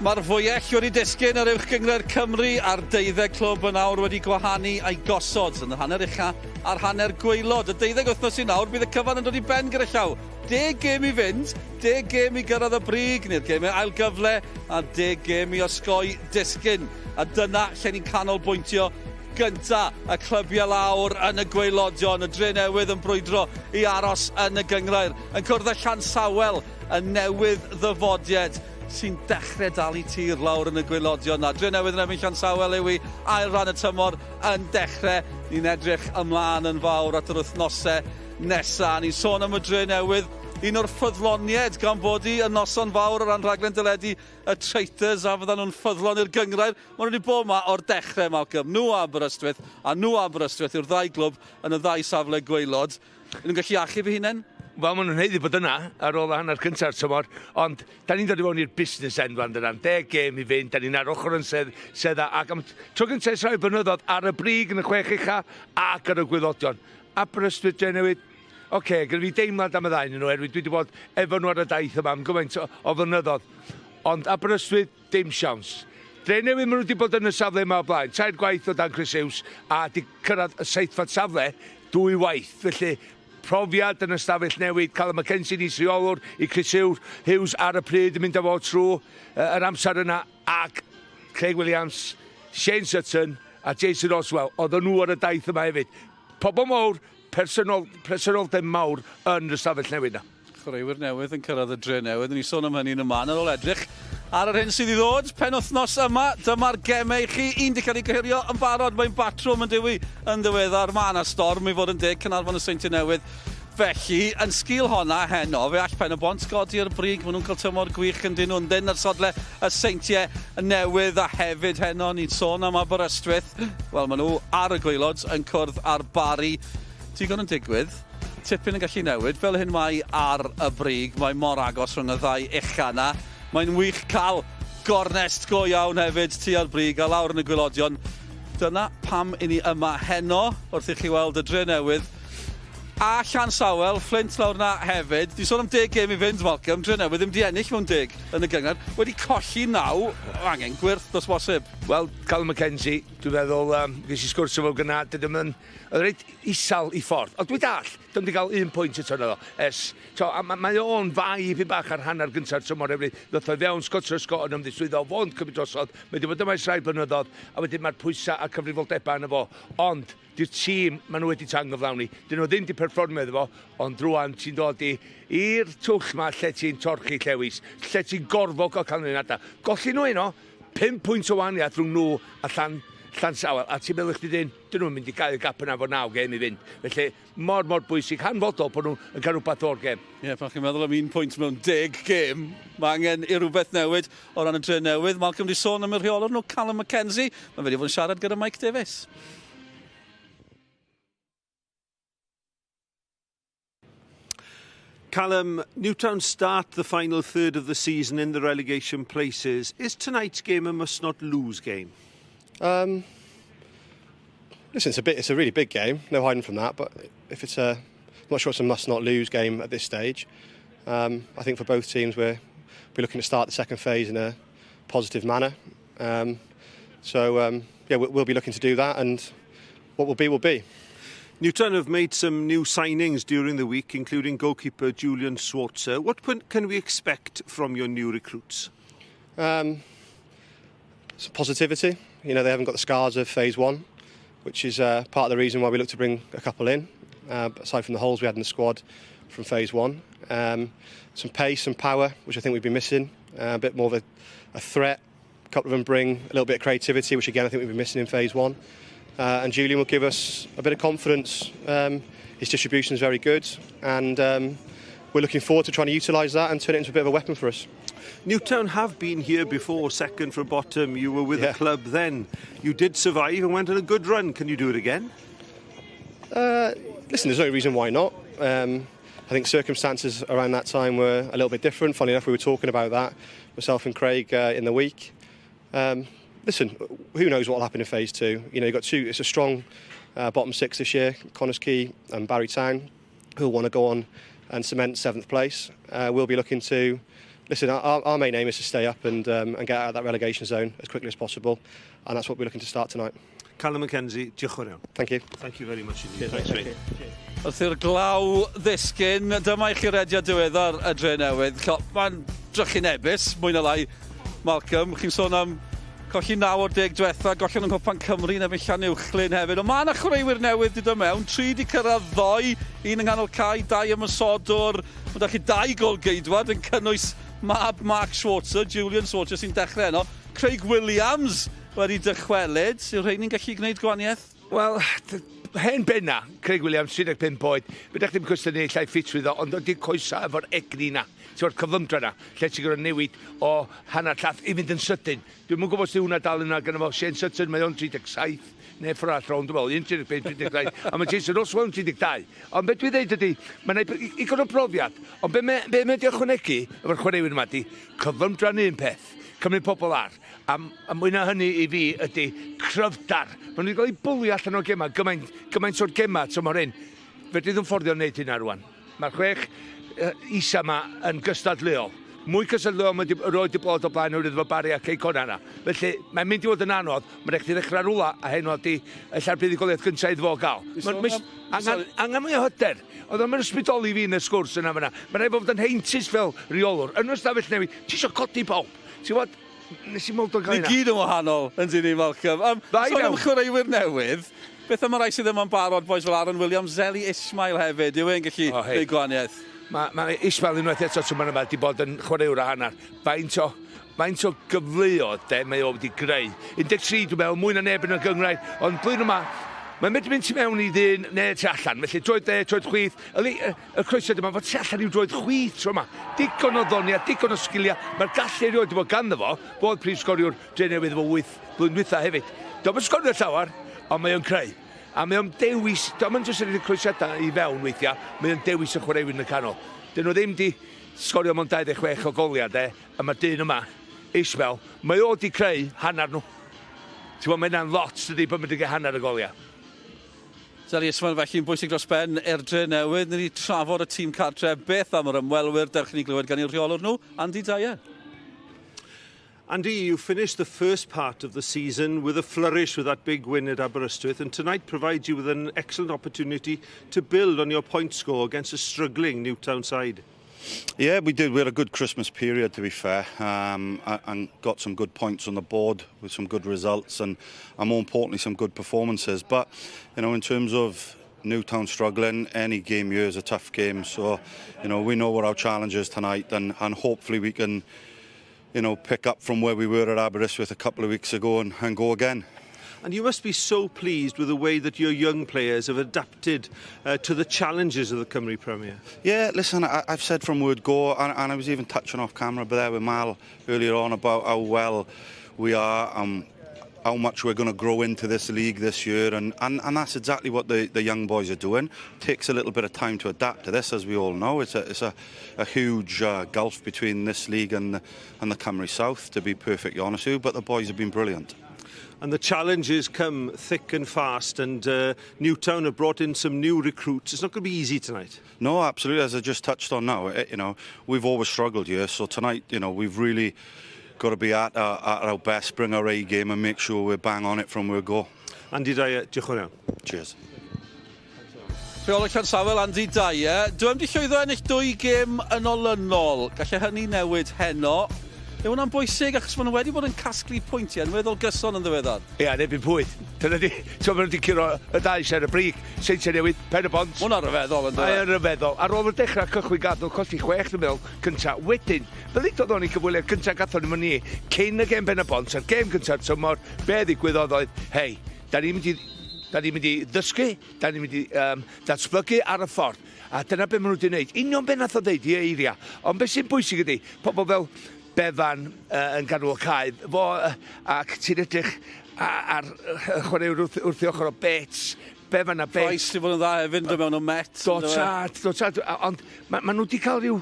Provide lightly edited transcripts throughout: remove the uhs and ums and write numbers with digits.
Mae'r fwyell wedi disgyn ar Uwch Gynghrair Cymru a'r deuddeg clwb yn awr wedi gwahanu a'i gosod yn yr hanner ucha a'r hanner gwaelod. Y deuddeg wythnos i nawr bydd y cyfan yn dod i ben gyda llaw. Deg gêm i fynd, deg gêm i gyrraedd y brig neu'r gemau ail gyfle a deg gêm i osgoi disgyn. A dyna lle ni'n canolbwyntio gynta y clybiau lawr yn y gwaelodion, y Drenewydd yn brwydro i aros yn y gynghrair, yn cwrdd â Llansawel, y newydd ddyfodiad sy'n dechrau dal i tir lawr yn y gwaelodion 'na. Drenewydd yn erbyn Llansawel yw i ail ran y tymor yn dechrau. Ni'n edrych ymlaen yn fawr at yr wythnosau nesaf. Ni'n sôn am y Drenewydd, un o'r ffyddloniaid gan bod hi yn noson fawr o ran rhaglen deledu y Traitors, a fyddan nhw'n ffyddlon i'r gynghrair. Maen nhw wedi bod yma o'r dechrau, Malcolm. Nhw a Aberystwyth, a nhw a Aberystwyth yw'r ddau glwb yn y ddau safle gwaelod. Ydyn nhw'n gallu achub eu hunain? Wel, maen nhw'n haeddu bod yna ar ôl y hanner cynta'r tymor, ond da ni'n dod i fewn i'r business end fan dyna. 10 gêm i fynd, da ni'n ar ochr yn sedd, sedda, ac am tro gyntaf ers rhai blynyddoedd ar y brig yn y chwech ucha ac ar y gwaelodion. Aberystwyth, Drenewydd, oce, okay, gyda fi deimlad am y ddau nhw, oherwydd dwi wedi bod efo nhw ar y daith yma am gymaint o, o flynyddoedd. Ond Aberystwyth, dim siawns. Drenewydd, maen nhw wedi bod yn y safle yma o blaen. Tair gwaith o dan Chris Hughes a di cyrraedd y seithfed safle dwy waith. Felly, profiad yn y stafell newid, Callum McKenzie ni rheolwr i Chris Hughes ar y pryd yn mynd â fo trwy yr amser yna ac Craig Williams, Shane Sutton a Jason Oswell, oedden nhw ar y daith yma hefyd. Pobl mawr, personol, presenoldeb mawr yn y stafell newid na. Chwaraewyr newydd yn cyrraedd y Drenewydd. Ni'n sôn am hynny yn y man ar ôl edrych ar yr hyn sydd i ddod. Penwythnos yma, dyma'r gemau i chi. Un di cael ei gohirio yn barod, mae'n batrwm yn dewi yn ddiweddar. Mae yna storm i fod yn deg, Caernarfon y Seintiau Newydd. Felly, yn sgil honna heno, fe all Pen y Bont godi ar brig. Maen nhw'n cael tymor gwych yn dyn nhw yn dyn ar sodle y Seintiau Newydd a hefyd heno ni'n sôn am Aberystwyth. Wel, maen nhw ar y gwaelod yn cwrdd ar Bari. Digon yn digwydd, tipyn yn gallu newid, fel hyn mae ar y brig, mae mor agos rhwng y ddau ucha yna. Mae'n wych cael gornest go iawn hefyd tua'r brig a lawr yn y gwaelodion. Dyna pam i ni yma heno, wrth i chi weld y Drenewydd a Llansawel, Flint lawr na hefyd. Dwi'n sôn am deg gêm i fynd, Malcolm. Drenewydd ddim di ennill mewn deg yn y gynghrair. Wedi colli naw, angen gwyrth dos bosib. Wel, Callum McKenzie, dwi'n meddwl, ges i sgwrs efo gynna, dydym yn reit isal i ffordd. Ond dwi dall, dwi'n di gael un pwynt eto yno ers, to, a mae o'n fai i bach ar hanner gyntaf tymor hefyd. Ddoth o fewn Scott Truscott yn ymddiswyddo, fo'n cymryd drosodd, mae wedi bod yma ers rhai blynyddoedd, a wedyn mae'r pwysau a cyfrifoldebau yna fo. Ond, di'r tîm, maen nhw wedi tangyflawni. Dyn nhw ddim wedi perfformio iddo fo, ond rwan ti'n dod i'r twll ma lle ti'n torchi llewis, lle ti'n gorfod gael canlyniadau. Golli nhw heno, 5 pwynt o wahaniaeth rhwng nhw a Llansawel, a ti'n meddwl chdi dyn, dyn nhw'n mynd i gael y gap yna fo 9 gêm i fynd. Felly, mor, mor bwysig, hanfodol bod nhw'n cael rhywbeth o'r gêm. Ie, yeah, pan chi'n meddwl am un pwynt mewn 10 gêm, mae angen i rhywbeth newid o ran y Drenewydd. Malcolm di sôn am y rheolwr nhw, Callum McKenzie. Mae wedi bod yn siarad gyda Mike Davies. Callum, Newtown start the final third of the season in the relegation places. Is tonight's game a must-not-lose game? Listen, it's a really big game. No hiding from that. But if it's a, I'm not sure it's a must-not-lose game at this stage. I think for both teams, we're looking to start the second phase in a positive manner. We'll be looking to do that, and what will be will be. Newtown have made some new signings during the week, including goalkeeper Julian Schwarzer. What can we expect from your new recruits? Some positivity. You know, they haven't got the scars of phase one, which is part of the reason why we look to bring a couple in, aside from the holes we had in the squad from phase one. Some pace and power, which I think we've been missing. A bit more of a threat. A couple of them bring a little bit of creativity, which again I think we've been missing in phase one. And Julian will give us a bit of confidence. His distribution is very good, and we're looking forward to trying to utilise that and turn it into a bit of a weapon for us. Newtown have been here before, second from bottom. You were with the club then. You did survive and went on a good run. Can you do it again? Listen, there's no reason why not. I think circumstances around that time were a little bit different. Funny enough, we were talking about that, myself and Craig, in the week. Listen, who knows what will happen in phase two? You know, you've got two, it's a strong bottom six this year, Connah's Quay and Barry Town, who will want to go on and cement 7th place. We'll be looking to Listen, our main aim is to stay up and get out of that relegation zone as quickly as possible, and that's what we're looking to start tonight. Callum McKenzie, diolch yn fawr iawn. Thank you. Thank you very much indeed. Cheers, Thanks, mate. mate. Thank you. Wrth i'r glaw ddisgyn, dyma i chi rediad diweddar y Drenewydd. Mae'n drychinebus, mwy na lai, Malcolm. Chi'n sôn am colli 9 o'r 10 diwetha, gollion yng Nghwpan Cymru yn erbyn Llanuwchllyn hefyd. Ond mae yna chwaraewyr newydd 'di dod mewn, 3 di cyrraedd ddoe, un yng nghanol cae, dau ymosodwr. Mae da chi dau gol geidwad yn cynnwys mab Mark Schwarzer, Julian Schwarzer sy'n dechrau heno. Craig Williams wedi dychwelyd. Yw rheini'n gallu gwneud gwahaniaeth? Wel, hen benna, Craig Williams, 35 oed, fe ddech chi'n cwestiynu llai ffitrwydd o, ond oedd coesa efo'r egni na, ti'n o'r cyflymdra na, lle ti'n gorfod newid o hanner llath i fynd yn sydyn. Dwi'm yn gwybod os 'di hwnna dal yna gyda fo. Shane Sutton, mae o'n 37, neu ffordd arall rownd, dwi'n meddwl, un 35, 37, a mae Jason Roswell yn 32. Ond beth dwi'n dweud ydy, mae'n i o brofiad, ond be mae di ychwanegu efo'r chwaraewyr yma di, cyflymdra'n un peth, cymryd pobl ar. A mwy na hynny i fi ydy cryfdar. Maen nhw wedi cael eu bwlio allan o'r gema, gymaint, gymaint o'r gema tymor hyn. Fedri ddim fforddio wneud hynna rwan. Mae'r chwech isa yma yn gystadleuol. Mwy cystadleuol mae roed di bod o blaen oherwydd efo Barry a Cei Connah yna. Felly mae'n mynd i fod yn anodd. Mae'n rhaid chdi ddechrau rwla a heno di ella'r buddugoliaeth gyntaf iddo fo gael. Mae'n angen mwy o hyder. Oedd o'n ysbrydoli fi yn y sgwrs yna fyna. Mae'n rhaid fod yn heintus fel reolwr. Yn yr ystafell newid, ti eisiau codi pawb. Ti'n gwybod, nes i mwld o'n cael Ni gyd yn wahanol, yn dyn ni, Malcolm. Dda i sôn am mewn. chwaraewyr newydd, beth am y rai sydd ddim yn barod, boys fel Aaron Williams, Zeli Ismail hefyd, yw e'n gallu O, hei. gwneud gwahaniaeth? Mae Ismail unwaith eto tymor yma wedi bod yn chwaraewr a hanner. Faint o gyfleoedd de, mae o wedi greu. 13 dwi'n meddwl, mwy na neb yn y gynghrair, ond blwyddyn yma, mae'n medru mynd tu mewn i ddyn neu tu allan. Felly droed dde, droed chwith. Y croesiad yma, fod tu allan i'w droed chwith tro yma. Digon o ddoniau, digon o sgiliau. Mae'r gallu erioed wedi bod ganddo fo, bod prif sgoriwr Drenewydd efo 8 blwyddyn dwytha hefyd. Dio'm yn sgorio llawer, ond mae o'n creu. A mae o'n dewis, dio'm yn jyst yn rhoid y croesiadau i fewn weithiau, mae o'n dewis y chwaraewyr yn y canol. Dyn nhw ddim di sgorio mewn 26 o goliau, de, a mae dyn yma, Ismail, mae o di creu hanner nhw. Ti'n gwybod, mae hynna'n lot, dydy, pan mae'n cael hanner y goliau. Zeli Ismail felly'n bwysig dros ben i'r Drenewydd. Ni wedi trafod y tîm cartre. Beth am yr ymwelwyr? Dewch i ni glywed gan i'r rheolwr nhw, Andy Dyer. Andy, you finished the first part of the season with a flourish with that big win at Aberystwyth, and tonight provides you with an excellent opportunity to build on your point score against a struggling Newtown side. Yeah, we did. We had a good Christmas period, to be fair, and got some good points on the board with some good results and more importantly, some good performances. But, in terms of Newtown struggling, any game here is a tough game. So, we know what our challenge is tonight, and hopefully we can, pick up from where we were at Aberystwyth a couple of weeks ago and go again. And you must be so pleased with the way that your young players have adapted to the challenges of the Cymru Premier. Yeah, listen, I've said from word go, and I was even touching off camera but there with Mal earlier on about how well we are and how much we're going to grow into this league this year, and that's exactly what the young boys are doing. Takes a little bit of time to adapt to this, as we all know. It's a huge gulf between this league and the Cymru South, to be perfectly honest with you, but the boys have been brilliant. And the challenges come thick and fast, and Newtown have brought in some new recruits. It's not going to be easy tonight. No, absolutely. As I just touched on now, we've always struggled here. So tonight, we've really got to be at our best, bring our A game and make sure we're bang on it from word go. Andy Dyer, diolch yn fawr iawn. Cheers. Rheolwr Llansawel, Andy Dyer. Dwi wedi llwyddo ennill dwy gêm yn olynol. Gallai hynny newid heno. Yw hwnna'n bwysig achos maen nhw wedi bod yn casglu pwyntiau yn weddol gyson yn ddiweddar? Ia, neb yn pwyd. Dyna di, ti'n maen nhw wedi curo y dau sy'n y brig, Seintiau Newydd, Pen y Bont. Ma' hwnna'n rhyfeddol yn Mae yn rhyfeddol. Ar ôl y dechrau cychwyn gadw, colli 6, dwi'n meddwl, cynta. Wedyn, fel ddodd o'n i cyfweliad cynta gathon ni cyn y gêm Pen y Bont, a'r gêm cynta'r tymor, be ddigwyddodd oedd, hei, da ni'n mynd i ddysgu, da ni'n mynd i datblygu ar y ffordd. A dyna be maen nhw wedi gwneud. Union be nath o ddeud i eiria. Ond beth sy'n bwysig ydy, pobl fel Bevan yn ganol y cae, fo ac ti'n edrych ar chwaraewr wrth ei ochr o Bates, Bevan a Bates. Price di bod yn dda hefyd, yn dod mewn o Met. Do tad, do tad. Ond ma nhw wedi cael rhyw...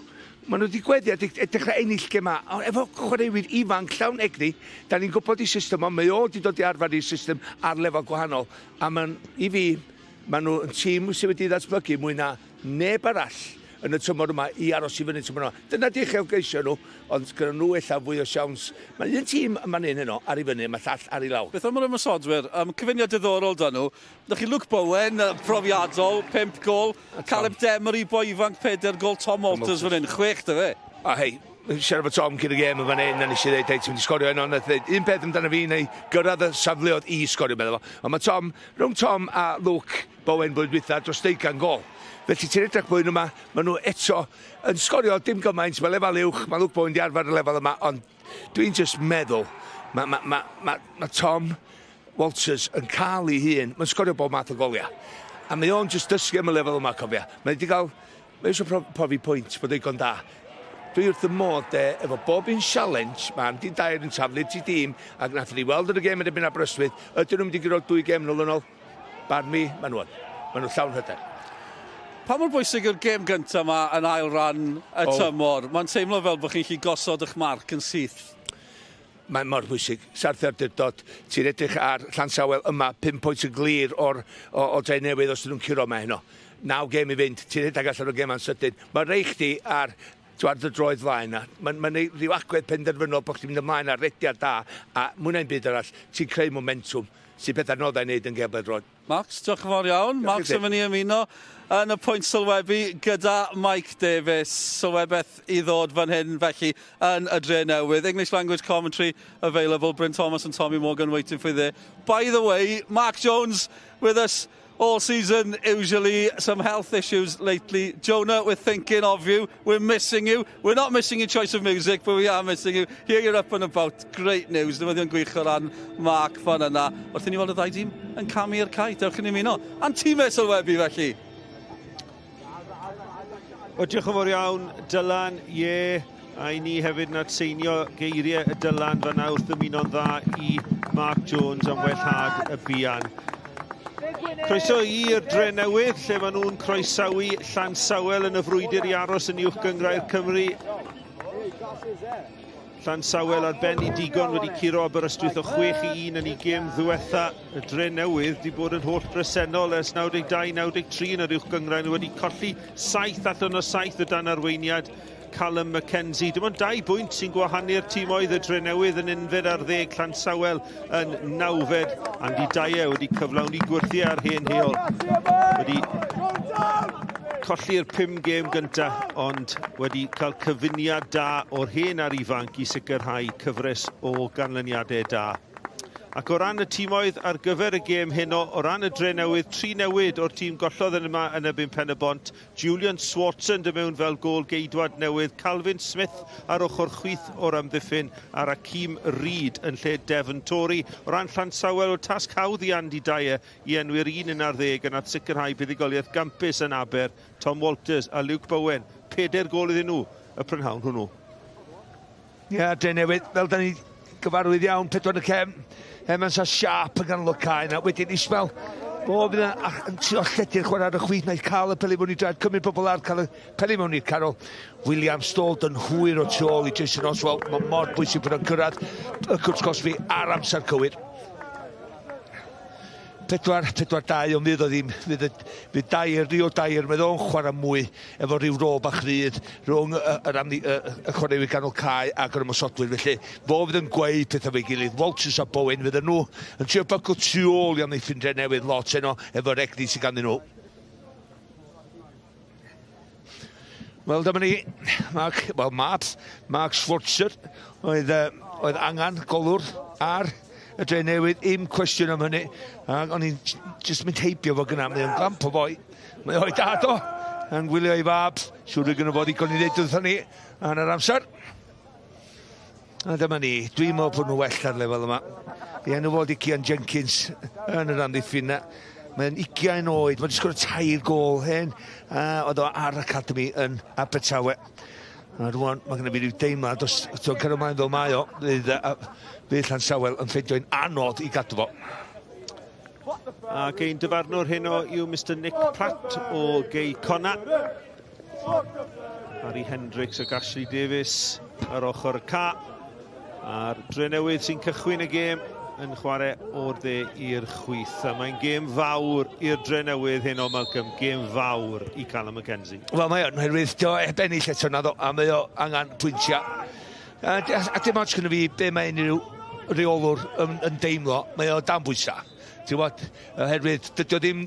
Maen nhw wedi gweddi a dechrau ennill gema. Ond efo chwaraewyr ifanc llawn egni, da ni'n gwybod i system, ond mae o wedi dod i arfer i'r system ar lefel gwahanol. A ma'n, i fi, maen nhw yn tîm sydd wedi ddatblygu mwy na neb arall. yn y tymor yma i aros i fyny tymor yma. Dyna di uchelgeisio nhw, ond gyda nhw ella fwy o siawns. Mae un tîm yma'n un heno ar ei fyny, mae llall ar ei lawr. Beth am yr ymosodwyr? Cyfuniad diddorol da nhw. Na chi Luke Bowen, profiadol, 5 gol. Caleb Demery, boi ifanc, 4 gol. Tom Walters fan hyn, 6 dy fe. A hei, siarad efo Tom cyn y gêm yn fan hyn, a nes i ddeud, hei, ti'n mynd i sgorio heno, nath ddeud, un peth amdano fi, neu gyrraedd y safleoedd i sgorio, meddwl fo. Ond mae Tom, rhwng Tom a Luke Bowen blwyddyn dwytha, dros 20 gol. Felly ti'n edrych blwyddyn yma, maen nhw eto yn sgorio dim gymaint, mae lefel uwch, mae Luke Bowen di arfer y lefel yma, ond dwi'n just meddwl, mae Tom Walters yn cael ei hun, mae'n sgorio bob math o goliau. A mae o'n just dysgu am y lefel yma, cofia. Mae wedi cael, mae eisiau profi pwynt bod digon da. Dwi wrth y modd de, efo bob un challenge, mae Andy Dyer yn taflu ti dîm, ac nath ni weld yn y gêm yn erbyn Aberystwyth, ydyn nhw'n mynd i guro 2 gêm yn ôl? Barn mi, maen nhw yn. Maen nhw llawn hyder. Pa mor bwysig yw'r gêm gyntaf yma yn ail ran y tymor? Mae'n teimlo fel bod chi'n gallu gosod eich marc yn syth. Mae'n mor bwysig. Sarth awdurdod, ti'n edrych ar Llansawel yma, 5 pwynt yn glir o'r o Dre Newydd os ydyn nhw'n curo yma heno. 9 gêm i fynd, ti'n rhedeg allan o'r gêm yn sydyn. Mae rei chdi ar dy droed flaen na. Mae'n rhyw agwedd penderfynol bod chdi'n mynd ymlaen ar rediad da, a mwy na'm byd arall, ti'n creu momentum sy'n pethau anoddau i wneud yn gêm bêl-droed. Max, diolch yn fawr iawn. Max yn mynd i ymuno yn y pwynt sylwebu gyda Mike Davis. Sylwebaeth i ddod fan hyn felly yn y Dre Newydd. English language commentary available. Bryn Thomas and Tommy Morgan waiting for you there. By the way, Mark Jones with us all season, usually. Some health issues lately. Jonah, we're thinking of you. We're missing you. We're not missing your choice of music, but we are missing you. Here you're up and about. Great news. Newyddion gwych o ran Mark fan yna. Wrth i ni weld y ddau dîm yn camu i'r cae. Dewch i ni ymuno. A'n tîmau sylwebu felly. O, diolch yn fawr iawn, Dylan, ie. A i ni hefyd yn atseinio geiriau y Dylan fan'na wrth ymuno'n dda i Mark Jones am wellhad y buan. Croeso i'r Dre Newydd, lle maen nhw'n croesawu Llansawel yn y frwydr i aros yn Uwch Gynghrair Cymru. Llansawel ar ben i digon wedi curo Aberystwyth o 6-1 yn ei gêm ddiwetha. Y Dre Newydd wedi bod yn holl bresennol ers 92-93 yn yr Uwch Gynghrair. Nhw wedi colli 7 allan o 7 o dan arweiniad Callum McKenzie. Dim ond 2 bwynt sy'n gwahanu'r tîmoedd. Y Dre Newydd yn 11, Llansawel yn 9fed. Andy Dyer wedi cyflawni gwyrthiau ar hen heol. Wedi colli'r 5 gêm gyntaf, ond wedi cael cyfuniad da o'r hen a'r ifanc i sicrhau cyfres o ganlyniadau da. Ac o ran y tîmoedd ar gyfer y gêm heno, o ran y Dre Newydd, 3 newid o'r tîm gollodd yn yma yn erbyn Pen-y-bont. Julian Swartzen dy mewn fel gôl geidwad newydd, Calvin Smith ar ochr chwith o'r amddiffyn, a'r Akeem Reid yn lle Devon Tory. O ran Llansawel, o tasg hawdd i Andy Dyer i enwi'r 11 yn at sicrhau buddugoliaeth gampus yn Aber, Tom Walters a Luke Bowen. 4 gôl iddyn nhw y prynhawn hwnnw. Ie, Dre Newydd, fel da ni gyfarwydd iawn, 4 y cefn. Evans a Sharp yn ganol y cae yna. Wedyn Ismael, bob yna yn trio lledu'r chwarae ar y chwith, na'i cael y peli mewn i draed, cymryd bobl ar, cael y peli mewn i'r canol. William Stold yn hwyr o tu ôl i Jason Oswald. Mae mor bwysig bod o'n cyrraedd y cwrt cosbi ar amser cywir. 4-4-2, ond fydd o ddim, fydd Dyer, Rio Dyer, mae o'n chwarae mwy efo rhyw rôl bach rhydd rhwng y chwaraewyr ganol cae ac yr ymosodwyr. Felly, fo fydd yn gweud pethau fe'i gilydd. Walters a Bowen fydden nhw yn trio bycw tu ôl i amddiffyn Dre Newydd lot heno efo'r egni sydd ganddyn nhw. Wel, dyma ni, Mark Schwarzer oedd angen golwr ar y Dre Newydd, un cwestiwn am hynny. Ac o'n i'n jyst mynd heibio fo gyna, mae o'n glamp o foi. Mae o'i dad o, yn gwylio ei fab. Siŵr y gynno fo ddigon i ddeud wrthon ni yn yr amser. A dyma ni, dwi'n meddwl bod nhw well ar lefel yma. I enw fod i Cian Jenkins yn yr amddiffyn yna. Mae'n 20 oed, mae'n sgorio 3 gôl hen. Oedd o ar academy yn Abertawe. A rwan, mae gennym fi ryw deimlad, os ti'n cael ymlaen fel mae o, fydd Llansawel yn ffeindio'n anodd i gadw fo. Ac ein dyfarnwr heno yw Mr Nick Pratt o Gei Conna. Harry Hendricks ac Ashley Davies ar ochr y ca. A'r Dre Newydd sy'n cychwyn y gêm yn chwarae o'r dde i'r chwith. A mae'n gêm fawr i'r Drenewydd heno, Malcolm. Gêm fawr i Callum McKenzie. Wel, mae o'n, oherwydd dio heb ennill eto naddo, a mae o angen pwyntiau. A dim ots gyda fi be mae unrhyw reolwr yn deimlo, mae o dan bwysau. Ti'n gwybod, oherwydd dydy o ddim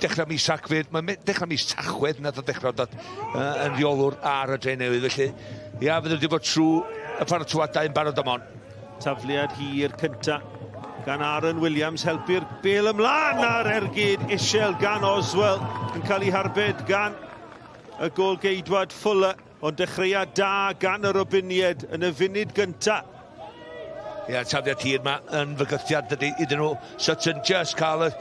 dechrau mis Rhagfyr, mae'n dechrau mis Tachwedd nath o dechrau dod yn reolwr ar y Drenewydd, felly ia, fydd wedi bod trwy y paratoadau yn barod am hon. Tafliad hir cynta gan Aaron Williams, helpu'r bel ymlaen ar ergyd isel gan Oswell, yn cael ei harbed gan y gôl-geidwad Fuller, ond dechreuad da gan y Robiniaid yn y funud gynta. Ia, tafliad hir ma yn fygythiad dydy iddyn nhw. Sutton just cael y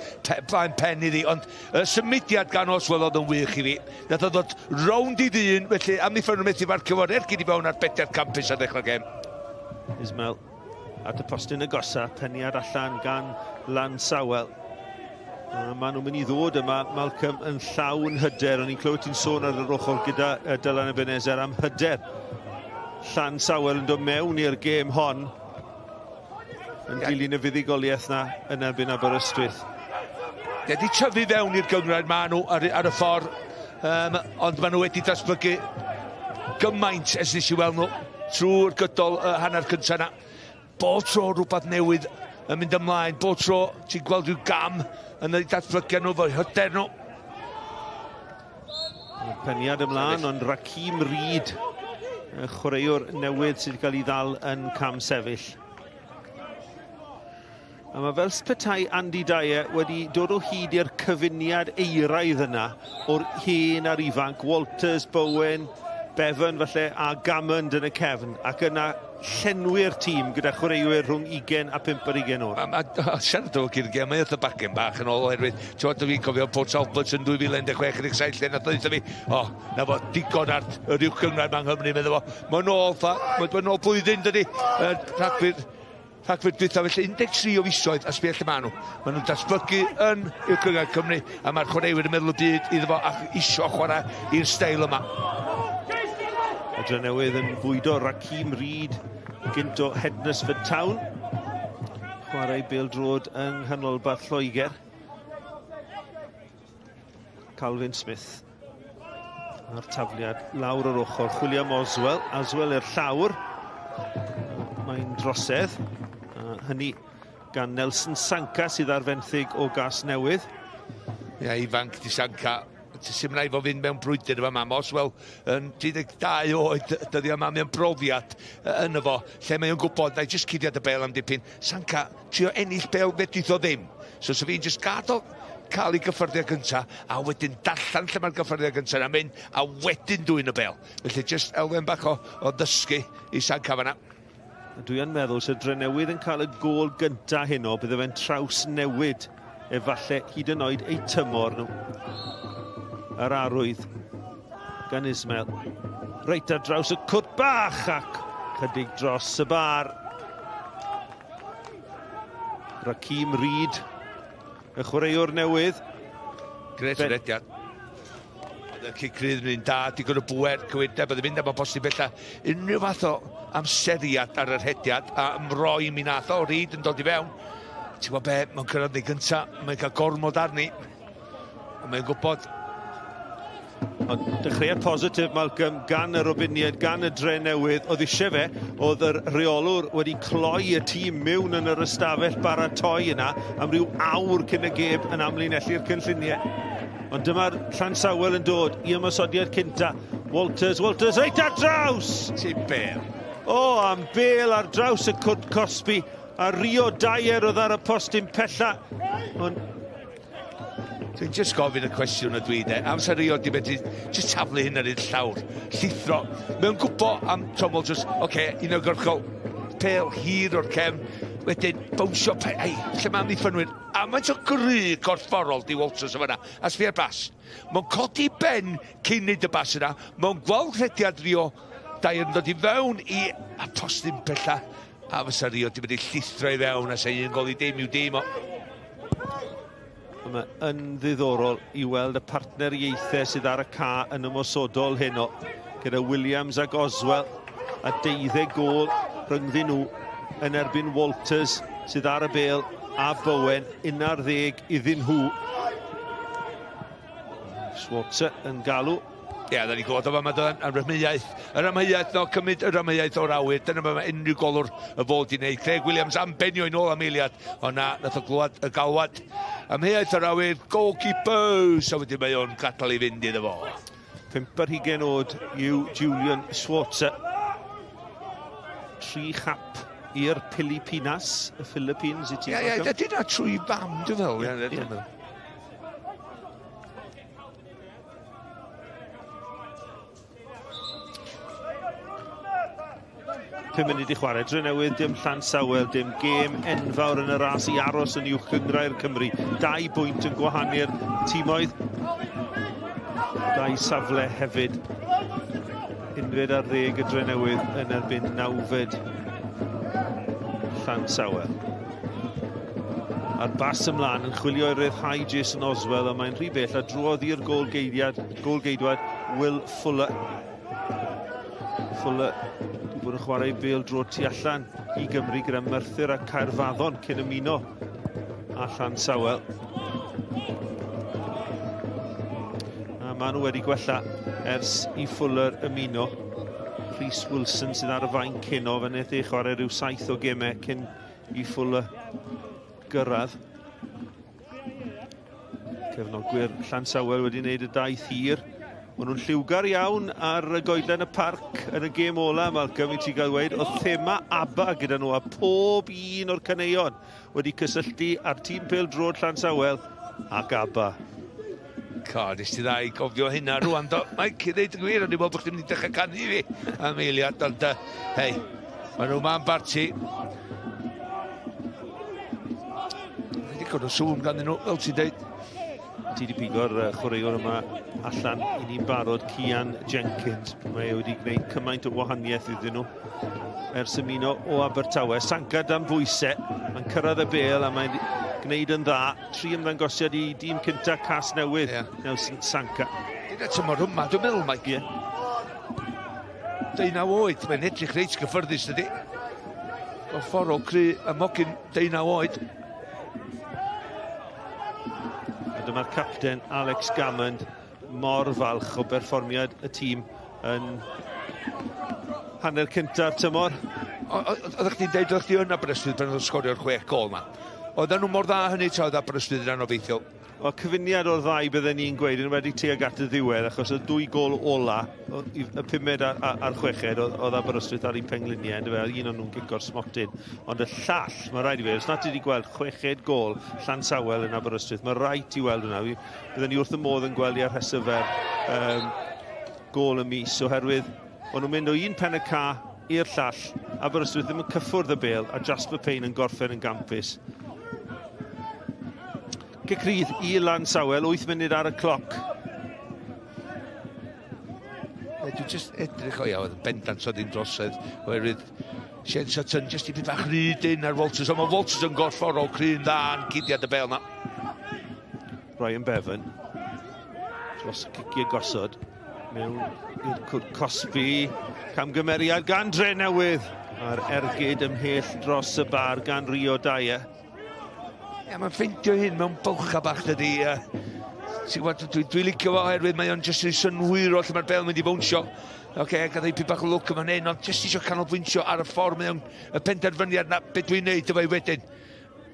blaen pen iddi, ond y symudiad gan Oswell oedd yn wych i fi. Nath o ddod rownd i ddyn, felly amddiffyn nhw'n methu farcio fo'r ergyd i fewn ar bedair campus ar ddechrau gêm. Ismail at y postyn agosa, peniad allan gan Lansawel. Maen nhw'n mynd i ddod yma, Malcolm, yn llawn hyder. O'n i'n clywed ti'n sôn ar yr ochr gyda Dylan Ebenezer am hyder. Llansawel yn dod mewn i'r gêm hon yn dilyn y fuddugoliaeth na yn erbyn Aberystwyth. Ie, di tyfu fewn i'r gynghrair maen nhw ar y ffordd, ond maen nhw wedi datblygu gymaint ers nes i weld nhw trwy'r gydol y hanner cyntaf yna. Bob tro rhywbeth newydd yn mynd ymlaen, bob tro ti'n gweld rhyw gam yn eu datblygiad nhw, fo'u hyder nhw. Peniad ymlaen, ond Rakim Reid, y chwaraewr newydd sydd wedi cael ei ddal yn cam sefyll. A mae fel petai Andy Dyer wedi dod o hyd i'r cyfuniad euraidd yna o'r hen a'r ifanc, Walters, Bowen, Bevan falle, a Gammond yn y cefn, ac yna llenwi'r tîm gyda chwaraewyr rhwng 20 a 25 oed. A siarad o gyda'r gêm, mae oedd y bagyn bach yn ôl oherwydd, ti'n gwybod, dwi'n cofio Port Talbot yn 2016, lle nath o ddeutha fi, o, na fo, digon ar yr uwch gynghrair ma yng Nghymru, medda fo, mae'n ôl, mae'n ôl blwyddyn, dydy, Rhagfyr dwytha, felly 13 o fisoedd a sbio lle maen nhw. Maen nhw'n datblygu yn uwch gynghrair Cymru, a mae'r chwaraewyr yn meddwl y byd iddo fo ac isio chwarae i'r steil yma. Y Drenewydd yn bwydo Rakim Reid gynt o Hednesford Town. Chwarae bêl-droed yng nghanolbarth Lloegr. Calvin Smith. A'r tafliad lawr yr ochr. Chwilio am Oswell. Oswell i'r llawr. Mae'n drosedd. Hynny gan Nelson Sanka sydd ar fenthyg o Gasnewydd. Ia, ifanc di Sanka. Sy'n rhaid fo fynd mewn brwydr efo yma. Oswell yn 32 oed dyddiau yma, mae'n brofiad yn efo, lle mae'n gwybod, na i jyst cuddiad y bel am dipyn. Sanka, trio ennill bel fedrith o ddim. So fi'n jyst gadael cael ei gyffyrddiad gynta, a wedyn darllen lle mae'r gyffyrddiad gynta yna'n mynd, a wedyn dwyn y bel. Felly jyst elfen bach o ddysgu i Sanka fan'na. Dwi yn meddwl sydd Drenewydd yn cael y gôl gynta heno, bydde fe'n trawsnewid efallai hyd yn oed eu tymor nhw. Yr arwydd gan Ismail. Reit ar draws y cwrt bach ac chydig dros y bar. Rakim Reid, y chwaraewr newydd. Gret rediad. Oedd y cic rydd yn un da, digon o bwer, cywirdeb, oedd yn mynd am y bosib bella. Unrhyw fath o amseriad ar yr hediad a ymroi mi nath o, Reid yn dod i fewn. Ti'n gwybod be, mae'n cyrraedd ei gynta, mae'n cael gormod arni. A mae'n gwybod. Ond dechreuad positif, Malcolm, gan y Robiniaid, gan y Drenewydd. Oedd eisiau fe, oedd yr rheolwr wedi cloi y tîm mewn yn yr ystafell baratoi yna am ryw awr cyn y gêm yn amlinellu'r cynlluniau. Ond dyma'r Llansawel yn dod i ymosodiad cynta. Walters, Walters, reit ar draws! Ti'n bel. O, am bel ar draws y cwrt cosbi. A Rio Dyer oedd ar y postyn pella. Ond Dwi'n just gofyn y cwestiwn y dwi de. Amser Rio di medru just taflu hyn ar un llawr. Llithro. Mewn gwbo am Tom Walters. Oce, okay, uniongyrchol. Pel hir o'r cefn. Wedyn, bownsio pe... Ei, lle mae amddiffynwyr? A mae'n o gry gorfforol di Walters o fan'na. A sbia'r bas. Mae'n codi ben cyn neud y bas yna. Mae'n gweld rhediad Rio Dyer yn dod i fewn i a postyn pella. A fysa Rio di mynd i llithro i fewn a sa un gol i dim i'w dim o. Mae yn ddiddorol i weld y partneriaethau sydd ar y ca yn ymosodol heno gyda Williams ac Oswell a 12 gôl rhyngddyn nhw yn erbyn Walters sydd ar y bêl a Bowen, 11 iddyn nhw. Schwarzer yn galw. Ie, da ni'n gwybod o fama dydan, yr amheuaeth. Yr amheuaeth, no, cymryd yr amheuaeth o'r awyr. Dyna be mae unrhyw golwr y fod i wneud. Craig Williams am benio i nôl am eiliad. Ond na, nath o glwad y galwad. Amheuaeth o'r awyr, goalkeeper! So wedyn mae o'n gadael i fynd iddo fo. 25 oed yw Julian Schwarzer. 3 chap i'r Pilipinas, y Philippines i ti. Ie, ie, dyna trwy fam, dwi'n meddwl. Ie, dwi'n meddwl. 5 munud i chwarae. Drenewydd, dim Llansawel, dim gêm enfawr yn y ras i aros yn uwch gynghrair Cymru. 2 bwynt yn gwahanu'r timoedd. 2 safle hefyd. 11 y Drenewydd yn erbyn 9fed Llansawel. A'r bas ymlaen yn chwilio i ryddhau Jason Oswell, a mae'n rhy bell a drwodd i'r gôl-geidwad Will Fuller. Fuller wedi bod yn chwarae bêl dro tu allan i Gymru gyda Merthyr a Caerfaddon cyn ymuno â Llansawel. A maen nhw wedi gwella ers i Fuller ymuno. Rhys Wilson sydd ar y fainc heno, fe wnaeth ei chwarae rhyw 7 o gemau cyn i Fuller gyrraedd. Cefnogwyr Llansawel wedi wneud y daith hir. Maen nhw'n lliwgar iawn ar y goedlen y parc yn y gêm ola, Malcolm, i ti gael dweud. Oedd thema ABBA gyda nhw a pob un o'r caneuon wedi cysylltu â'r tîm pêl-droed Llansawel ac ABBA. Co, nes ti dda i gofio hynna rwan, do. Mike, i ddeud y gwir, o'n i'n meddwl bod chdi'n mynd i dechrau canu i fi am eiliad, ond, hei, maen nhw ma'n barti. Digon o sŵn ganddyn nhw, fel ti'n deud. Ti wedi pigo'r chwaraewr yma allan i ni'n barod, Cian Jenkins. Mae e wedi gwneud cymaint o wahaniaeth iddyn nhw ers ymuno o Abertawe. Sanka dan bwysau, mae'n cyrraedd y bêl a mae'n gwneud yn dda. 3 ymddangosiad i dîm cynta Casnewydd, yeah. Nelson Sanka. Dyna tymor yma, dwi'n meddwl, Mike. Yeah. 19 oed, mae'n edrych reit gyffyrddus, dydy. Gorfforol cry y mogyn 19 oed. A dyma'r capten Alex Gammond mor falch o berfformiad y tîm yn hanner cynta'r tymor. Oeddech chdi'n deud, oeddech chdi yn Aberystwyth pan oedd sgorio'r 6 gôl yma. Oedden nhw mor dda hynny tra oedd Aberystwyth yn anobeithiol? Wel, cyfuniad o'r ddau bydden ni'n gweud, yn wedi tuag at y ddiwedd, achos y 2 gôl ola, y 5fed a'r 6fed, oedd Aberystwyth ar eu pengliniau, yndyfe, un o'n nhw'n gico'r smotyn. Ond y llall, mae rhaid i fi, os nad ti wedi gweld 6fed gôl Llansawel yn Aberystwyth, mae rhaid ti weld hwnna. Bydden ni wrth y modd yn gweld i ar rhesymfer gôl y mis, oherwydd o'n nhw'n mynd o un pen y ca i'r llall, Aberystwyth ddim yn cyffwrdd y bêl, a Jasper Payne yn gorffen yn gampus. Cic rydd i Llansawel, 8 munud ar y cloc. Dwi'n just edrych o iawn, bendant o ddim drosedd, oherwydd Shane Sutton just i byd bach rydyn ar Walters, ond mae Walters yn gorfforol cry'n dda yn cuddiad y bêl na. Ryan Bevan, dros y ciciau gosod, mewn i'r cwrt cosbi, camgymeriad gan Drenewydd, a'r ergyd ymhell dros y bar gan Rio Dyer. Ie, mae'n ffeindio hyn mewn bylcha bach dydy. Ti'n gwybod, dwi'n licio fo oherwydd mae o'n jyst yn synhwyro lle mae'r bêl yn mynd i bownsio. Oce, gael ei bach o lwc yma hyn, ond jyst eisiau canolbwyntio ar y ffordd mae o'n y penderfyniad na beth dwi'n neud efo i wedyn.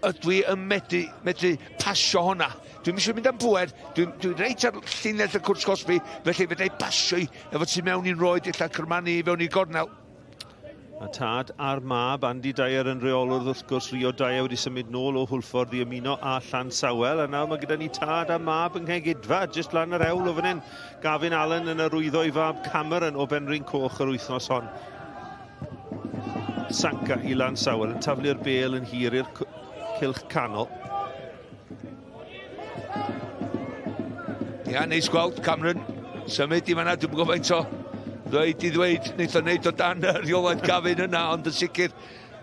Ydw i yn medru pasio hwnna. Dwi'm eisiau mynd am bwer, dwi'n reit ar llinell y cwrt cosbi, felly fedra i pasio i efo tu mewn i'n roed, ella cyrmanu i fewn i gornel. A tad a'r mab, Andy Dyer yn reolwr, wrth gwrs, Rio Dyer wedi symud nôl o Hwlffordd i ymuno â Llansawel. A nawr mae gyda ni tad a mab yng Nghegidfa, jyst lan yr hewl o fan hyn. Gavin Allen yn arwyddo i fab Cameron o Benrhyn Coch yr wythnos hon. Sanka i Llansawel yn taflu'r bêl yn hir i'r cylch canol. Ia, neis gweld Cameron symud i fan'na, dwi'm yn gwybod faint o ddweud i ddweud, wnaeth o wneud o dan y rheolaeth Gavin yna, ond yn sicr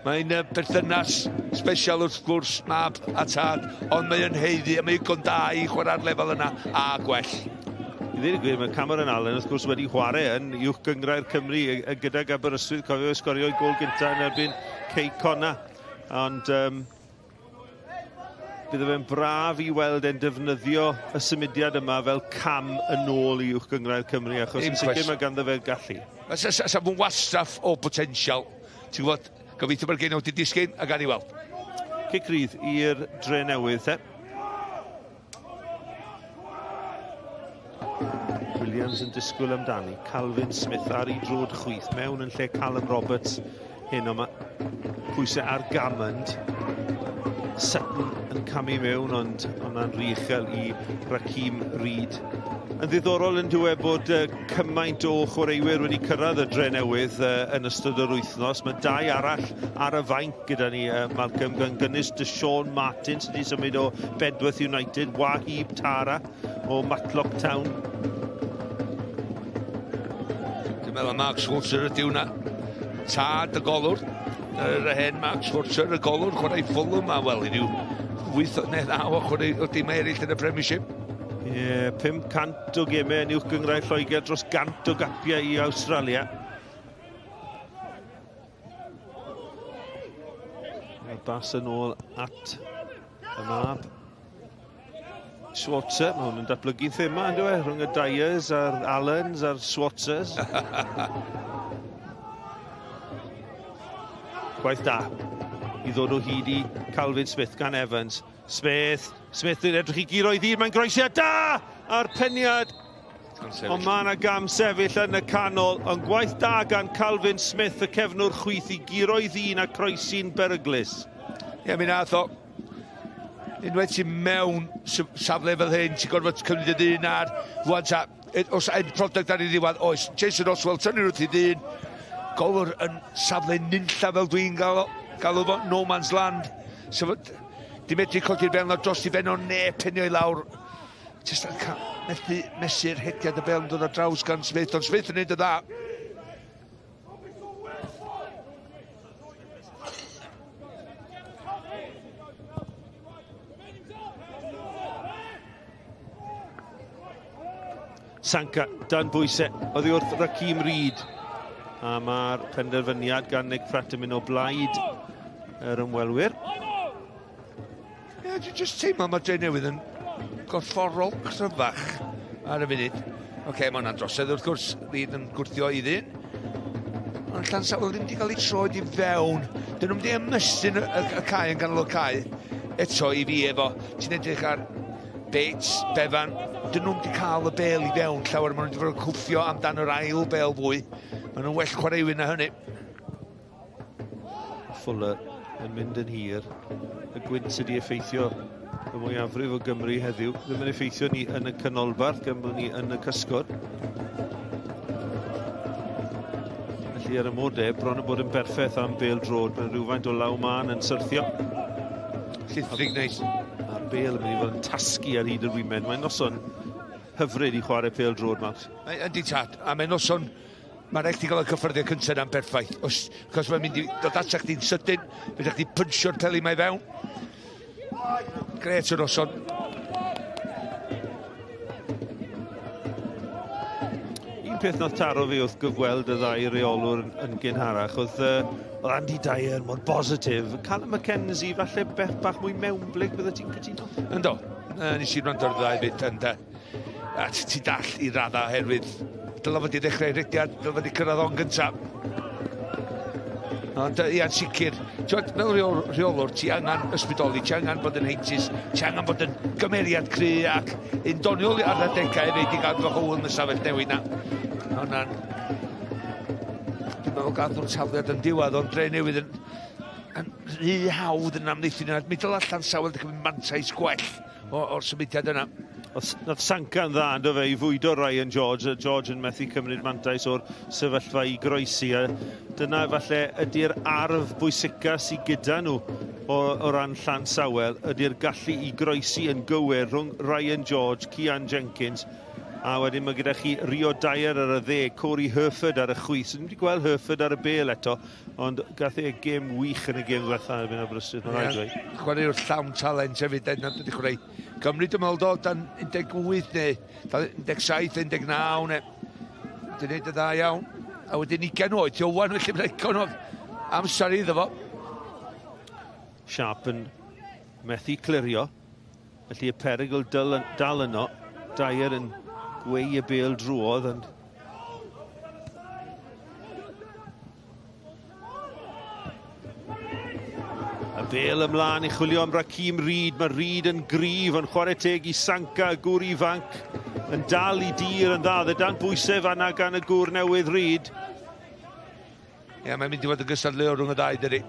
mae'n berthynas special wrth gwrs, mab a tad, ond mae'n haeddu a mae'n ddigon da i chwarae'r lefel yna a gwell. I ddweud y gwir, mae Cameron Allen wrth gwrs wedi chwarae yn uwch gynghrair Cymru gydag Aberystwyth, cofio sgorio ei gôl gyntaf yn erbyn Cei Connah, ond Bydde fe'n braf i weld e'n defnyddio y symudiad yma fel cam yn ôl i Uwch Gynghrair Cymru, achos yn sicr mae ganddo fe'r gallu. Sa fo'n wastraff o potensial. Ti'n gwybod, gobeithio bod gen wedi disgyn a gan i weld. Cic rydd i'r Drenewydd, te. Williams yn disgwyl amdani. Calvin Smith ar ei drod chwith, mewn yn lle Callum Roberts hyn yma. Pwysau ar Gammond. Sutton yn camu mewn, ond hwnna'n rhy uchel i Raheem Reid. Yn ddiddorol yn dweud bod cymaint o chwaraewyr wedi cyrraedd y Drenewydd yn ystod yr wythnos. Mae dau arall ar y fainc gyda ni, Malcolm, gan gynnwys Deshaun Martin sydd wedi symud o Bedworth United, Wahib Tara o Matlock Town. Dwi'n meddwl Mark Schwarzer ydy hwnna. Tad y golwr. Yr hen Mark Schwarzer, y golwr, chwarae Fulham, a wel, i ryw 8 neu 9 o chwarae o dimau eraill yn y Premiership. Ie, 500 o gemau yn Uwch Gynghrair Lloegr, dros 100 o gapiau i Awstralia. Mae'r bas yn ôl at y mab. Schwarzer, mae hwn yn datblygu thema, yn dweud, rhwng y Dyers a'r Allens a'r Schwarzers. Gwaith da i ddod o hyd i Calvin Smith gan Evans. Smith, Smith yn edrych i guro i ddyn, mae'n groesiad da! A'r peniad. Ond mae yna gam sefyll yn y canol, ond gwaith da gan Calvin Smith, y cefnwr chwith, i guro i ddyn a croesi'n beryglus. Ie, mi nath o. Unwaith ti mewn safle fel hyn, ti'n gorfod cymryd y ddyn ar. Rwan ta, os end product ar ei ddiwedd, oes, Jason Oswell, tynnu wrth i ddyn. Golwr yn safle nunlla fel dwi'n galw fo, no man's land. So, di medru codi'r bel na dros i ben o ne, penio i lawr. Just yn methu mesur hediad y bel yn dod ar draws gan Smith, ond Smith yn neud y dda. Sanka dan bwysau oddi wrth Raheem Reid. A mae'r penderfyniad gan Nick Pratt yn mynd o blaid yr ymwelwyr. Ie, yeah, dwi'n just teimlo mae'r Drenewydd yn gorfforol cryfach ar y funud. Oce, okay, mae hwnna'n drosedd wrth gwrs, Reid yn gwrthio i ddyn. Ond Llansawel ddim wedi cael ei troed i fewn. Dyn nhw'n mynd i ymestyn y cae yn ganol y cae. Eto i fi efo, ti'n edrych ar Bates, Bevan, dyn nhw'n wedi cael y bel i fewn llawer, maen nhw wedi fod yn cwffio amdan yr ail bel fwy. Maen nhw'n well chwaraewyr na hynny. Fuller yn mynd yn hir. Y gwynt sydd wedi effeithio y mwyafrif o Gymru heddiw. Ddim yn effeithio ni yn y canolbarth, gan bod ni yn y cysgod. Felly ar y modau, bron yn bod yn berffaith am bêl droed. Mae'n rhywfaint o law mân yn syrthio. Llithrig neis. A'r bêl yn mynd i fod yn tasgu ar hyd yr wymen. Mae'n noson hyfryd i chwarae pêl droed, Max. Yndi tad, a mae'n noson, mae'n rhaid chdi gael y cyffyrddiad cyntaf na'n berffaith. Os, cos mae'n mynd i dod atach chdi'n sydyn, fedra chdi pynsio'r peli mae fewn. Gret o noson. Un peth nath taro fi wrth gyfweld y ddau reolwr yn gynharach oedd Andy Dyer mor bositif. Callum McKenzie falle beth bach mwy mewnblyg, bydde ti'n cytuno? Ynddo, nes i wrando ar y ddau bit, and, a ti dall i radda oherwydd dylai fod i ddechrau rediad, dylai fod i cyrraedd o'n gyntaf. Ond ia'n sicr, ti'n fel rheolwr, ti angen ysbrydoli, ti angen bod yn heintus, ti angen bod yn gymeriad cry ac undoniol ar adegau hefyd i gael bach o hwyl yn y safell newid na. Hwnna'n... Dwi'n meddwl gath nhw'n tafliad yn diwedd, ond Dre Newydd yn rhy hawdd yn amddiffyn yna. Mi dylai Llansawel wedi cymryd mantais gwell o'r symudiad yna. Nath Sanka yn dda, ynddo fe, i fwydo Ryan George, a George yn methu cymryd mantais o'r sefyllfa i groesi. A dyna falle ydy'r arf bwysica sydd gyda nhw o ran Llansawel, ydy'r gallu i groesi yn gywir rhwng Ryan George, Cian Jenkins, a wedyn mae gyda chi Rio Dyer ar y dde, Corey Herford ar y chwith. So, ni wedi gweld Herford ar y bêl eto, ond gath e gêm wych yn y gêm ddiwetha yn erbyn Aberystwyth, mae'n rhaid dweud. Chwaraewr llawn talent hefyd, na wedi chwarae Cymru, dwi'n meddwl, do, dan 18 neu 17, 19 neu. Dwi'n neud y dda iawn. A wedyn 20 oed, ti owan felly mae'n digon o amser iddo fo. Sharp yn methu clirio. Felly y perygl dal yno. Dyer yn gweu y bêl drwodd. Ond y bêl ymlaen i chwilio am Rakeem Reid. Mae Reid yn gryf, yn chwarae teg i Sanka, y gŵr ifanc, yn dal i dir yn dda. Dde dan bwysau fanna gan y gŵr newydd Reid. Ie, mae'n mynd i fod yn gystadleuol rhwng y ddau, dydy.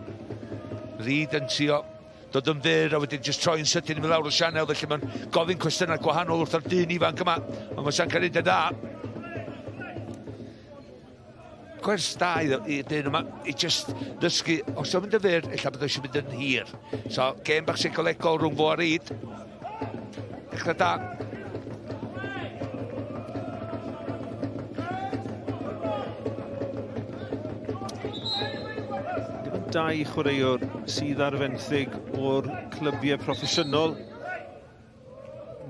Reid yn trio dod yn fyr a wedyn jyst troi'n sydyn i mynd lawr y sianel, felly mae'n gofyn cwestiynau gwahanol wrth yr dyn ifanc yma. Ond mae Sanka'n neud yn dda. Gwers da i'r dyn yma, i just ddysgu, os o'n mynd yn fyr, ella bod o eisiau mynd yn hir. So, gêm bach seicolegol rhwng fo a Reid. Dechrau da. Dim ond 2 chwaraewr sydd ar fenthyg o'r clybiau proffesiynol.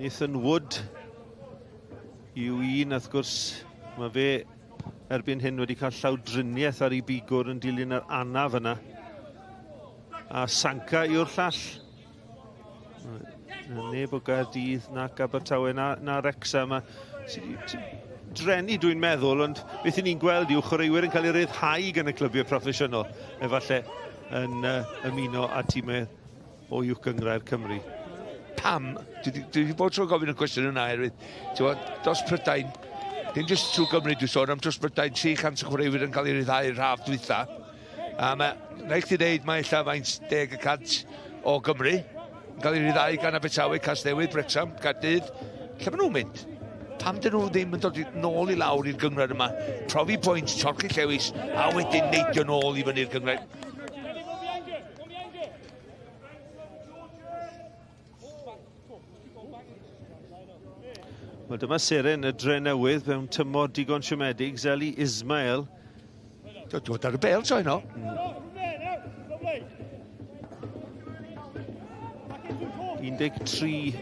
Nathan Wood yw un, wrth gwrs, mae fe erbyn hyn wedi cael llawdriniaeth ar ei bigwr yn dilyn yr anaf yna. A Sanka yw'r llall. Neb o Gaerdydd nac Abertawe na Wrecsam. Dreni dwi'n meddwl, ond beth i ni'n gweld yw chwaraewyr yn cael ei ryddhau gan y clybiau proffesiynol, efallai yn ymuno â tîmau o Uwch Gynghrair Cymru. Pam? Dwi wedi bod trwy gofyn y cwestiwn yna oherwydd, dros Prydain, dim jyst trwy Gymru dwi'n sôn, am dros Prydain 300 o chwaraewyr yn cael ei ryddhau'r haf dwytha. A mae, rhaid chdi ddeud, mae ella faint 10% o Gymru yn cael ei ryddhau gan Abertawe, Casnewydd, Wrecsam, Caerdydd. Lle maen nhw'n mynd? Pam dyn nhw ddim yn dod nôl i lawr i'r gynghrair yma? Profi pwynt, torchi llewis, a wedyn neidio nôl i fyny'r gynghrair. Wel, dyma seren y Drenewydd mewn tymor digon siomedig, Zeli Ismail. Dod ar y bêl tro heno. 13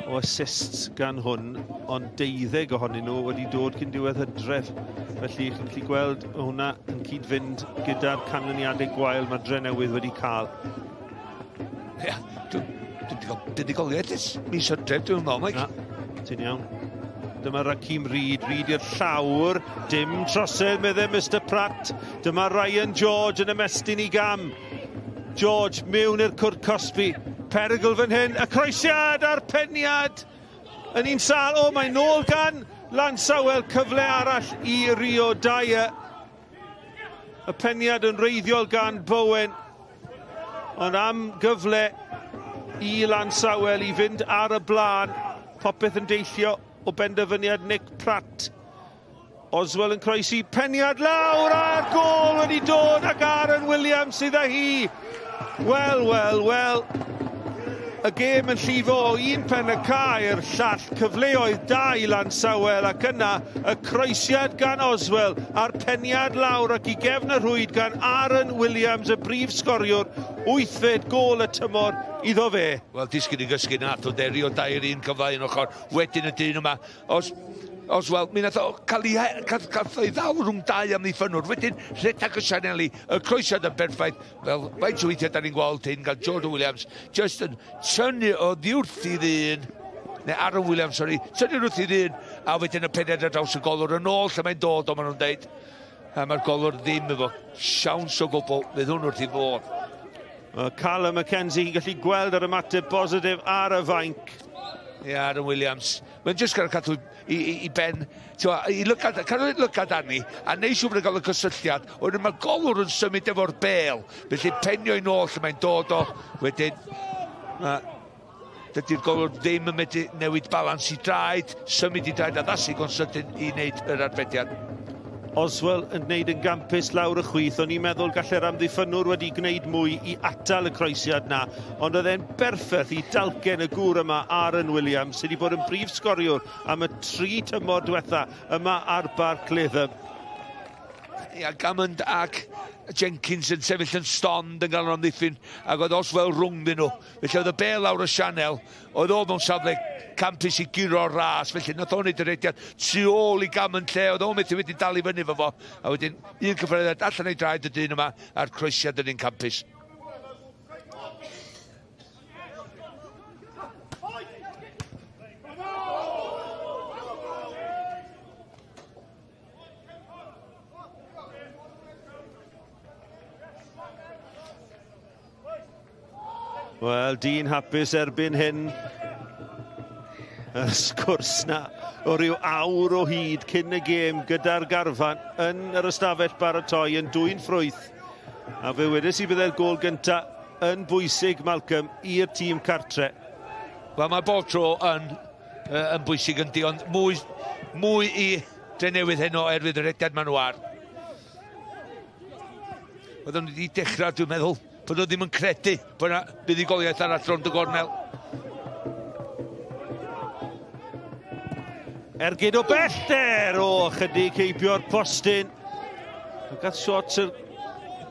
o assists gan hwn, ond 12 ohonyn nhw wedi dod cyn diwedd hydref. Felly chi'n gallu gweld hwnna yn cyd-fynd gyda'r canlyniadau gwael mae'r Drenewydd wedi cael. Ia, dwi wedi cael buddugoliaeth ers mis Hydref, dwi'n meddwl, Mike. Na, ti'n iawn. Dyma Rakeem Reid, Reid i'r llawr, dim trosedd, meddai Mr Pratt. Dyma Ryan George yn ymestyn i gam. George mewn i'r cwrt cosbi. Perygl fan hyn, y croesiad a'r peniad yn un sâl. O, mae nôl gan Lansawel, cyfle arall i Rio Dyer. Y peniad yn reiddiol gan Bowen, ond am gyfle i Lansawel i fynd ar y blaen. Popeth yn deillio o benderfyniad Nick Pratt. Oswell yn croesi, peniad lawr a'r gôl wedi dod ac Aaron Williams sydd â hi. Wel, wel, wel. Y gêm yn llifo o un pen y cae i'r llall, cyfleoedd da i Lansawel ac yna y croesiad gan Oswell a'r peniad lawr ac i gefn y rhwyd gan Aaron Williams, y brif sgoriwr, 8fed gôl y tymor iddo fe. Wel, disgyn i gysgu nath o derio dair un cyfle un ochr, wedyn y dyn yma. Oswell, mi nath o cael ei ddal rhwng dau amddiffynnwr, wedyn rhedeg y sianeli, y croesiad yn berffaith, fel faint o weithiau da ni'n gweld hyn gan Jordan Williams, just yn tynnu o ddiwrth i ddyn, neu Aaron Williams, sorry, tynnu wrth i ddyn, a wedyn y peniad ar draws y golwr yn ôl lle mae'n dod o, maen nhw'n deud. A mae'r golwr ddim efo siawns o gwbl, fydd hwn wrth i fod. Callum McKenzie, chi'n gallu gweld yr ymateb positif ar y fainc. Ie, Aaron Williams. Mae'n jyst gael cadw i ben, i lygad, cadw lygad arni, a neud siŵr bod yn cael y cysylltiad. Wedyn mae'r golwr yn symud efo'r bêl, felly penio i nôl lle mae'n dod o. Wedyn, dydy'r golwr ddim yn medru newid balans i draed, symud i draed addasu gon sydyn i wneud yr arbediad. Oswell yn gwneud yn gampus lawr y chwith. O'n i'n meddwl gallai'r amddiffynnwr wedi gwneud mwy i atal y croesiad na, ond oedd e'n berffaith i dalcen y gŵr yma, Aaron Williams, sydd wedi bod yn brif sgoriwr am y 3 tymor diwetha yma ar Barc Latham. Ia, Gammond ac Jenkins yn sefyll yn stond yn gael yr amddiffyn, ac oedd Oswell rhwngddyn nhw. Felly oedd y bêl lawr y sianel, oedd o mewn safle campus i guro'r ras, felly nath o wneud y rediad tu ôl i Gammond lle, oedd o'n methu wedi dal i fyny efo fo, a wedyn un cyffreddiad allan o'i draed y dyn yma a'r croesiad yn un campus. Wel, dyn hapus erbyn hyn. Y sgwrs na o ryw awr o hyd cyn y gêm gyda'r garfan yn yr ystafell baratoi yn dwyn ffrwyth. A fe wedes i byddai'r gôl gynta yn bwysig, Malcolm, i'r tîm cartre. Wel, mae bob tro yn bwysig yndi, ond mwy i Drenewydd heno oherwydd y rediad maen nhw ar. Oedden nhw wedi dechrau, dwi'n meddwl, bod nhw ddim yn credu bod yna buddugoliaeth arall rownd y gornel. Ergyd o bellter, o, chydig heibio'r postyn. Gath shot yr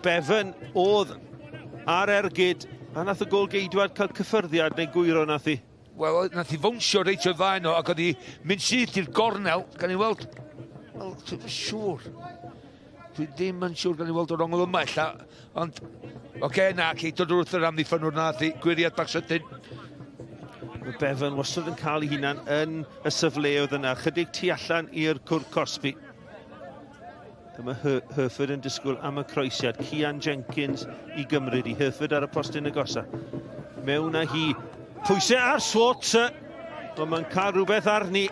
Bevan oedd ar ergyd, a nath y gôl geidwad cael cyffyrddiad neu gwyro nath hi. Wel, nath hi fownsio reit o'i flaen o, ac oedd hi mynd syth i'r gornel, gan i weld, wel, dwi'n siŵr. Dwi ddim yn siŵr gan i weld o'r ongl yma ella, ond, oce, na, ci, dod wrth yr amddiffynwr nath hi, gwiriad bach sydyn. Mae Bevan wastad yn cael ei hunan yn y safleoedd yna, chydig tu allan i'r cwrt cosbi. Dyma Herford yn disgwyl am y croesiad. Cian Jenkins i gymryd i Herford ar y postyn agosa. Mewn â hi. Pwysau ar Swartz. Ond mae'n cael rhywbeth arni.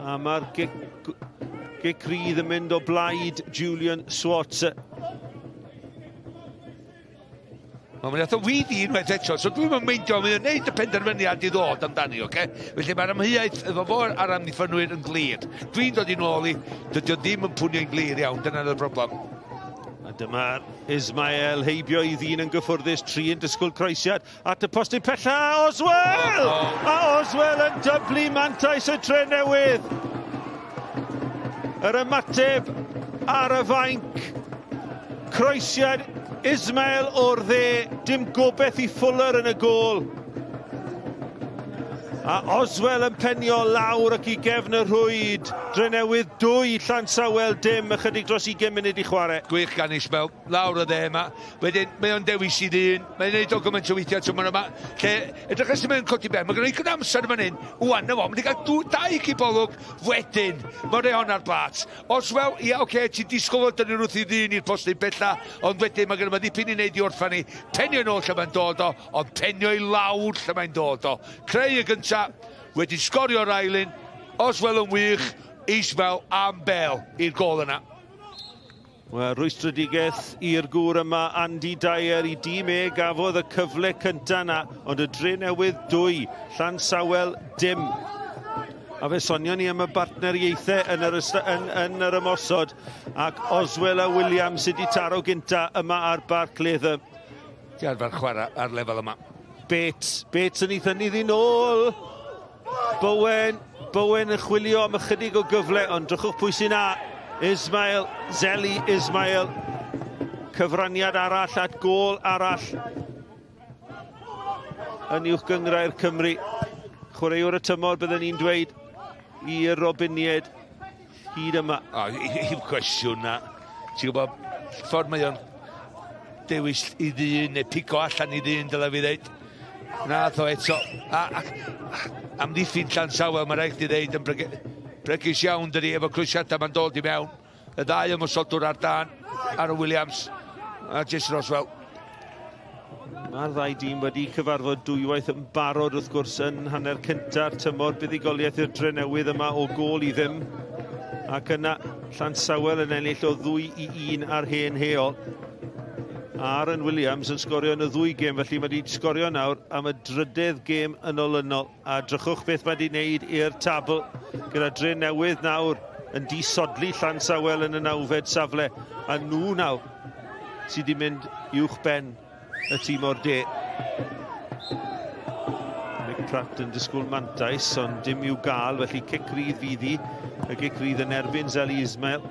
A mae'r gic rydd yn mynd o blaid Julian Swartz. Wel, mae'n nath o weiddi unwaith eto, so dwi'm yn meindio, mae'n gwneud y penderfyniad i ddod amdani, oce? Felly mae'r amheuaeth efo fo a'r amddiffynwyr yn glir. Dwi'n dod i nôl i, dydy o ddim yn pwnio'n glir iawn, dyna'r broblem. A dyma'r Ismael heibio i ddyn yn gyffwrddus, tri yn disgwyl croesiad at y postyn pella, Oswell! A Oswell yn dyblu mantais y Drenewydd. Yr ymateb ar y fainc. Croesiad Ismael o'r dde, dim gobeith i Fuller yn y gôl. A Oswell yn penio lawr ac i gefn y rhwyd. Drenewydd 2, Llansawel dim, ychydig dros 20 munud i chwarae. Gwych gan Ismael, lawr y dde yma. Wedyn, mae o'n dewis i ddyn, mae'n neud o gymaint o weithiau tymor yma. Lle, edrych os mae'n codi ben, mae gen i gyda amser fan hyn. Wan, na fo, mae'n cael 2 cipolwg wedyn. Mae'n rhoi hon ar blat. Oswell, ia, oce, ti'n disgwyl fod dynnu wrth i ddyn i'r postyn bella, ond wedyn mae gen i ddipyn i wneud i orffan ni. Penio nôl lle mae'n dod o, ond penio i lawr lle mae'n dod o. Creu y gynta, wedi sgorio'r ail un, Oswell yn wych, Ismael am bel i'r gôl yna. Wel, rwystredigaeth i'r gŵr yma, Andy Dyer, i dîm e gafodd y cyfle cynta yna, ond y Drenewydd 2, Llansawel dim. A fe sonion ni am y bartneriaethau yn yr ymosod, ac Oswell a Williams sydd wedi taro gynta yma ar Barc Latham. Di arfer chwarae ar lefel yma. Bates yn ei thynnu ddi nôl. Bowen yn chwilio am ychydig o gyfle, ond drychwch pwy sy'n na. Ismael, Zeli Ismael. Cyfraniad arall at gôl arall yn uwch gynghrair Cymru. Chwaraewr y tymor byddwn ni'n dweud i'r Robiniaid hyd yma. O, i'm cwestiwn na. Ti'n gwybod, ffordd mae o'n dewis i ddyn neu pigo allan i ddyn, dylai fi ddeud. Nath o eto. A amddiffyn Llansawel, mae rhaid i ddeud yn bregus iawn dydi, efo croesiadau mae'n dod i mewn. Y ddau ymosodwr ar dan, Aaron Williams a Jason Oswell. Mae'r ddau dîm wedi cyfarfod dwywaith yn barod wrth gwrs yn hanner cynta'r tymor. Buddugoliaeth i'r Drenewydd yma o gôl i ddim. Ac yna Llansawel yn ennill o 2-1 ar hen heol. Aaron Williams yn sgorio yn y ddwy gêm, felly mae wedi sgorio nawr am y drydedd gêm yn olynol. A drychwch beth mae wedi wneud i'r tabl gyda Drenewydd nawr yn disodli Llansawel yn y 9fed safle. A nhw nawr sydd wedi mynd uwch ben y tîm o'r de. Mick Pratt yn disgwyl mantais, ond dim i'w gael, felly cic rydd fydd hi. Y gic rydd yn erbyn Zeli Ismael.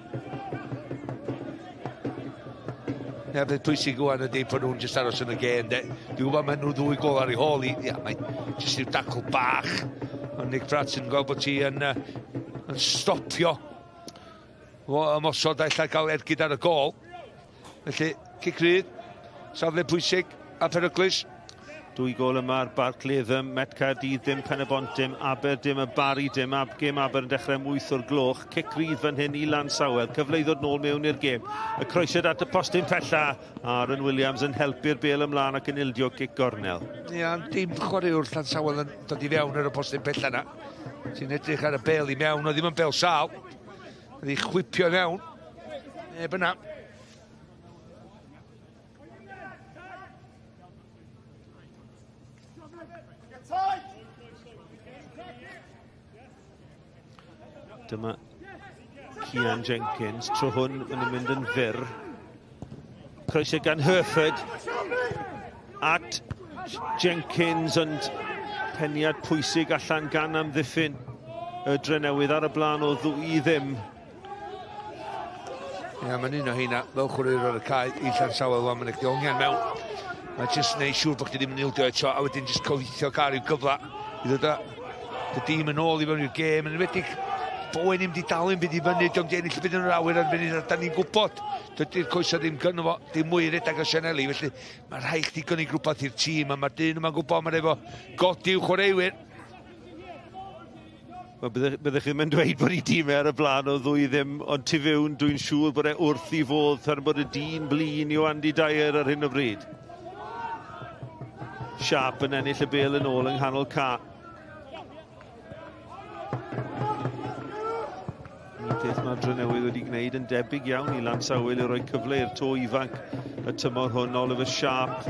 Ie, beth pwysig ŵan ydy bod nhw'n jyst aros yn y gêm, de. Dwi'n gwybod maen nhw ddwy gôl ar ei hôl i. Ia, mae'n jyst rhyw dacl bach. Ond Nick Pratt yn gweld bod ti yn stopio o ymosod a ella gael ergyd ar y gôl. Felly, cic rydd, safle pwysig a peryglus. Dwy gol yma ar Barc Latham, Met Caerdydd dim, Pen-y-bont dim, Aber dim, y Barri dim, ab gêm Aber yn dechrau am 8 o'r gloch. Cic rydd fan hyn i Lansawel, cyfle i ddod nôl mewn i'r gêm. Y croesiad at y postyn pella, Aaron Williams yn helpu'r bêl ymlaen ac yn ildio cic gornel. Ia, dim chwaraewr Llansawel yn dod i fewn ar y postyn pella na. Sy'n edrych ar y bêl i mewn, oedd ddim yn bêl sâl. Oedd hi chwipio i mewn. Neb yna. Dyma Cian Jenkins. Tro hwn yn mynd yn fyr. Croeso gan Herford at Jenkins, ond peniad pwysig allan gan amddiffyn y Drenewydd ar y blaen o 2-0. Ia, mae'n un o heina, fel chwaraewr ar y cae i Llansawel, wan, mae'n hongian mewn. Mae'n jyst neud siŵr bod chdi ddim yn ildio eto, a wedyn jyst gobeithio cael rhyw gyfle i ddod â dy dîm yn ôl i fewn i'r gêm, yn enwedig Bowen ddim di dal yn byd i fyny, diolch di ennill y byd yn yr awyr ar funud, a da ni'n gwybod, dydy'r coesau ddim gynno fo, dim mwy i redag o Sianeli, felly mae rhaid chdi gynnig rhywbeth i'r tîm, a mae'r dyn yma'n gwybod, mae'n efo godi i'w chwaraewyr. Wel, byddech chi ddim yn dweud bod ei dîm e ar y blaen o 2-0, ond tu fewn dwi'n siŵr bod e wrth i fodd tan bod y dyn blin yw Andy Dyer ar hyn o bryd. Sharp yn ennill y bêl yn ôl yng nghanol ca. Un peth mae'r Drenewydd wedi gwneud yn debyg iawn i Lansawel i roi cyfle i'r to ifanc y tymor hwn. Oliver Sharp,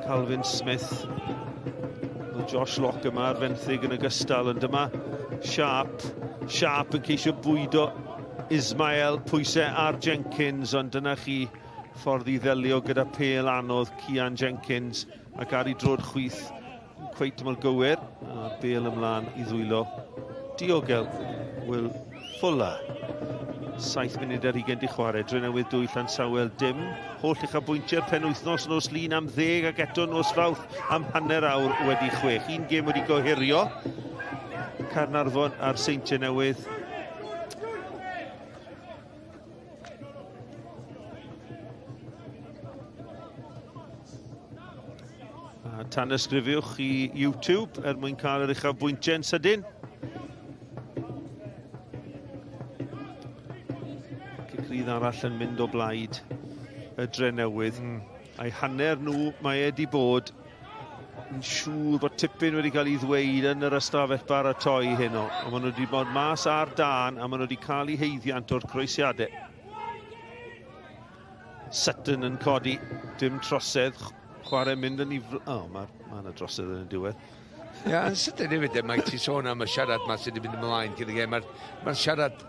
Calvin Smith, Josh Locke yma ar fenthyg yn ogystal, ond dyma Sharp. Sharp yn ceisio bwydo Ismael, pwysau ar Jenkins, ond dyna chi ffordd i ddelio gyda pêl anodd Cian Jenkins, ac ar ei drod chwith cweit mor gywir, a'r bêl ymlaen i ddwylo diogel Will Fuller. 7 munud ar 20 di chwarae, Drenewydd 2, Llansawel dim. Holl uchafbwyntiau'r penwythnos nos Lun am 10 ac eto nos Fawrth am 6:30. Un gêm wedi gohirio, Caernarfon a'r Seintiau Newydd. A tanysgrifiwch i YouTube er mwyn cael yr uchafbwyntiau yn sydyn. Cic rydd arall yn mynd o blaid y Drenewydd. A'i hanner nhw mae e di bod yn siŵr bod tipyn wedi cael ei ddweud yn yr ystafell baratoi heno. Ond maen nhw wedi bod mas ar dân a maen nhw wedi cael eu haeddiant o'r croesiadau. Sutton yn codi, dim trosedd, chwarae mynd yn ei... O, mae yna drosedd yn y diwedd. Ia, yn sydyn hefyd, Mike, ti'n sôn am y siarad ma sydd wedi mynd ymlaen cyn y gêm. Mae'r siarad,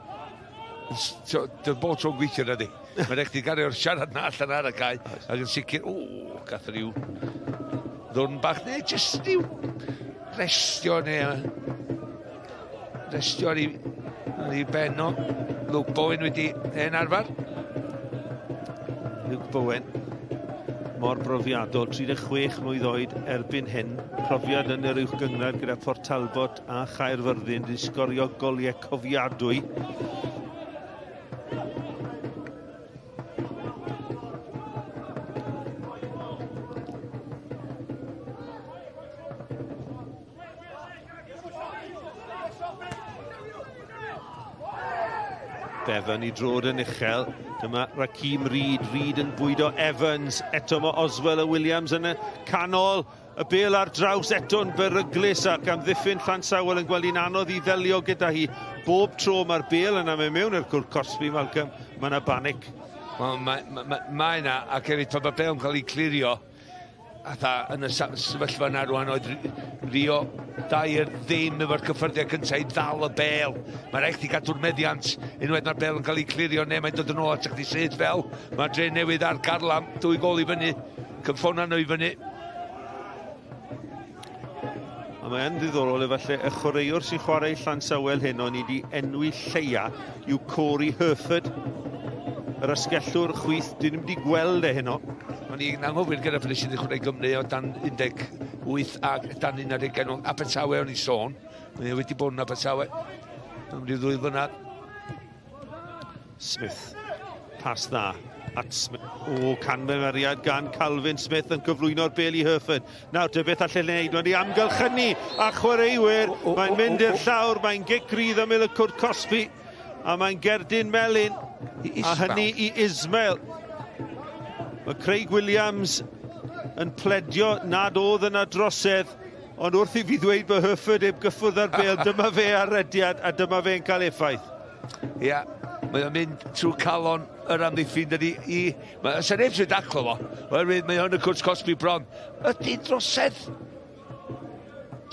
dydd bob tro'n gweithio na di. Mae'n rhaid chdi gario'r siarad na allan ar y cae, ac yn sicr, o, gath rhyw ddwrn bach, neu jyst rhyw restio neu restio ar ei ben o. Luke Bowen wedi hen arfer. Luke Bowen, mor brofiadol, 36 mlwydd oed erbyn hyn. Profiad yn yr uwch gynghrair gyda Port Talbot a Chaerfyrddin, wedi sgorio goliau cofiadwy. Bevan i drod yn uchel. Dyma Rakeem Reid. Reid yn bwydo Evans. Eto mae Oswell a Williams yn y canol. Y bêl ar draws eto'n beryglus ac amddiffyn Llansawel yn gweld hi'n anodd i ddelio gyda hi. Bob tro mae'r bêl yna mewn mewn i'r cwrt cosbi, Malcolm, mae yna banic. Wel, mae yna, ac hefyd pan mae bêl yn cael ei clirio, atha yn y sefyllfa yna rwan oedd Rio Dyer ddim efo'r cyffyrddiad cyntaf i ddal y bêl. Mae'n rhaid chdi gadw'r meddiant unwaith mae'r bêl yn cael ei clirio neu mae'n dod yn ôl at chdi syth fel. Mae Dre Newydd ar garlam, 2 gôl i fyny, cynffona nhw i fyny. A mae yn ddiddorol efallai y chwaraewr sy'n chwarae Llansawel heno, ni wedi enwi lleia, yw Corey Herford. Yr asgellwr chwith, dyn ni'm wedi gweld e heno. O'n i'n anghofio gyda pryd sydd wedi chwarae Gymru o dan 18 ac dan 11 o'n Abertawe o'n i sôn. Mae e wedi bod yn Abertawe am ryw 2 flynedd. Smith, pas dda. At Smith. O, canfymeriad gan Calvin Smith yn cyflwyno'r bel i Herford. Nawr, dy beth allan ei wneud, mae'n amgylchynu a chwaraewyr. Mae'n mynd i'r llawr, mae'n gic rydd ymyl y cwrt cosbi, a mae'n gerdyn melyn, a hynny i Ismail. Mae Craig Williams yn pledio nad oedd yna drosedd, ond wrth i fi ddweud bod Herford heb gyffwrdd ar bel, dyma fe ar rediad a dyma fe'n cael effaith. Ia, yeah, mae o'n mynd trwy calon yr amddiffyn, dydy i... Mae sy'n neb sy'n daclo fo, oherwydd mae o'n y cwrt cosbi bron. Ydy drosedd?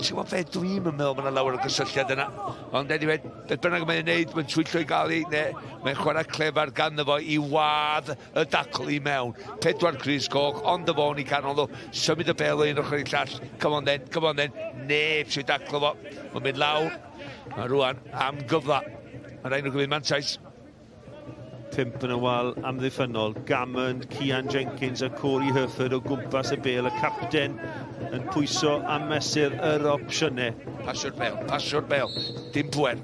Ti'n gwybod be, dwi'n meddwl bod yna lawer o gysylltiad yna. Ond anyway, beth bynnag mae'n neud, mae'n twyllo i gael ei, neu mae'n chwarae clefar ganddo fo i wadd y dacl i mewn. 4 crys coch, ond y fo'n i canol nhw, symud y bel o un ochr i'r llall. Come on then, come on then. Neb sy'n daclo fo. Mae'n mynd lawr. Mae rwan am gyfla. Mae rhaid nhw gymryd mantais. 5 yn y wal amddiffynnol. Gammond, Cian Jenkins a Corey Herford o gwmpas y bel. Y capten yn pwyso a mesur yr opsiynau. Pasio'r bel, pasio'r bel. Dim pwer.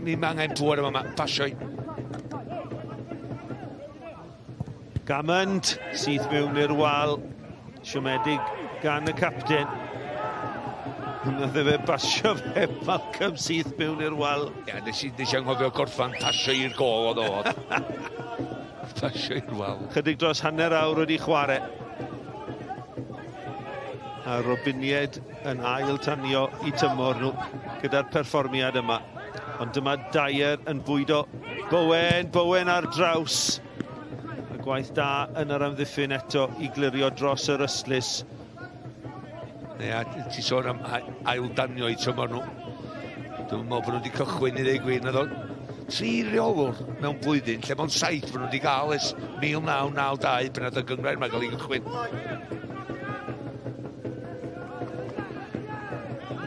Mi mae angen pwer yma, pasio i. Gammond, syth mewn i'r wal. Siomedig gan y capten. Nath e fe basio fe, Malcolm, syth mewn i'r wal. Ia, nes i anghofio gorffan pasio i'r gol oedd o. Pasio i'r wal. Chydig dros hanner awr wedi chwarae. A Robiniaid yn ail tanio i tymor nhw gyda'r perfformiad yma. Ond dyma Dyer yn bwydo Bowen, Bowen ar draws. A gwaith da yn yr amddiffyn eto i glirio dros yr ystlys. Ia, ti sôn am ail danio i tymor nhw. Dwi'n meddwl bod nhw wedi cychwyn i ddweud gwir. Naddo 3 reolwr mewn blwyddyn, lle mewn 7 bod nhw wedi gael ers 1992 pan nath y gynghrair yma gael ei gychwyn.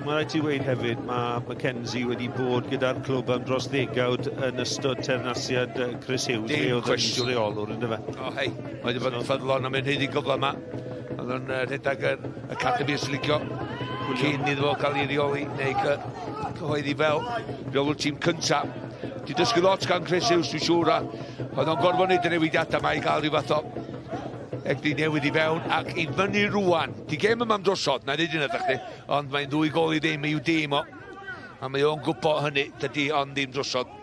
Mae rhaid ti weud hefyd, mae Mackenzie wedi bod gyda'r clwb am dros ddegawd yn ystod teyrnasiad Chris Hughes. Dim cwestiwn. Reolwr, ynddo fe? O, hei, mae wedi bod yn ffyddlon am ein hyd i gyfle yma. Oedd o'n rhedeg yr Academy os licio cyn iddo fo gael ei reoli neu cyhoeddi fel reolwr tîm cyntaf. Di dysgu lot gan Chris Hughes, dwi'n siŵr, a oedd o'n gorfod wneud y newidiadau yma i gael rhyw fath o egni newydd i fewn ac i fyny rwan. Di gêm yma am drosodd, na i ddeud hynna chdi, ond mae'n 2 gôl i ddim i'w dîm o. A mae o'n gwybod hynny, dydy ond ddim drosodd.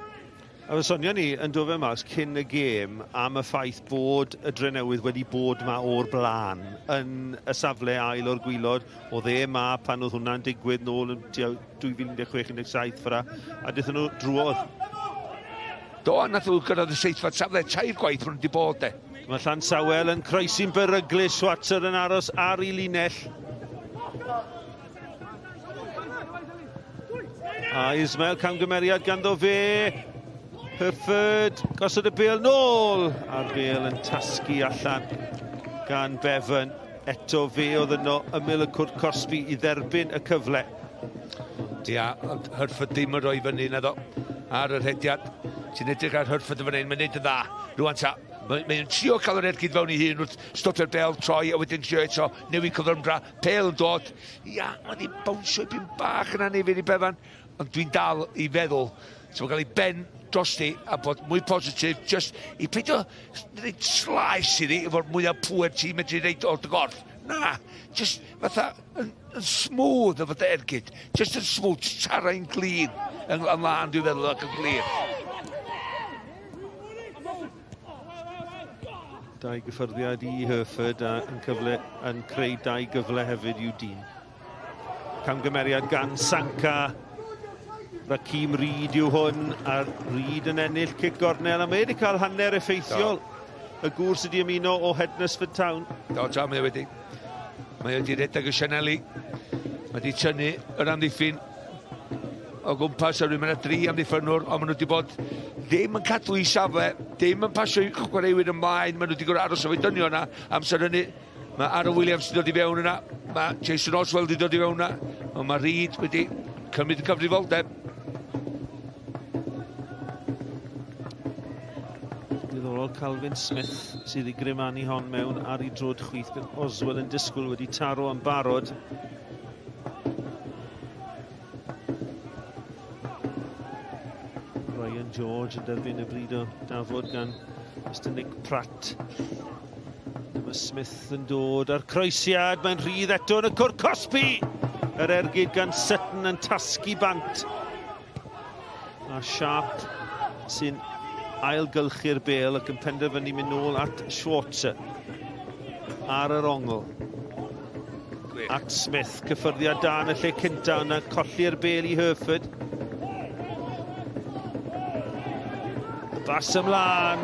A fe sonio ni yn dod fe mas cyn y gêm am y ffaith bod y Drenewydd wedi bod ma o'r blaen yn y safle ail o'r gwylod. Oedd e ma pan oedd hwnna'n digwydd nôl yn 2016-17 ffra, a daethon nhw drwodd. Do, nath nhw gyrraedd y seithfed safle, 3 gwaith maen nhw wedi bod de. Mae Llansawel yn croesi'n beryglus, Schwarzer yn aros ar ei linell. A Ismail, camgymeriad ganddo fe. Herford, gosod y bel nôl. A'r bel yn tasgu allan gan Bevan. Eto fe oedd yno ymyl y cwrt cosbi i dderbyn y cyfle. Ia, ond Herford ddim yn rhoi fyny naddo ar y rhediad. Ti'n edrych ar Herford yn fan hyn, mae'n neud yn dda. Rwan ta, mae'n trio cael yr ergyd fewn i hun wrth stopio'r bel, troi, a wedyn trio eto, newid cyflymdra, pel yn dod. Ia, mae wedi bownsio i byn bach yna neu fynd i Bevan, ond dwi'n dal i feddwl, so mae'n cael ei ben drosti a bod mwy positif, just i peidio reid slaes iddi, efo'r mwyaf pŵer ti'n medru reid o'r dy gorff. Na, just fatha yn smooth efo dy ergyd, just yn smooth, tarau'n glin, yn lân dwi'n feddwl ac yn glir. 2 gyffyrddiad i Herford a yn cyfle yn creu 2 gyfle hefyd i'w dîm. Camgymeriad gan Sanka. Rakeem Reid yw hwn, a Reid yn ennill cic gornel, a mae wedi cael hanner effeithiol. Y gŵr sydd wedi ymuno o Hednesford Town. Do, ta, mae wedi. Mae wedi rhedeg y sianeli. Mae wedi tynnu yr amddiffyn o gwmpas, a rwy'n mynd 3 amddiffynwr, ond maen nhw wedi bod ddim yn cadw i safle, ddim yn pasio i chwaraewyr ymlaen, maen nhw wedi gorfod aros efo'i dynion yna, amser hynny. Mae Aaron Williams wedi dod i fewn yna, mae Jason Oswell wedi dod i fewn yna, ond mae Reid wedi cymryd y cyfrifoldeb. Diddorol, Calvin Smith sydd i grimanu hon mewn ar ei drod chwith, bydd Oswell yn disgwyl wedi taro yn barod. Ryan George yn derbyn y bryd o dafod gan Mr Nick Pratt. Dyma Smith yn dod a'r croesiad, mae'n rhydd eto yn y cwr cosbi! Yr ergyd gan Sutton yn tasgu bant. A Sharp sy'n ailgylchu'r bêl ac yn penderfynu mynd nôl at Schwarzer ar yr ongl. At Smith, cyffyrddiad da yn y lle cynta yna, colli'r bêl i Herford. Bas ymlaen,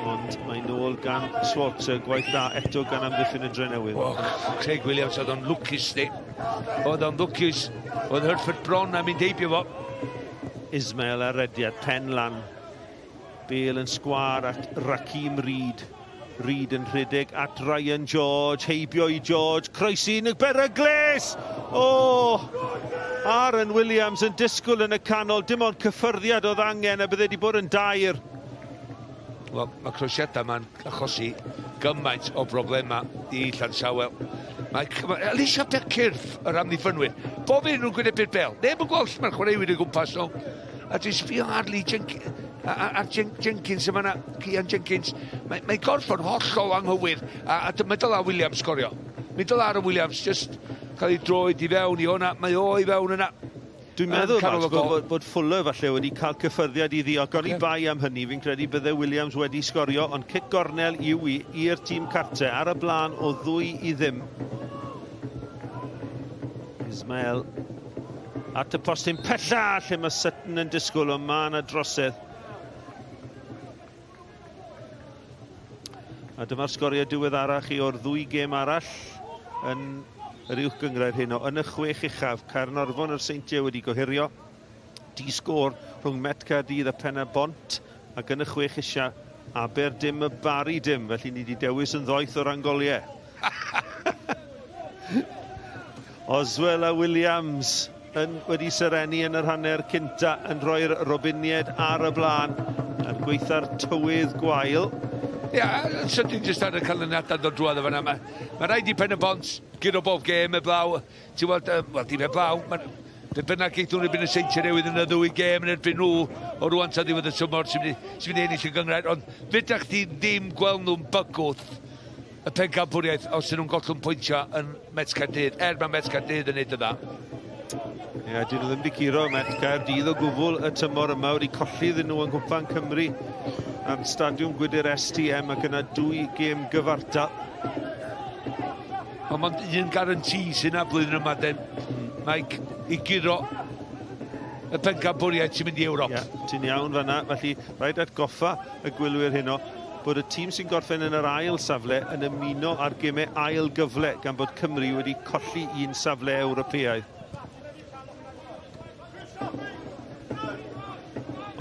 ond mae'n nôl gan Schwarzer, gwaith da eto gan amddiffyn y Drenewydd. Oh, Craig Williams oedd o'n lwcus di. Oedd o'n lwcus. Oedd Herford bron am mynd heibio fo. Ismail ar rediad, pen lan. Bale yn sgwar at Raheem Reid. Reid yn rhedeg at Ryan George, heibio i George, croesi yn y beryglus! O! Aaron Williams yn disgwyl yn y canol, dim ond cyffyrddiad oedd angen a bydde wedi bod yn dair. Wel, mae croesiadau yma'n achosi gymaint o broblemau i Llansawel. Mae Alicia cyrff yr amddiffynwyr. Bob un nhw'n gwynebu'r bel. Neb yn gweld lle mae'r chwaraewyr o gwmpas nhw. A dwi'n sbio ar Lee Jenkins, ar Jenkins yma na, Cian Jenkins. Mae gorff o'n hollol anghywir. A dyma dyla Williams sgorio. Mi dyla Aaron Williams just cael ei droed i fewn i hwnna. Mae o i fewn yna. Dwi'n meddwl Max, bod Fuller falle wedi cael cyffyrddiad iddi, ac o'n i bai am hynny, fi'n credu bydde Williams wedi sgorio, ond cic gornel yw i i'r tîm cartre ar y blaen o 2-0. Ismail at y postyn pella lle mae Sutton yn disgwyl, ond mae yna drosedd. A dyma'r sgoriau diweddarach i o'r ddwy gêm arall yn yr uwch gynghrair heno. Yn y 6 uchaf, Caernarfon a'r Seintiau wedi gohirio. Di sgôr rhwng Met Caerdydd a Pen-y-bont, ac yn y 6 isha, Aber dim y Bari dim, felly ni wedi dewis yn ddoeth o'r angoliau. Oswell a Williams wedi serennu yn yr hanner cynta, yn rhoi'r Robiniaid ar y blaen, ar gweitha'r tywydd gwael. Ia, sydyn jyst ar y canlyniadau dod drwodd o fan'na. Mae rhaid i Pen-y-bont guro bob gêm eblaw. Ti'n weld, wel, dim eblaw. Be bynnag geith nhw'n erbyn y Seintiau Newydd yn y ddwy gêm yn erbyn nhw o rwan tan ddiwedd y tymor sy'n mynd i ennill y gynghrair. Ond fedrech chdi ddim gweld nhw'n bygwth y pencampwriaeth os ydyn nhw'n gollwng pwyntiau yn Met Caerdydd, er mae Met Caerdydd yn neud y dda. Ie, dyn nhw ddim wedi curo Met Caerdydd o gwbl y tymor yma, wedi colli iddyn nhw yng Nghwpan Cymru ar Stadiwm Gwydyr STM ac yna 2 gêm gyfartal. Ond mond un guarantee sy'n na blwyddyn yma, den, Mike, i guro y pencampwriaeth sy'n mynd i Ewrop. Ie, ti'n iawn fan'na, felly rhaid atgoffa y gwylwyr heno bod y tîm sy'n gorffen yn yr ail safle yn ymuno ar gemau ail gyfle gan bod Cymru wedi colli un safle Ewropeaidd.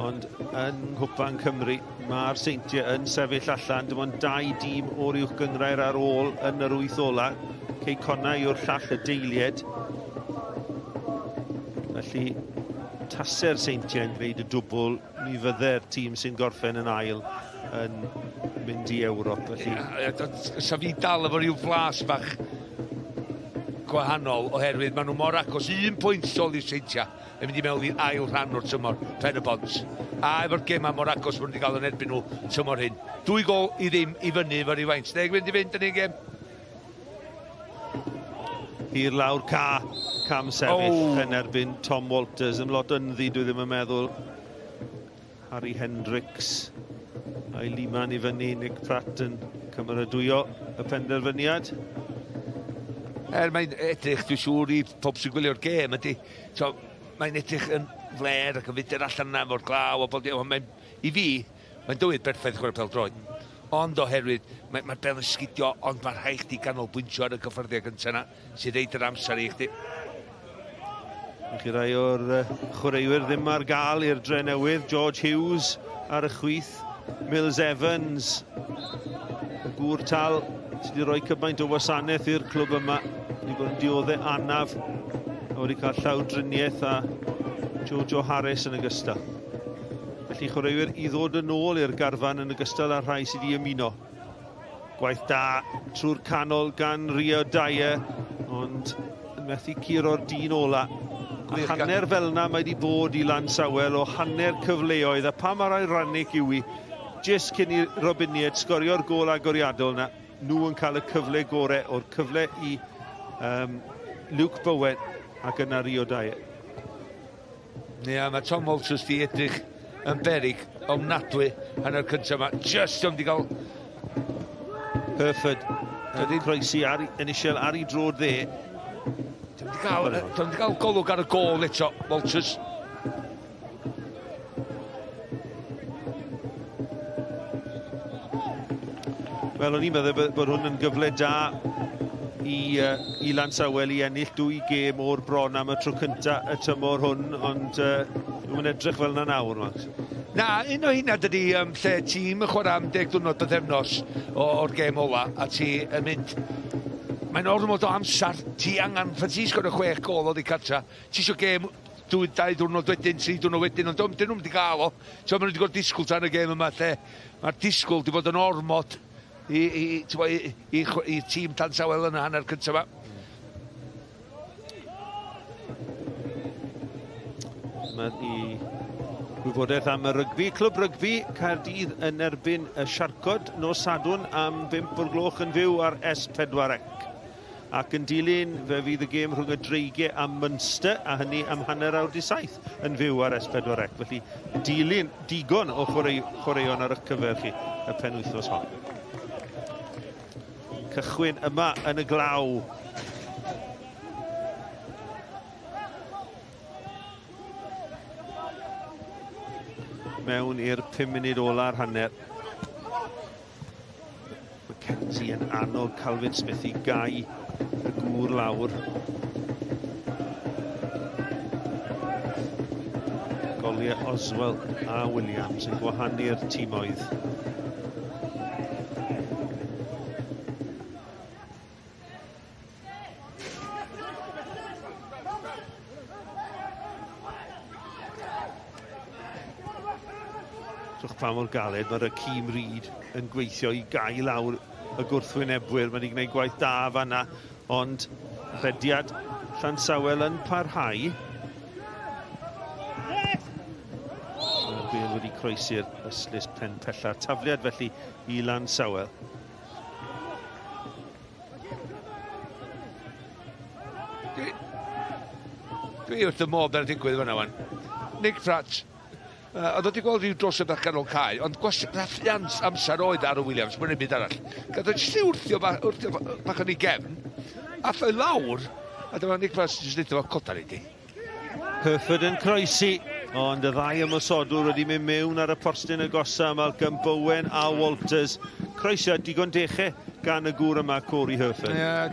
Ond yn Nghwpan Cymru, mae'r Seintiau yn sefyll allan. Dim ond 2 dîm o'r uwch gynghrair ar ôl yn yr 8 ola. Cei Connah yw'r llall y deiliad. Felly, tase'r Seintiau yn gwneud y dwbl, mi fydde'r tîm sy'n gorffen yn ail yn mynd i Ewrop. Felly... Sa fi dal efo rhyw flas bach gwahanol oherwydd maen nhw mor agos 1 pwynt ôl i'r Seintiau yn mynd i mewn i'r ail rhan o'r tymor, Pen-y-bont. A efo'r gemau mor agos maen nhw wedi cael yn erbyn nhw tymor hyn. 2 gôl i ddim i fyny efo rhywfaint. 10 mynd i fynd yn un gêm. Hir lawr cam sefyll yn erbyn Tom Walters. Yn lot ynddi, dwi ddim yn meddwl. Harry Hendricks a'i liman i fyny, Nick Pratt yn cymeradwyo y penderfyniad. Er mae'n edrych, dwi'n siŵr i pob sy'n gwylio'r gêm ydy, so, mae'n edrych yn fler ac yn fudur allan yna efo'r glaw a bob dim, ond i fi, mae'n dywydd berffaith chwarae pêl-droed. Ond oherwydd, mae'r bel yn sgidio, ond mae'n rhaid chdi ganolbwyntio ar y cyffyrddiad gyntaf yna, sy'n reid yr amser i chdi. Chi rai o'r chwaraewyr ddim ar gael i'r Drenewydd. George Hughes ar y chwith, Mills Evans, y gŵr tal sydd wedi rhoi cymaint o wasanaeth i'r clwb yma, wedi bod yn dioddef anaf, a wedi cael llawdriniaeth a Jojo Harris yn ogystal. Felly chwaraewyr i ddod yn ôl i'r garfan yn ogystal â'r rhai sydd wedi ymuno. Gwaith da trwy'r canol gan Rio Dyer, ond yn methu curo'r dyn ola. Gwych. Hanner fel yna mae wedi bod i Lansawel o hanner cyfleoedd, a pa mor ironic yw i, jyst cyn i Robiniaid sgorio'r gôl agoriadol yna, nhw yn cael y cyfle gore o'r cyfle i Luke Bowen ac yna Rio Dyer. Ie, mae Tom Walters di edrych yn berig ofnadwy hanner cyntaf yma. Just am di gael... Herford yn croesi ar, initial ar ei drod dde. Dwi'n di gael golwg ar y gôl eto, Walters. Wel, o'n i'n meddwl bod hwn yn gyfle da i Lansawel i ennill 2 gêm o'r bron am y tro cynta y tymor hwn, ond dwi'n edrych fel yna nawr, Max. Na, un o hynna dydy lle tîm yn chwarae am 10 diwrnod bythefnos o'r gêm ola, a ti yn mynd... Mae'n ormod o amser, ti angen, pan ti'n sgorio 6 gôl oddi cartra, ti isio gêm 2 diwrnod wedyn, 3 diwrnod wedyn, ond dyn nhw'm wedi gael o. Ti'n maen nhw wedi gorfod disgwyl tan y gêm yma, lle mae'r disgwyl wedi bod yn ormod i tîm Llansawel yn y hanner cyntaf yma. Mae i wybodaeth am y rygbi. Clwb Rygbi Caerdydd yn erbyn y Siarcod nos Sadwrn am 5 o'r gloch yn fyw ar S4C. Ac yn dilyn fe fydd y gêm rhwng y Dreigiau a Munster, a hynny am 7:30 yn fyw ar S4C. Felly dilyn digon o chwaraeon ar eich cyfer chi y penwythnos hon. Cychwyn yma yn y glaw. Mewn i'r 5 munud ola'r hanner. Mackenzie yn annog Calvin Smith i gau y gŵr lawr. Goliau Oswell a Williams yn gwahanu'r tîmoedd. Pa mor galed mae'r Hakeem Reid yn gweithio i gau lawr y gwrthwynebwyr. Mae wedi gwneud gwaith da fanna, ond rhediad Llansawel yn parhau. Mae'r bêl wedi croesi'r ystlys pen pella. Tafliad felly i Lansawel. Dwi wrth y modd ar y digwydd fanna wan. Nick Pratt. Oedd wedi gweld rhyw dros y bach ganol cae, ond gwastraffu amser oedd Aaron Williams, mae'n byd arall. Gath o jyst i wrthio bach yn ei gefn, ath o'i lawr, a dyma Nick Pratt jyst deutha fo, coda ni di. Herford yn croesi, ond y ddau ymosodwr wedi mynd mewn ar y postyn agosa, Malcolm Bowen a Walters. Croesiad digon dechau gan y gŵr yma, Corey Herford. Ie,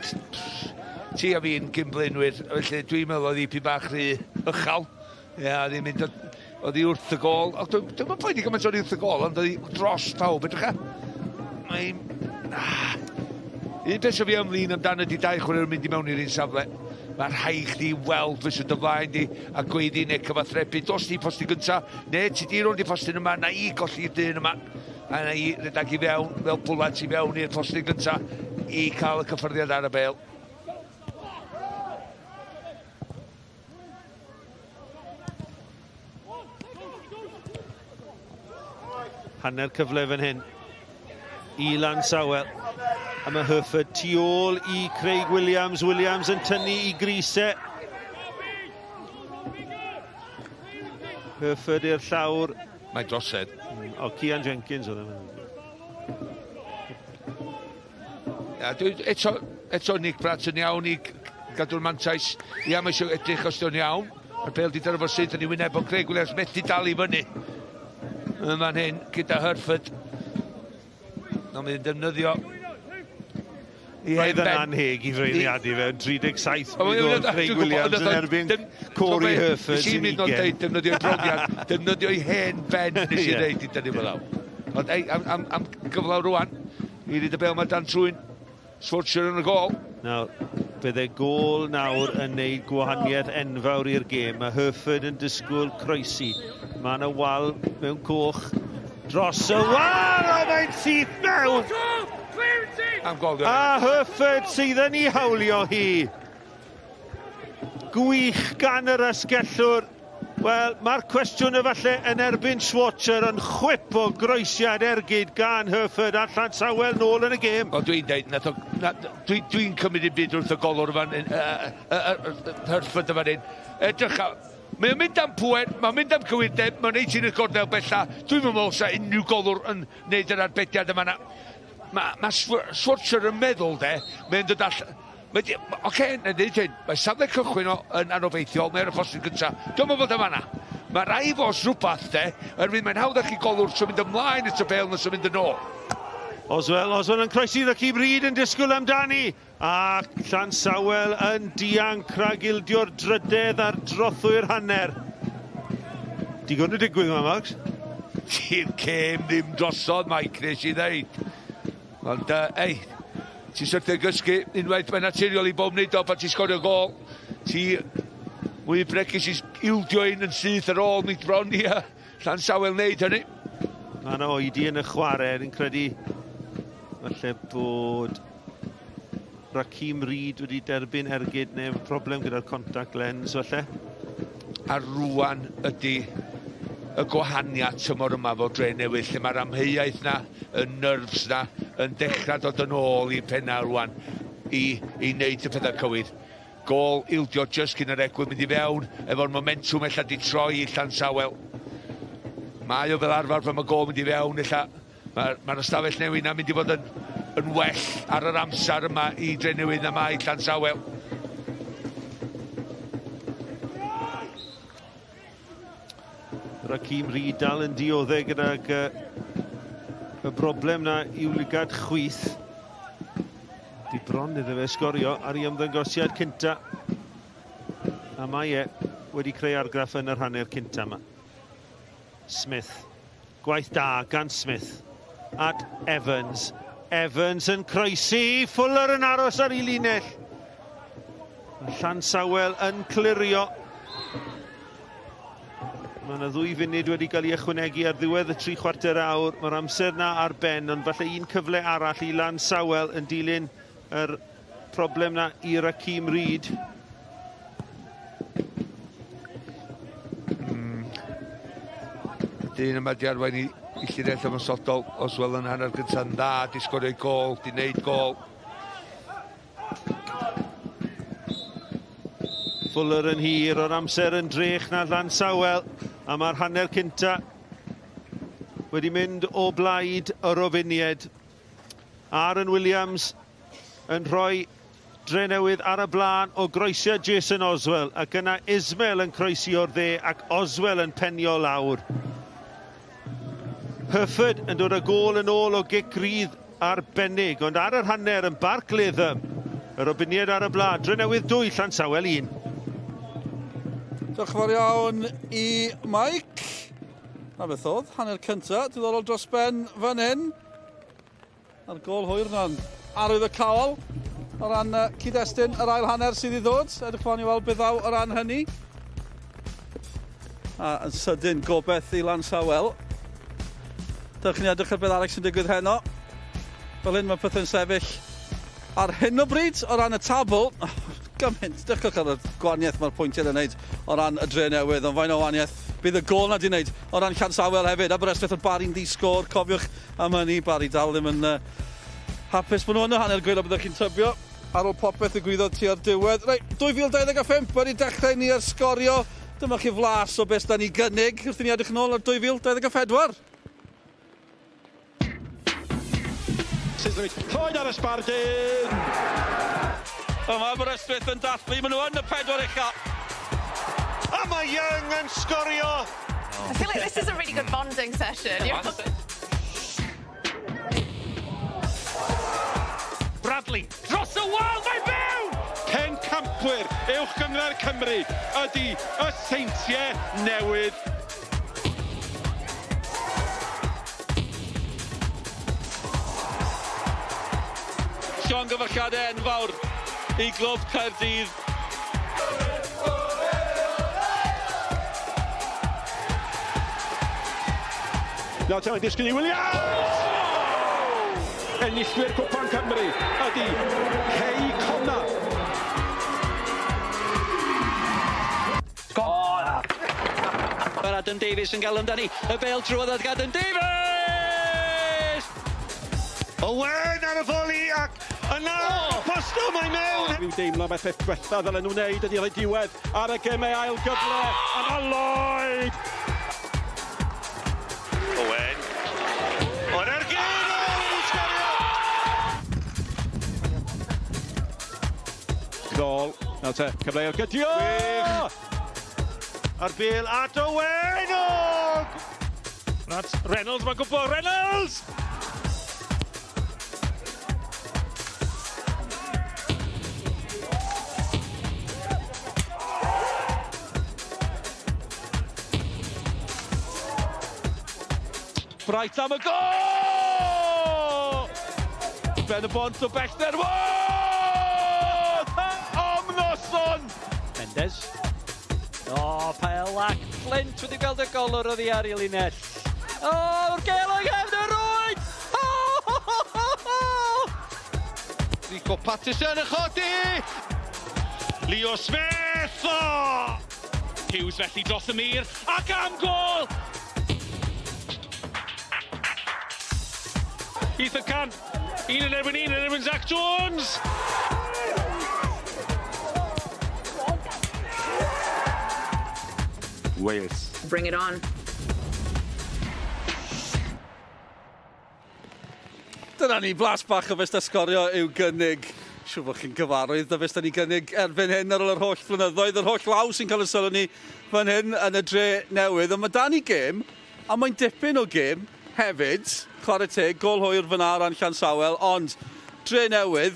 ti a fi'n gyn-blaenwyr, felly dwi'n meddwl oedd hi bach rhy uchel. Ie, oedd hi'n mynd oedd hi wrth y gôl. Dwi'n meddwl poeni gymaint oedd hi wrth y gôl, ond oedd hi dros pawb. Edrych a. Mae'n... Un peth sy'n fi ymlun amdano ydi dau chwaraewr yn mynd i mewn i'r un safle. Mae'n rhaid chdi weld fysa dy flaen di a gweiddi neu cyfathrebu. Dos di postyn gynta, neu ti di rownd i postyn yma, na i golli'r dyn yma. A na i redag i fewn, fel bwlat i fewn i'r postyn gynta i cael y cyffyrddiad ar y bêl. Hanner cyfle fan hyn i Lansawel. A mae Herford tu ôl i Craig Williams. Williams yn tynnu i grisau. Herford i'r llawr. Mae drosedd. O, Cian Jenkins oedd yma. Ja, eto Nick Pratt yn iawn i gadw'r mantais. Ia, mae eisiau edrych os dio'n iawn. Mae'r bêl di daro fo syth yn ei wyneb, ond Craig Williams methu dal i fyny. Yn fan hyn, gyda Herford. Ond mae'n defnyddio... Roedd yn anheg i freiniadu fe, 37 munud o'r Craig Williams yn erbyn Corey Herford sy'n mynd o'n deud defnyddio'i brofiad, defnyddio'i hen ben nes i ddeud i dynnu fo lawr. Ond ei, am gyflaw rwan, i ryd y bêl mae dan trwy'n Sfortiwr yn y gôl. Nawr, bydde gôl nawr yn neud gwahaniaeth enfawr i'r gêm. Mae Herford yn disgwyl croesi. Mae yna wal mewn coch dros y wal, a mae'n syth mewn! Am gol. A Herford sydd yn ei hawlio hi. Gwych gan yr asgellwr. Wel, mae'r cwestiwn efalle yn erbyn Schwarzer yn chwip o groesiad ergyd gan Hereford a Llansawel nôl yn y gêm. O, dwi'n deud, dwi'n cymryd i byd wrth y golwr fan hyn, Hereford fan hyn. Edrych, mae'n mynd am pŵer, mae'n mynd am cywirdeb, mae'n neud ti'n y gornel bella. Dwi'n meddwl sa unrhyw golwr yn neud yr arbediad yma. Mae Schwarzer yn meddwl, de, mae'n dod allan. Oce, na dweud hyn, mae safle cychwyn o yn anobeithiol, mae'n y postyn gyntaf. Dwi'n meddwl bod yma na. Mae rai fos rhywbeth, de, erwydd mae'n hawdd chi golwr sy'n mynd ymlaen at y bel na sy'n mynd yn ôl. Oswell yn croesi, Rakeem Reid yn disgwyl amdani. A Llansawel yn dianc rhag ildio'r drydedd ar drothwy'r hanner. Digon o digwydd yma, Max. Di'r cêm ddim drosodd, Mike, nes i ddeud. Ond, ei, ti'n syrthio gysgu, unwaith mae'n naturiol i bob wneud o pan ti'n sgorio gol. Ti mwy bregus i ildio un yn syth ar ôl, nid bron i Llansawel wneud hynny. Mae yna oedi yn y chwarae, ni'n credu falle bod Rakeem Reid wedi derbyn ergyd neu problem gyda'r contact lens falle. A rwan ydy y gwahaniaeth tymor yma fo Dre Newydd, lle mae'r amheuaeth na, y nerves na, yn dechrau dod yn ôl i'r penna rwan i wneud y pethau cywir. Gôl ildio jyst cyn yr egwyl mynd i fewn, efo'r momentwm ella di troi i Llansawel. Mae o fel arfer pan mae gôl mynd i fewn, ella mae'r ystafell newydd na'n mynd i fod yn well ar yr amser yma i Dre Newydd na mae Llansawel. Rakeem Reid dal yn dioddef gydag y broblem na i'w lygad chwith. Di bron iddo fe sgorio ar ei ymddangosiad cynta. A mae e wedi creu argraff yn yr hanner cynta yma. Smith. Gwaith da gan Smith. At Evans. Evans yn croesi. Fuller yn aros ar ei linell. Llansawel yn clirio. Mae yna 2 funud wedi cael ei ychwanegu ar ddiwedd y 3/4 awr. Mae'r amser na ar ben, ond falle un cyfle arall i Llansawel yn dilyn yr problem na i Rakeem Reid. Dyn yma di arwain i llinell ymosodol. Oswell yn hanner gynta'n dda, di sgorio gôl, di wneud gôl. Fuller yn hir, o'r amser yn drech na Llansawel, a mae'r hanner cynta wedi mynd o blaid y Rofinied. Aaron Williams yn rhoi Drenewydd ar y blaen o groesiad Jason Oswell, ac yna Ismail yn croesi o'r dde ac Oswell yn penio lawr. Hereford yn dod â gôl yn ôl o gic rydd arbennig, ond ar yr hanner yn Barc Latham, y Robiniaid ar y blaen. Drenewydd 2, Llansawel 1. Diolch yn fawr iawn i Mike. Na beth oedd, hanner cynta, diddorol dros ben fan hyn. A'r gôl hwyr na'n arwyddocaol o ran cyd-destun yr ail hanner sydd i ddod. Edrych mlaen i weld beth ddaw o ran hynny. A yn sydyn, gobeith i Llansawel. Dewch ni edrych ar beth arall sy'n digwydd heno. Fel hyn mae pethau'n sefyll ar hyn o bryd o ran y tabl. Gymaint, dechrwch ar y gwaniaeth mae'r pwyntiau yn wneud o ran y Dre Newydd, ond fain o waniaeth bydd y gôl na di wneud o ran Llansawel hefyd. Aberystwyth yn Barry'n di-sgôr, cofiwch am hynny. Barry dal ddim yn hapus bod nhw yn y hanner gwaelod, byddwch chi'n tybio ar ôl popeth y gwyddodd tua'r diwedd. Reit, 2025 wedi dechrau ni ar Sgorio. Dyma chi flas o beth da ni gynnig wrth i ni edrych nôl ar 2024. Troed ar y sbardun! Yma Aberystwyth yn dathlu, maen nhw yn y 4 ucha. A mae Young yn sgorio! I feel like this is a really good bonding session. Bradley, dros y wal, mae fewn! Pencampwyr Uwch Gynghrair Cymru ydy y Seintiau Newydd. Llongyfarchiadau enfawr i glwb Caerdydd. Nawr te, mae'n disgyn i Williams! Enillwyr Cwpan Cymru ydy Cei Connah. Adam Davies yn gael amdani. Y bel trwodd at Adam Davies! Owen ar y foli ac yna oh. Posto mae mewn! Rhyw deimlo beth peth diwetha ddylen nhw wneud ydy rhoi diwedd ar y gemau ail gyfle. A mae Lloyd! Owen. O'r ergyd! O, wedi sgorio! Nôl. Nawr te, cyfle i'r gydio! Gwych! A'r bel at Owen! O! At Reynolds, mae'n gwybod Reynolds! Bright am y gol! Ben y bont o bellter. Wod! Am noson! Mendes. O, Pael ac Flint wedi gweld y golwr oddi ar ei linell. O, o'r gel o'i gefn y rwyd! O, ho, ho, ho, ho! Rico Pattison yn chodi! Leo Smith! O! Hughes felly dros y mur ac am gol! Ethan Can, un yn erbyn un yn erbyn Zach Jones! Wales. Bring it on. Dyna ni, blas bach o beth sgorio i'w gynnig. Siŵr bod chi'n gyfarwydd da beth da ni gynnig erbyn hyn ar ôl yr holl flynyddoedd, yr holl law sy'n cael y sylw ni fan hyn yn y dre newydd. Ond mae da ni gêm, a mae'n dipyn o gêm hefyd. Chwarae teg, gol hwyr fyna ar ran Llansawel, ond dre newydd,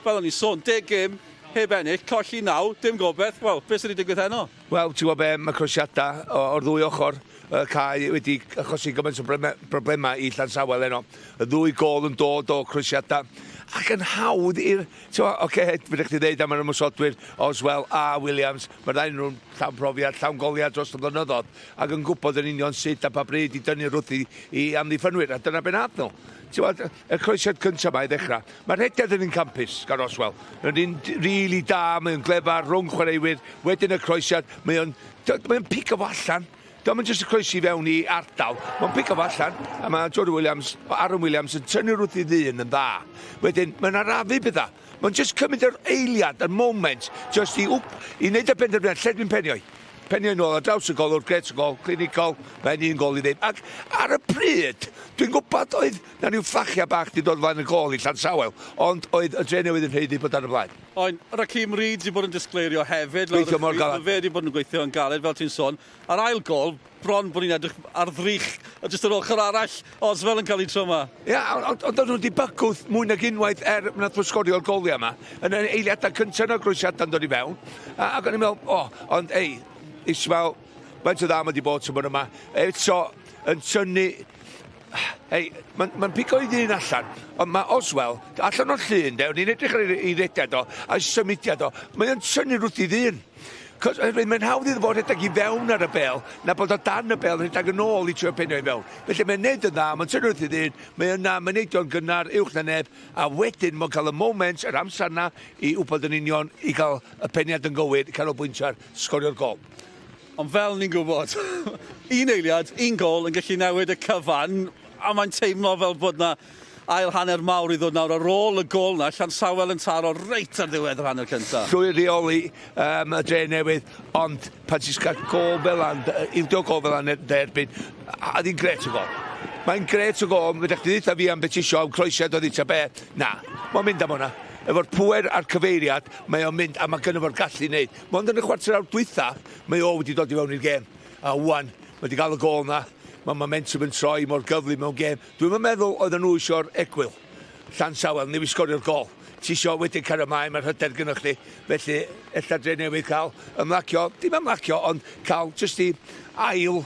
fel o'n i'n sôn, 10 gêm heb ennill, colli 9, dim gobeith. Wel, beth sydd wedi digwydd heno? Wel, ti'n gwybod be, mae croesiadau o'r ddwy ochr y cae wedi achosi gymaint o broblemau i Llansawel heno. Y ddwy gol yn dod o croesiadau ac yn hawdd i'r... Ti'n gwybod, oce, okay, fydych chi ddeud am yr ymosodwyr Oswell a Williams, mae'r ddau nhw'n llawn profiad, llawn goliad dros y blynyddoedd ac yn gwybod yn union sut a pa bryd i dynnu rwth i amddiffynwyr, a dyna be nath nhw. Ti'n gwybod, y croesiad cyntaf yma i ddechrau, mae'r rhediad yn un campus gan Oswell. Mae'n un rili da, mae'n glefar rhwng chwaraewyr, wedyn y croesiad, mae o'n pigo fo allan. Dio'm yn jyst y croesi fewn i ardal, mae'n pigo fo allan, a mae Jordan Williams, Aaron Williams yn tynnu rwth i ddyn yn dda. Wedyn, mae'n arafu bethau. Mae'n jyst cymryd yr eiliad, yr moment, jyst i, wp, i wneud y benderfyniad, lle dwi'n penio i. Penio nôl ar draws y golwr, gret y gol, clinical, mae'n un gol i ddim. Ac ar y pryd, dwi'n gwybod oedd na rhyw fflachia bach di dod flaen y gol i Llansawel, ond oedd y dre newydd yn rhaid i bod ar y blaen. Ond Raheem Reid wedi bod yn disgleirio hefyd. Gweithio mor galed. Fe wedi bod yn gweithio yn galed, fel ti'n sôn. A'r ail gol, bron bod ni'n edrych ar ddrych, a jyst yr ochr arall, Oswell yn cael ei tro yma. Ia, ond ond nhw wedi bygwth mwy nag unwaith er nath nhw sgorio'r goliau yma. Yn yr eiliadau cyntaf o'r groesiadau'n dod i fewn. Ac o'n i'n meddwl, o, ond ei, Ismael, faint o dda mae wedi bod tymor yma. Eto, yn tynnu... Ei, mae'n ma pigo i ddyn allan, ond mae Oswell, allan o'r llun, de, o'n i'n edrych ar ei rediad o, a'i symudiad o, mae'n tynnu rwth i ddyn. Cos mae'n hawdd iddo fo rhedeg i fewn ar y bel, na bod o dan y bel, rhedeg yn ôl i trio penio i fewn. Felly mae'n neud yn dda, mae'n tynnu wrth i ddyn, mae yna, mae'n neud o'n gynnar, uwch na neb, a wedyn mae'n cael y moment, yr amser na, i wybod yn union, i gael y peniad yn gywir, i canolbwyntio ar sgorio'r gol. Ond fel ni'n gwybod, un eiliad, un gol yn gallu newid y cyfan, a mae'n teimlo fel bod na ail hanner mawr i ddod nawr ar ôl y gol na, Llansawel yn taro reit ar ddiwedd yr hanner cyntaf. Llwyr reoli y dre newydd, ond pan ti'n cael gol fel an, ildio gol fel an derbyn, a ddi'n gret o gol. Mae'n gret o gol, fedrwch chdi ddeutha fi am beth ti isio, am croesiad oedd ta be. Na, mae'n mynd am hwnna. Efo'r pwer a'r cyfeiriad, mae o'n mynd, a mae gynno fo'r gallu i wneud. Mond yn y chwarter awr dwytha, mae o wedi dod i fewn i'r gêm. A wan, mae wedi cael y gol na, mae momentum yn troi mor gyflym mewn gêm. Dwi'm yn meddwl oedden nhw eisiau'r egwyl. Llansawel, ni wedi sgorio'r gol. Ti isio wedyn cario ymlaen, mae'r hyder gynnoch chdi. Felly, ella dre newydd cael ymlacio, dim ymlacio, ond cael jyst i ail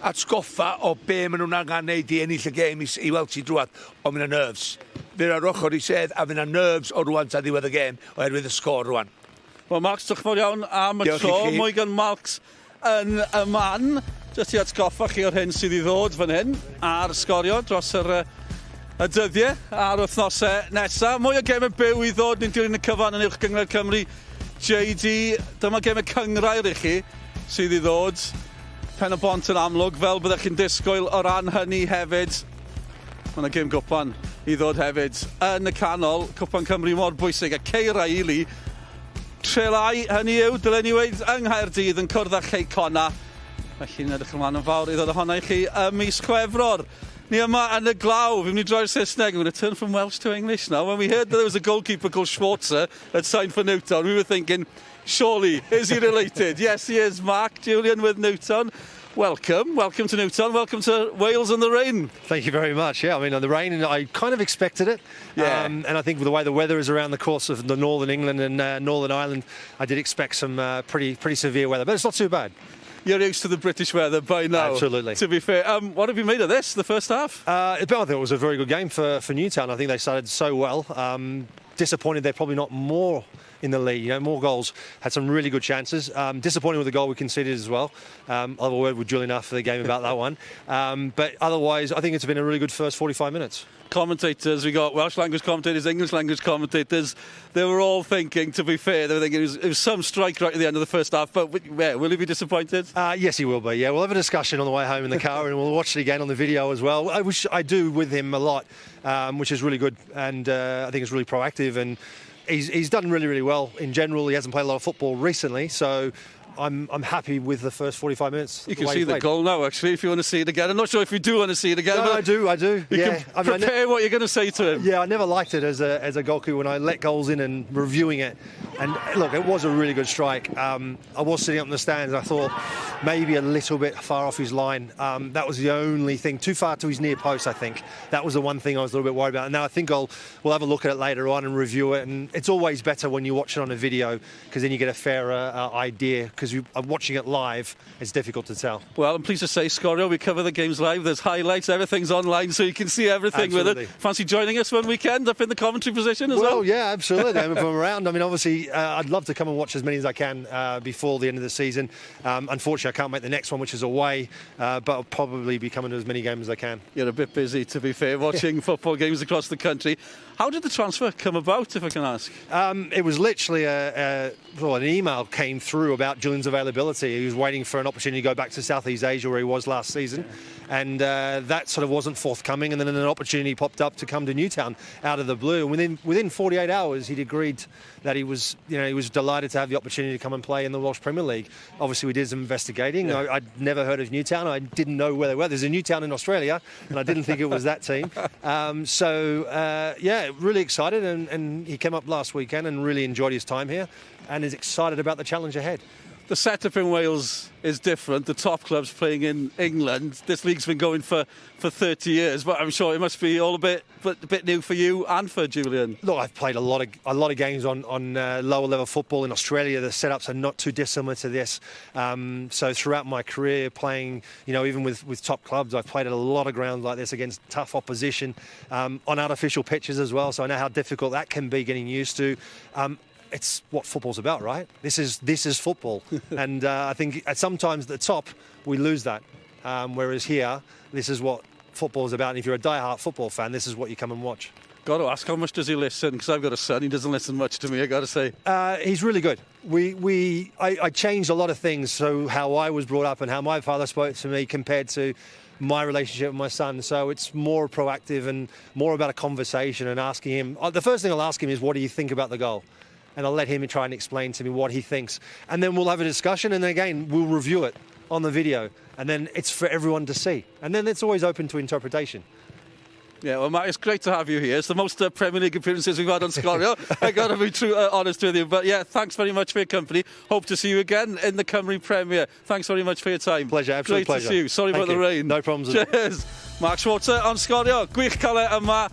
atgoffa o be maen nhw'n angen neud i ennill y gêm i weld ti drwad. Ond mae 'na nerves. Fydd ar ochr i sedd a fydd 'na nerves o rwan tan ddiwedd y gêm oherwydd y sgôr rwan. Wel, Mark, diolch yn fawr iawn am y Diolch i tro. chi. Mwy gan Marks yn y man. Jyst i atgoffa chi o'r hyn sydd i ddod fan hyn ar sgorio dros y dyddiau a'r wythnosau nesaf. Mwy o gemau byw i ddod, ni'n dilyn y cyfan yn Uwch Gynghrair Cymru. JD, dyma gemau cynghrair i chi sydd i ddod. Pen y Bont yn amlwg, fel byddech chi'n disgwyl o ran hynny hefyd. Mae yna gêm gwpan i ddod hefyd. Yn y canol, Cwpan Cymru mor bwysig, a Caerau Ely, Trelai, hynny yw, dylen ni weud, yng Nghaerdydd yn cwrdd â Chei Connah. Felly ni'n edrych ymlaen yn fawr i ddod ohono i chi ym mis Chwefror. Ni yma yn y glaw, fi'n mynd i droi'r Saesneg. I'm going to turn from Welsh to English now. When we heard that there was a goalkeeper called Schwarzer had signed for Newtown, we were thinking, surely, is he related? Yes, he is. Mark Julian with Newtown. Welcome, welcome to Newtown, welcome to Wales and the rain. Thank you very much. Yeah, I mean, the rain, I kind of expected it. And I think with the way the weather is around the course of the Northern England and Northern Ireland, I did expect some pretty severe weather, but it's not too bad. You're used to the British weather by now. Absolutely. To be fair. What have you made of this, the first half? I think it was a very good game for Newtown. I think they started so well. Disappointed they're probably not more in the league, you know, more goals, had some really good chances. Disappointed with the goal we conceded as well. I'll have a word with Julian after the game about that one. But otherwise, I think it's been a really good first 45 minutes. Commentators, we got Welsh language commentators, English language commentators. They were all thinking, to be fair, they were thinking it was some strike right at the end of the first half, but yeah, will he be disappointed? Yes, he will be, yeah. We'll have a discussion on the way home in the car and we'll watch it again on the video as well, which I do with him a lot, which is really good, and I think it's really proactive, and he's done really, really well in general. He hasn't played a lot of football recently, so I'm happy with the first 45 minutes. You can see the goal now, actually, if you want to see it again. I'm not sure if you do want to see it again. No, I do. You can prepare what you're going to say to him. Yeah, I never liked it as a goalkeeper when I let goals in and reviewing it. And look, it was a really good strike. I was sitting up in the stands and I thought maybe a little bit far off his line. That was the only thing. Too far to his near post, I think. That was the one thing I was a little bit worried about. And now I think we'll have a look at it later on and review it. And it's always better when you watch it on a video because then you get a fairer idea, because watching it live, it's difficult to tell. Well, I'm pleased to say, Sgorio, we cover the games live. There's highlights, everything's online, so you can see everything. Absolutely. With it. Fancy joining us one weekend up in the commentary position as well? Well, yeah, absolutely. I mean, if I'm around, I mean, obviously, I'd love to come and watch as many as I can before the end of the season. Unfortunately, I can't make the next one, which is away, but I'll probably be coming to as many games as I can. You're a bit busy, to be fair, watching football games across the country. How did the transfer come about, if I can ask? It was literally an email came through about Julian's availability. He was waiting for an opportunity to go back to Southeast Asia where he was last season, and that sort of wasn't forthcoming, and then an opportunity popped up to come to Newtown out of the blue. And within 48 hours, he'd agreed that he was delighted to have the opportunity to come and play in the Welsh Premier League. Obviously, we did some investigating. Yeah. I'd never heard of Newtown. I didn't know where they were. There's a Newtown in Australia, and I didn't think it was that team. Yeah, really excited, and he came up last weekend and really enjoyed his time here and is excited about the challenge ahead. The setup in Wales is different. The top clubs playing in England. This league's been going for 30 years, but I'm sure it must be all a bit new for you and for Julian. Look, I've played a lot of games on lower level football in Australia. The setups are not too dissimilar to this. So throughout my career playing, you know, even with top clubs, I've played at a lot of grounds like this against tough opposition, on artificial pitches as well. So I know how difficult that can be getting used to. It's what football's about, right? This is football. And I think sometimes at the top, we lose that. Whereas here, this is what football is about. And if you're a die-hard football fan, this is what you come and watch. Got to ask, how much does he listen? Because I've got a son, he doesn't listen much to me, I got to say. He's really good. I changed a lot of things, so how I was brought up and how my father spoke to me compared to my relationship with my son. So it's more proactive and more about a conversation and asking him. The first thing I'll ask him is, what do you think about the goal? And I'll let him try and explain to me what he thinks. And then we'll have a discussion, and then again, we'll review it on the video. And then it's for everyone to see. And then it's always open to interpretation. Yeah, well, Matt, it's great to have you here. It's the most Premier League appearances we've had on Sgorio. I've got to be true, honest with you. But, yeah, thanks very much for your company. Hope to see you again in the Cymru Premier. Thanks very much for your time. Pleasure, absolute great pleasure. Great to see you. Sorry Thank about you. The rain. No problems at all. Cheers. Mark Schwarzer on Sgorio. Gwych cael e yma.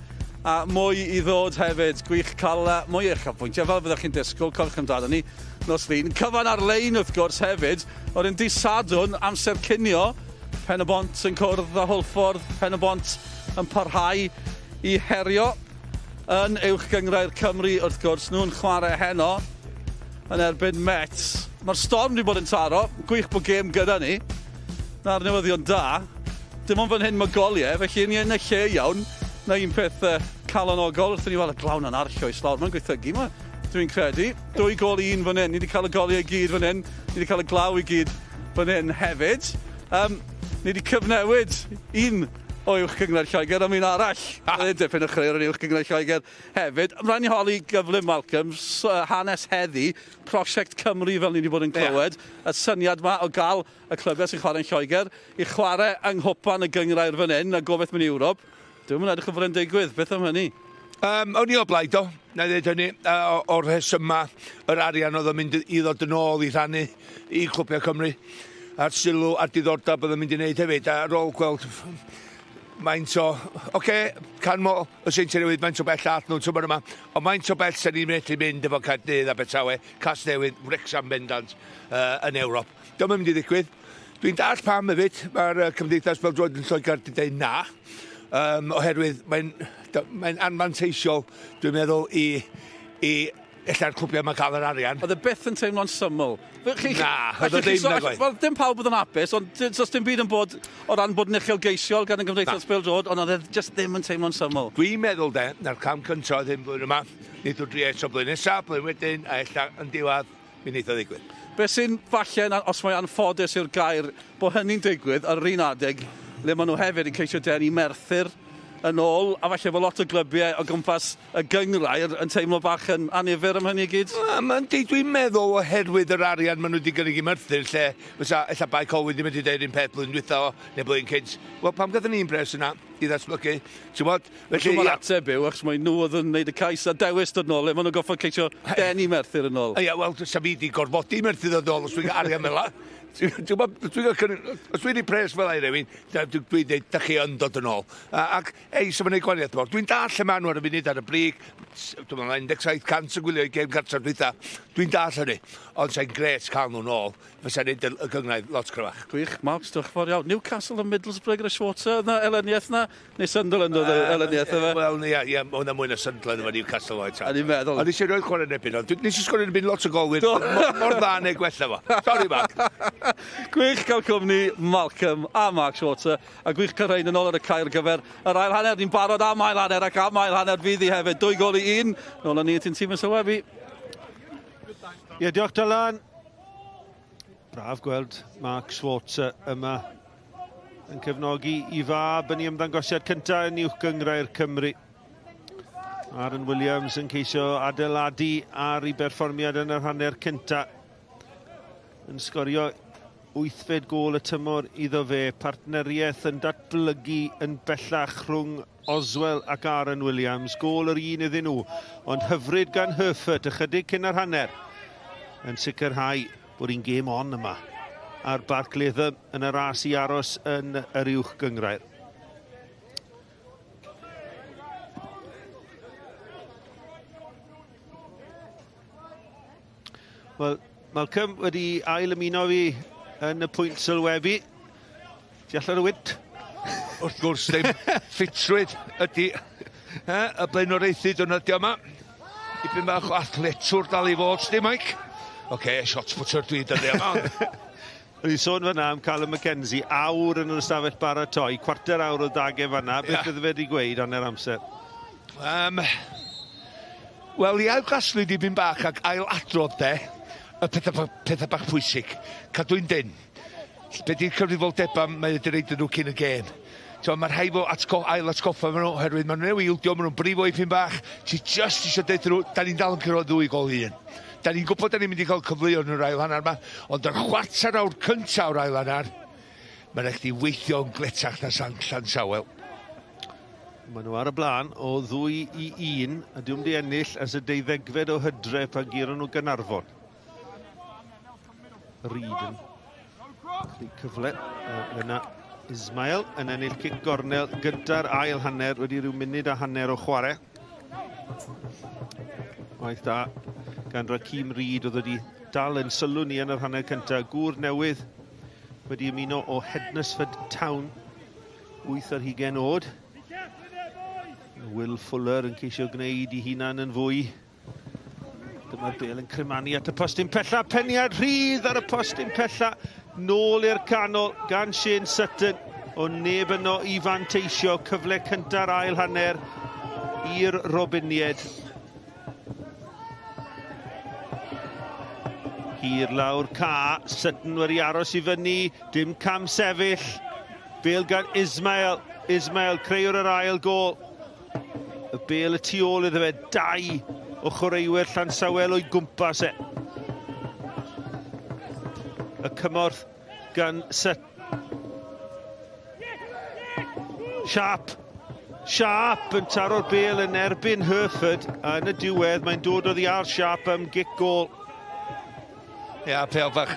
A mwy i ddod hefyd. Gwych cael mwy eich apwyntiau, fel byddwch chi'n disgwyl, cofiwch amdano ni nos Lun. Cyfan ar-lein wrth gwrs hefyd, o'r un dydd Sadwrn, amser cinio, Pen-y-bont yn cwrdd â Hwlffordd, Pen-y-bont yn parhau i herio yn Uwch Gynghrair Cymru wrth gwrs. Nhw'n chwarae heno yn erbyn Mets. Mae'r storm wedi bod yn taro, gwych bod gêm gyda ni. Na'r newyddion da. Dim ond fan hyn mae goliau, felly ni yn y lle iawn. Na un peth calonogol, wrth i ni weld y glaw na'n arllwys lawr, mae'n gweithygu, dwi'n credu. 2-1 fan hyn, ni wedi cael y goliau i gyd fan hyn, ni wedi cael y glaw i gyd fan hyn hefyd. Ni wedi cyfnewid un o Uwch Gynghrair Lloegr am un arall. Oedd dipyn o chreu'r yn Uwch Gynghrair Lloegr hefyd. Rhaid ni holi gyflym, Malcolm, hanes heddi, Prosiect Cymru fel ni wedi bod yn clywed, y syniad ma o gael y clybiau sy'n chwarae'n Lloegr i chwarae yng nghwpan y gynghrair fan hyn a gobeith mynd i Ewrop. Dwi'm yn edrych yn fod yn digwydd, beth am hynny? O'n i o blaid o, na i ddweud hynny, o'r rhesymau yr arian oedd yn mynd i ddod yn ôl i rhannu i clwbiau Cymru, a'r sylw a'r diddordeb oedd yn mynd i wneud hefyd, a ar ôl gweld maint o, oce, canmol y Seintiau Newydd, maint o bell all nhw tymor yma, ond maint o bell sy'n ni'n medru mynd efo Caerdydd, Abertawe, Casnewydd, Wrexham bendant yn Ewrop. Dyma mynd i ddigwydd. Dwi'n dallt pam hefyd, mae'r Cymdeithas Bêl-droed yn Lloegr wedi dweud na, oherwydd mae'n anfanteisiol, dwi'n meddwl, i ella'r clwbiau yma cael yr arian. Oedd e byth yn teimlo'n syml. Na, oedd o ddim nag oedd. Wel, dim pawb oedd yn hapus, ond does dim byd yn bod o ran bod yn uchelgeisiol gan y Gymdeithas Bêl-droed, ond oedd e just ddim yn teimlo'n syml. Dwi'n meddwl de, na'r cam cyntaf oedd hyn blwyddyn yma, wneith o drio eto blwyddyn nesaf, blwyddyn wedyn, a ella yn diwedd, mi wneith o ddigwydd. Be sy'n falle, os mae anffodus yw'r gair, bod hynny'n digwydd ar yr un adeg, le maen nhw hefyd yn ceisio denu Merthyr yn ôl, a falle bod lot o glybiau o gwmpas y gynghrair yn teimlo bach yn annifyr am hynny i gyd? Dwi'n meddwl oherwydd yr arian maen nhw wedi gynnig i Merthyr, lle fysa ella Bae Colwyn ddim wedi deud un peth blwyddyn dwytha o, neu blwyddyn cynt. Wel, pam gathon ni'n bres yna i ddatblygu? Ti'n gwbod? Felly, mae'r ateb yw, achos mae nhw oedd yn gwneud y cais a dewis dod nôl, le maen nhw'n gorfod ceisio denu Merthyr yn ôl. Ia, wel, sa fi wedi gorfodi Merthyr ddod nôl os dwi'n cael arian fel 'na. Ti'n gwbod, os dwi'n ei pres fel ei rywun, dwi'n dweud, da chi yn dod yn ôl. Ac, ei, so mae'n ei gwaniaeth mawr. Dwi'n dall y maen nhw ar y funud ar y brig, dwi'n meddwl 17% yn gwylio i gêm gartref dwytha. Dwi'n dall hynny, ond sa'n gret cael nhw'n ôl. Fysa'n neud y gynghrair lot cryfach. Gwych, Mark, diolch yn fawr iawn. Newcastle a Middlesbrough gyda Schwarzer, yna elyniaeth na? Neu Sunderland oedd elyniaeth efe? Wel, ia, mae hwnna mwy na Sunderland efo Newcastle oed. A ni'n meddwl. Ond nes i roed chwarae yn erbyn, ond nes i sgorio yn erbyn lot o golwyr, mor dda neu gwella fo. Sorry, Mark. Gwych cael cwmni Malcolm a Mark Schwarzer, a gwych cael rhain yn ôl ar y cae ar gyfer yr ail hanner. Ni'n barod am ail hanner ac am ail hanner fydd hi hefyd. 2-1. Nôl â ni at ein tîm yn sylwebu. Ie, diolch Dylan. Braf gweld Mark Schwarzer yma yn cefnogi i fab yn ei ymddangosiad cyntaf yn Uwch Gynghrair Cymru. Aaron Williams yn ceisio adeiladu ar ei berfformiad yn yr hanner cyntaf. Yn sgorio 8fed gôl y tymor iddo fe. Partneriaeth yn datblygu yn bellach rhwng Oswell ac Aaron Williams. Gôl yr un iddyn nhw, ond hyfryd gan Herford ychydig cyn yr hanner yn sicrhau bod hi'n game on yma ar Barc Latham yn y ras i aros yn yr Uwch Gynghrair. Wel, Malcolm wedi ail ymuno fi yn y pwynt sylwebu. Ti allan o wynt? Wrth gwrs ddim. Ffitrwydd ydy y blaenoriaethu diwrnod yma. Dipyn bach o athletwr dal i fod, sti, Mike? Oce, shot putter dwi dyddi yma. O'n i'n sôn fan'na am Callum McKenzie, awr yn yr ystafell baratoi, chwarter awr o dage fan'na. Beth bydde fe wedi gweud hanner amser? Wel, i ail-gasglu dipyn bach ac ail-adrodd de, y pethau bach pwysig. Cadw'n dyn. Be di'r cyfrifoldebau mae wedi reid nhw cyn y gêm? So, mae rhaid fo ail atgoffa nhw, oherwydd maen nhw'n newid, maen nhw'n brifo ipyn bach. Ti just eisiau deud nhw, da ni'n dal yn cyrraedd 2-1. Da ni'n gwybod da ni'n mynd i cael cyfleoedd yn yr ail hanner yma, ond yr chwarter awr cyntaf o'r ail hanner, mae'n rhaid i weithio yn gletach na Llansawel. Maen nhw ar y blaen o 2-1, a diwm di ennill ers y 12fed o Hydref pan guron nhw Gaernarfon. Reid yn creu cyfle. Yna Ismail yn ennill cic gornel gyda'r ail hanner wedi rhyw munud a hanner o chwarae. Waith da gan Rakeem Reid oedd wedi dal yn sylw ni yn yr hanner cyntaf. Gŵr newydd wedi ymuno o Hednesford Town, 28 oed. Will Fuller yn ceisio gwneud i hunan yn fwy. Dyma'r bel yn crymanu at y postyn pella. Peniad rhydd ar y postyn pella. Nôl i'r canol gan Shane Sutton. O neb yno i fanteisio. Cyfle cynta'r ail hanner i'r Robinied. Hir lawr ca, Sutton wedi aros i fyny, dim cam sefyll. Bêl gan Ismail, Ismail creuwr yr ail gôl. Y bêl y tu ôl iddo fe, 2 o chwaraewyr Llansawel o'i gwmpas e. Y cymorth gan Sutton. Sharp. Sharp yn taro'r bêl yn erbyn Hereford, a yn y diwedd mae'n dod oddi ar Sharp am gic gôl. Ia, pêl bach.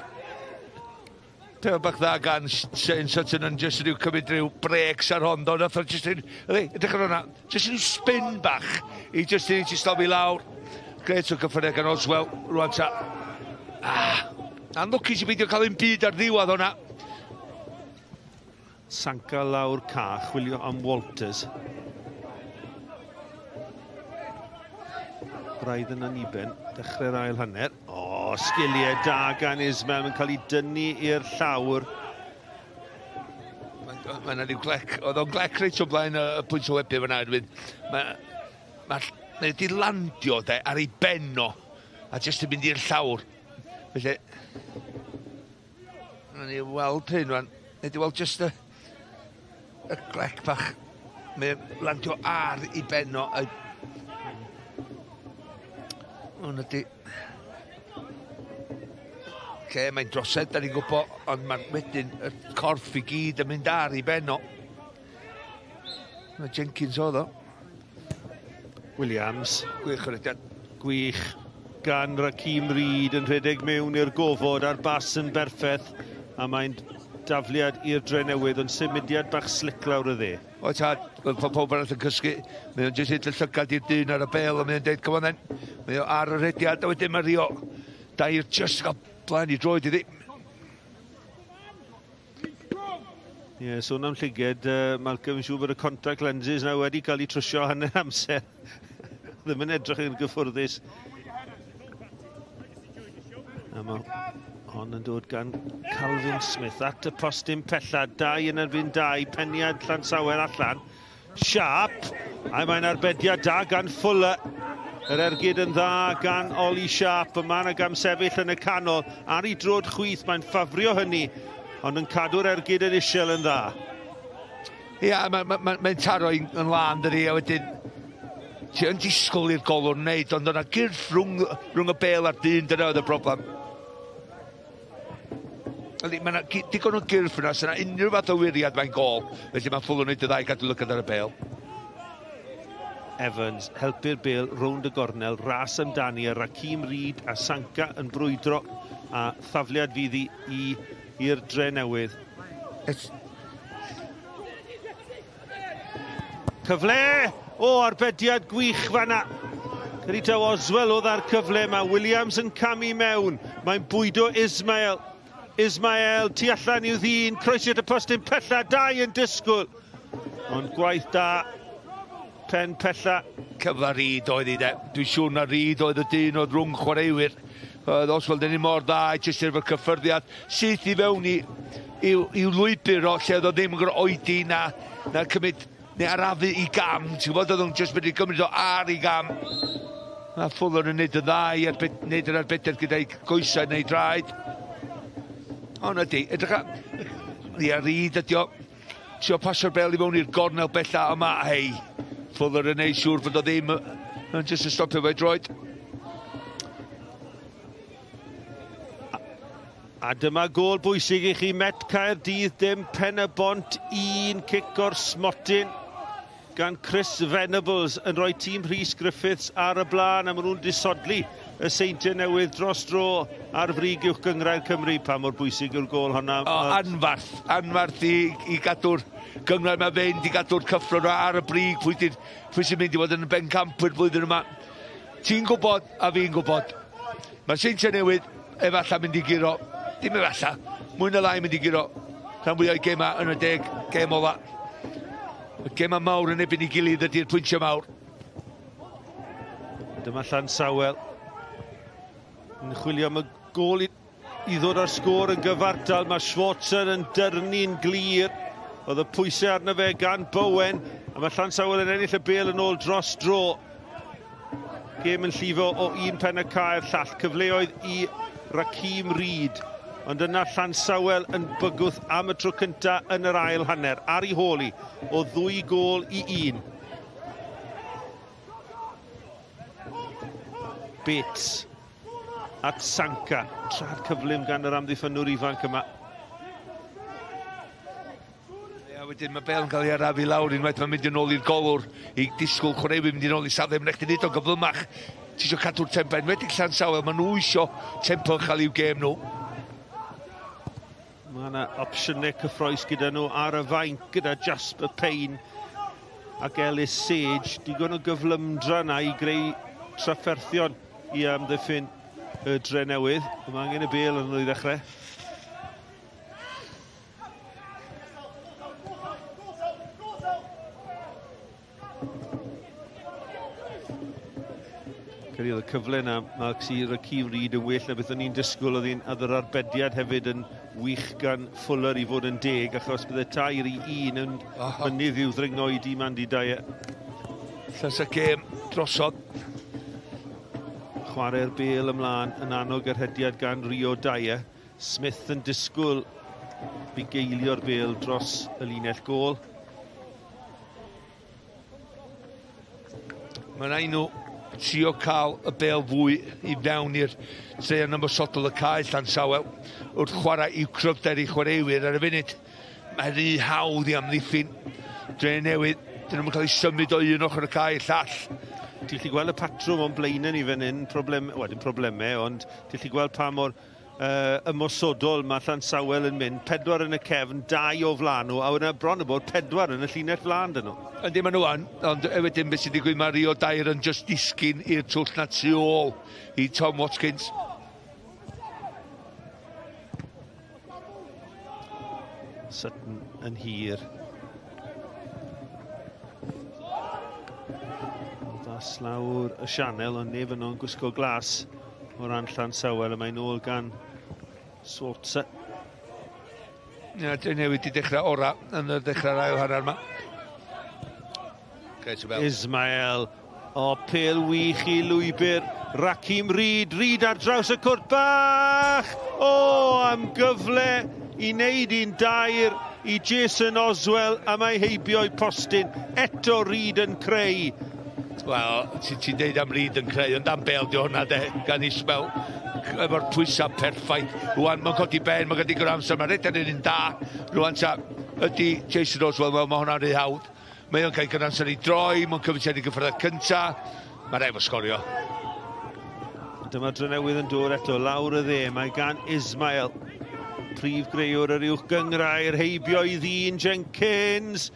Pêl bach dda gan Shane Sutton yn jyst rhyw cymryd rhyw breaks ar hon. Do, nath o jyst un, edrych ar hwnna, jyst rhyw spin bach i jyst i slofi lawr. Grêt o gyffyrddiad gan Oswell, rwan ta. Anlwcus i beidio cael un byd ar ddiwedd hwnna. Sanka lawr ca, chwilio am Walters. Braidd yn aniben, dechrau'r ail hanner. O, sgiliau da gan Ismail yn cael ei dynnu i'r llawr. Mae yna rhyw glec, oedd o'n glec reit o blaen y pwynt o webu fyna. Mae wedi landio de, ar ei ben o, a jyst yn mynd i'r llawr. Felly, nawn ni weld hyn rwan. Neu di weld jyst y glec bach. Mae'n landio ar ei ben o. Hwn ydi... Lle mae'n drosedd, da ni'n gwybod, ond mae'n wedyn y corff i gyd yn mynd ar ei ben o. Mae Jenkins oedd o. Williams. Gwych o rediad. Gwych gan Rakeem Reid yn rhedeg mewn i'r gofod a'r bas yn berffaith, a mae'n dafliad i'r Drenewydd, ond symudiad bach slic lawr y dde. O tad, oedd pob arall yn cysgu, mae o'n jyst hyd y llygad i'r dyn ar y bêl, a mae o'n deud, come on then. Mae o ar y rediad, a wedyn mae Rio Dair jyst gael blaen i droed iddi. Ie, sôn am llyged, Malcolm, yn siŵr bod y contact lenses na wedi cael eu trwsio hanner amser. Ddim yn edrych yn gyffwrddus. A mae hon yn dod gan Calvin Smith at y postyn pella, 2 yn erbyn 2, peniad Llansawel allan. Sharp, a mae'n arbediad da gan Fuller. Yr ergyd yn dda gan Ollie Sharp, y mae yna gamsefyll yn y canol. Ar ei droed chwith, mae'n ffafrio hynny, ond yn cadw'r ergyd yn isel yn dda. Ia, mae'n taro yn lân, dydi, a wedyn ti yn disgwyl i'r golwr wneud, ond yna gyrff rhwng y bêl a'r dyn, dyna oedd y broblem. Mae yna digon o gyrff yna, sy'n unrhyw fath o wiriad mae'n gôl, felly mae'n Fuller wneud y ddau gadw lygad ar y bêl. Evans helpu'r bêl rownd y gornel, ras amdani, a Rakeem Reid a Sanka yn brwydro, a thafliad fydd i'r Drenewydd. Cyfle! O, arbediad gwych fanna. Carita Oswell oedd ar cyfle, mae Williams yn camu mewn, mae'n bwydo Ismail. Ismail tu allan i'w ddyn, croesiad y postyn pella, 2 yn disgwyl. Ond gwaith da, pen pella. Cyfle Reid oedd hi de. Dwi'n siŵr na Reid oedd y dyn oedd rhwng chwaraewyr. Oedd Oswald yn un mor dda, jyst efo'r cyffyrddiad, syth i fewn i'w lwybr o, lle oedd o ddim yn gorfod oedi na cymryd, neu arafu i gam, ti'n gwybod, oedd o'n jyst wedi cymryd o ar i gam. Mae Fuller yn neud y dda i neud yr arbediad gyda'i goesau neu draed. O, na di, edrych ar... Ia, Reid ydi o. Trio pasio'r bel i fewn i'r gornel bella yma, hei. Fuller yn neud siŵr fod o ddim yn jyst yn stopio fo'i droed. A dyma gôl bwysig i chi, Met Caerdydd dim, Pen-y-bont 1, cic o'r smotyn gan Chris Venables yn rhoi tîm Rhys Griffiths ar y blaen, a maen nhw'n disodli y Seintiau Newydd dros dro ar frig uwch gynghrair Cymru. Pa mor bwysig yw'r gôl honna? O, anfarth i gadw'r gynghrair yma fynd, i gadw'r cyffro yna ar y brig, pwy sy'n mynd i fod yn bencampwyr blwyddyn yma. Ti'n gwybod a fi'n gwybod. Mae'r Seintiau Newydd efallai mynd i guro, dim efallai, mwy na lai mynd i guro rhan fwyaf o'i gemau yn y 10 gêm ola. Y gemau mawr yn ebyn i gilydd ydy'r pwyntiau mawr. Dyma Llansawel yn chwilio am y gôl i ddod â'r sgôr yn gyfartal. Mae Schwarzer yn dyrnu'n glir. Oedd y pwysau arno fe gan Bowen, a mae Llansawel yn ennill y bêl yn ôl dros dro. Gêm yn llifo o un pen y cae'r llall. Cyfleoedd i Rakeem Reid. Ond yna Llansawel yn bygwth am y tro cynta yn yr ail hanner. Ar ei hôl hi o 2 gôl i 1. Bates at Sanka. Trad cyflym gan yr amddiffynnwr ifanc yma. Ia, wedyn mae Bale yn cael ei arafu lawr unwaith mae'n mynd yn ôl i'r golwr i disgwyl chwaraewyr mynd yn ôl i safle. Mae'n rhaid i wneud o'n gyflymach. Ti eisiau cadw'r tempo, enwedig Llansawel, maen nhw eisiau tempo uchel i'w gêm nhw. Mae yna opsiynau cyffroes gyda nhw ar y fainc gyda Jasper Payne ac Ellis Sage. Digon o gyflymdra yna i greu trafferthion i amddiffyn y Drenewydd. Mae angen y bêl yn nhw i ddechrau. Credu oedd y cyfle yna, Mark i Rakeem Reid yn well na beth o'n i'n disgwyl. Oedd hi'n oedd yr arbediad hefyd yn wych gan Fuller i fod yn deg, achos bydde 3-1 yn mynydd i'w ddringo i dîm Andy Dyer. Llas y gêm drosodd. Chwarae'r bêl ymlaen yn annog yr hediad gan Rio Dyer. Smith yn disgwyl bugeilio'r bêl dros y linell gôl. Mae'n rhaid nhw trio cael y bêl fwy i fewn i'r treian ymosodol y cae Llansawel wrth chwarae i'w cryfder i chwaraewyr ar y funud. Mae rhy hawdd i amddiffyn Drenewydd. Dyn nhw'n cael eu symud o un ochr y cae i'r llall. Ti'n gallu gweld y patrwm o'n blaenau ni fan hyn, problem, wel, dim problemau, ond ti'n gallu gweld pa mor ymosodol mae Llansawel yn mynd. 4 yn y cefn, 2 o flaen nhw, a wedyn bron y bod 4 yn y llinell flaen dyn nhw. Yndi, maen nhw yn, ond wedyn beth sy'n digwydd, mae Rio Dyer yn just disgyn i'r twll na tu ôl i Tom Watkins. Sutton yn hir. Das lawr y sianel, ond neb yno'n gwisgo glas o ran Llansawel, a mae'n ôl gan Swartzer. Ie, Drenewydd wedi dechrau ora yn y dechrau'r ail hanner yma. Ismael, o pêl wych i lwybr Rakeem Reid, Reid ar draws y cwrt bach! O, am gyfle i wneud 1-2 i Jason Oswell, a mae heibio i postyn. Eto Reid yn creu. Wel, ti'n deud am Reid yn creu, ond am bêl di hwnna de, gan Ismael, efo'r pwysau perffaith. Rwan, mae'n codi ben, mae'n codi amser, mae'n rhedeg yn un da. Rwan ta, ydy Jason Oswell, wel, mae hwnna'n rhy hawdd. Mae o'n cael amser i droi, mae'n cymryd i gyffwrdd cynta. Mae'n rhaid fo sgorio. Dyma Drenewydd yn dod eto, lawr y dde, mae gan Ismael, prif greuwr yr uwch gynghrair, heibio i ddyn Jenkins.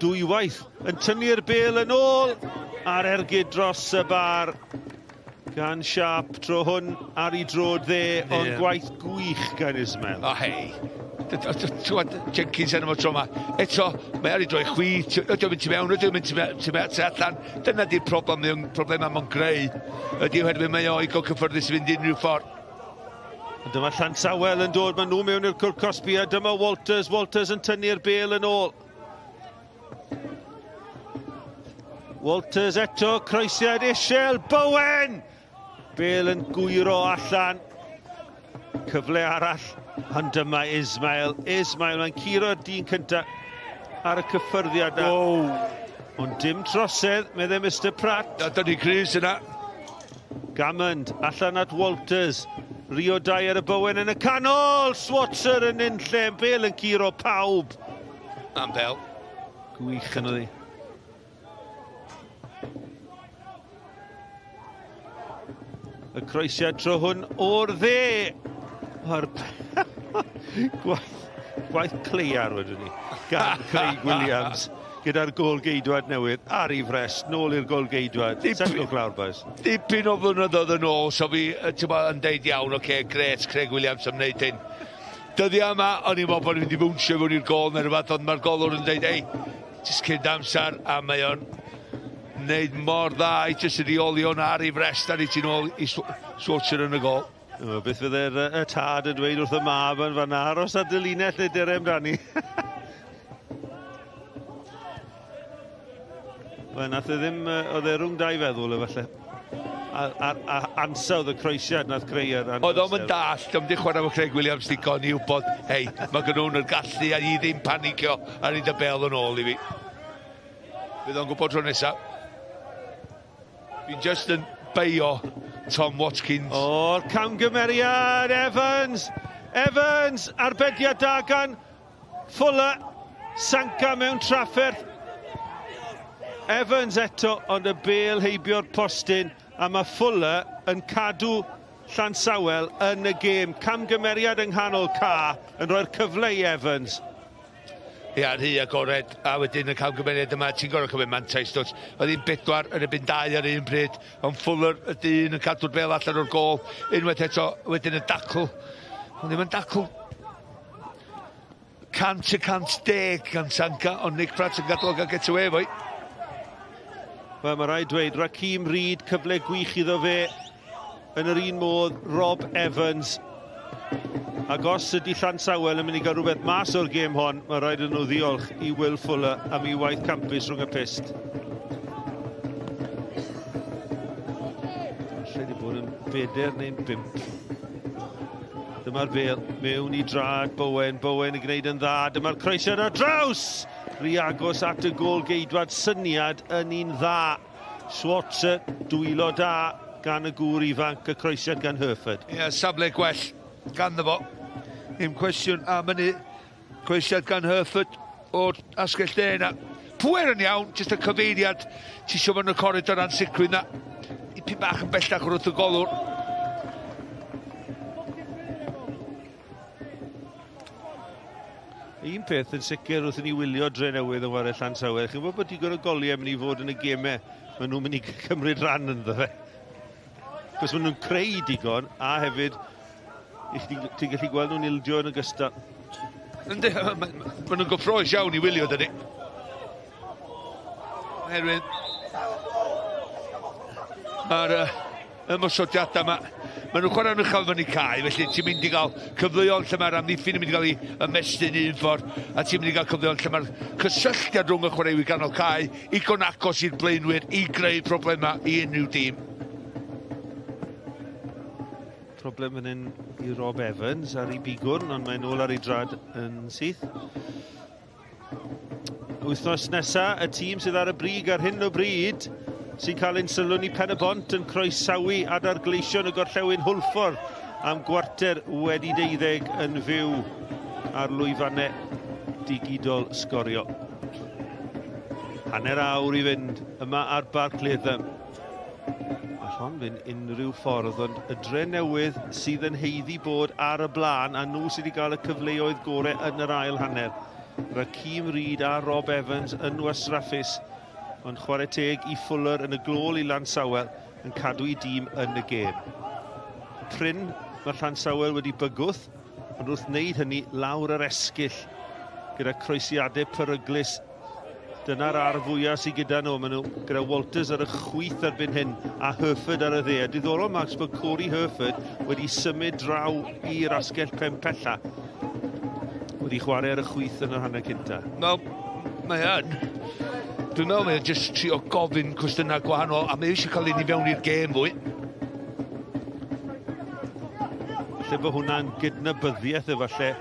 Dwywaith yn tynnu'r bêl yn ôl a'r ergyd dros y bar gan Sharp, tro hwn ar ei drod dde, ond gwaith gwych gan Ismael. O hei, Jenkins yn efo tro yma. Eto, mae ar ei droi chwith, ydy o'n mynd tu mewn, ydy o'n mynd tu allan. Dyna di'r problem, problemau mae'n greu. Ydy oherwydd mae o i gael cyffyrddus i fynd unrhyw ffordd. Dyma Llansawel yn dod, maen nhw mewn i'r cwrt cosbi, a dyma Walters, Walters yn tynnu'r bêl yn ôl. Walters eto, croesiad isel, Bowen! Bêl yn gwyro allan. Cyfle arall, ond dyma Ismael. Ismael, mae'n curo'r dyn cyntaf ar y cyffyrddiad. Wow. Ond dim trosedd, meddai Mr Pratt. Dyna Cruz yna. Gammond, allan at Walters. Rio Dyer y Bowen yn y canol. Swatzer yn unlle, bêl yn curo pawb. Am bêl. Gwych yn oedd hi. Y croesiad tro hwn o'r dde. O'r gwaith cleiar wedyn ni gan Craig Williams gyda'r gôl geidwad newydd ar ei frest, nôl i'r gôl geidwad. Setlwch lawr, boys. Dipyn o flynyddoedd yn ôl, so fi yn deud iawn, oce, okay, gret, Craig Williams am wneud hyn. Dyddiau yma, o'n i'n meddwl bod ni'n mynd i fwnsio fewn i'r gôl neu rhywbeth, ond mae'r golwr yn deud, ei, jyst cyn amser, a mae o'n wneud mor dda i jyst reoli hwnna ar ei frest ar ei tu nôl i Swartzer yn y gôl. O, beth fydde'r y tad yn dweud wrth y mab yn fanna, aros ar dy linell neu dere amdani. Wel, nath e ddim, oedd e rhwng dau feddwl efallai. A ansawdd y croesiad nath creu yr anhawster. Oedd o'm yn dallt, o'm di chwarae efo Craig Williams digon i wybod, hei, mae gen nhw'n yr gallu a i ddim panicio a rhaid y bel yn ôl i fi. Bydd o'n gwybod tro nesaf. Fi'n just yn beio Tom Watkins. O'r camgymeriad, Evans! Evans, arbediad da gan Fuller. Sanka mewn trafferth. Evans eto, ond y bel heibio'r postyn, a mae Fuller yn cadw Llansawel yn y gêm. Camgymeriad yng nghanol ca yn rhoi'r cyfle i Evans. Ia, rhy agored, a wedyn y camgymeriad yma, ti'n gorfod cymryd mantais, dwt. Oedd hi'n 4 yn erbyn 2 ar un pryd, ond Fuller y dyn yn cadw'r bel allan o'r gôl, unwaith eto, wedyn y dacl. Ond ddim yn dacl 100 y 110 gan Sanka, ond Nick Pratt yn gadael gael get away fo'i. Wel, mae rhaid dweud, Raheem Reid, cyfle gwych iddo fe. Yn yr un modd, Rob Evans. Ac os ydy Llansawel yn mynd i gael rhywbeth mas o'r gêm hon, mae rhaid iddyn nhw ddiolch i Will Fuller am ei waith campus rhwng y pyst. Falle wedi bod yn 4 neu'n 5. Dyma'r bel mewn i drad Bowen. Bowen yn gwneud yn dda. Dyma'r croesiad ar draws! Rhy agos at y gôl geidwad, syniad yn un dda. Schwarzer, dwylo da gan y gŵr ifanc, y croesiad gan Herford. Ie, yeah, safle gwell ganddo fo. Ddim cwestiwn am hynny. Croesiad gan Herford o'r asgell dde yna. Pwer yn iawn, jyst y cyfeiriad. Ti eisiau fod yn y coridor ansicrwydd na. Ipyn bach yn bellach wrth y golwr. Un peth yn sicr wrth i ni wylio Drenewydd yn chwarae Llansawel, chi'n gwybod bod digon o goliau mynd i fod yn y gemau maen nhw'n mynd i cymryd rhan ynddo fe. Cos maen nhw'n creu digon, a hefyd ti'n gallu gweld nhw'n ildio yn ogystal. Yndi, maen nhw'n gyffrous iawn i wylio, dydy. Oherwydd mae'r ymosodiadau yma, maen nhw'n chwarae'n uchel fyny cae, felly ti'n mynd i gael cyfleoedd lle mae'r amddiffyn yn mynd i gael ei ymestyn un ffordd, a ti'n mynd i gael cyfleoedd lle mae'r cysylltiad rhwng y chwaraewyr ganol cae igon agos i'r blaenwyr i greu problemau i unrhyw dîm. Problem yn hyn i Rob Evans ar ei bigwrn, ond mae'n ôl ar ei drad yn syth. Wythnos nesaf, y tîm sydd ar y brig ar hyn o bryd sy'n cael ein sylw ni, Pen y Bont, yn croesawu Adar Gleision y Gorllewin Hwlffordd am 12:15 yn fyw ar lwyfannau digidol Sgorio. Hanner awr i fynd yma ar Barc Latham. All hon fynd unrhyw ffordd, ond y Drenewydd sydd yn haeddu bod ar y blaen, a nhw sydd wedi cael y cyfleoedd gorau yn yr ail hanner. Rakeem Reid a Rob Evans yn wastraffus, ond chwarae teg i Fuller yn y gôl i Lansawel yn cadw ei dîm yn y gêm. Prin mae Llansawel wedi bygwth, ond wrth wneud hynny lawr yr esgyll gyda croesiadau peryglus. Dyna'r arf fwyaf sydd gyda nhw. Maen nhw gyda Walters ar y chwith erbyn hyn a Herford ar y dde. A diddorol, Max, bod Corey Herford wedi symud draw i'r asgell pen pella. Wedi chwarae ar y chwith yn yr hanner cynta. No, mae yn. Dwi'n meddwl mae'n just trio gofyn cwestiynau gwahanol, a mae eisiau cael un i fewn i'r gêm fwy. Lle bod hwnna'n gydnabyddiaeth efallai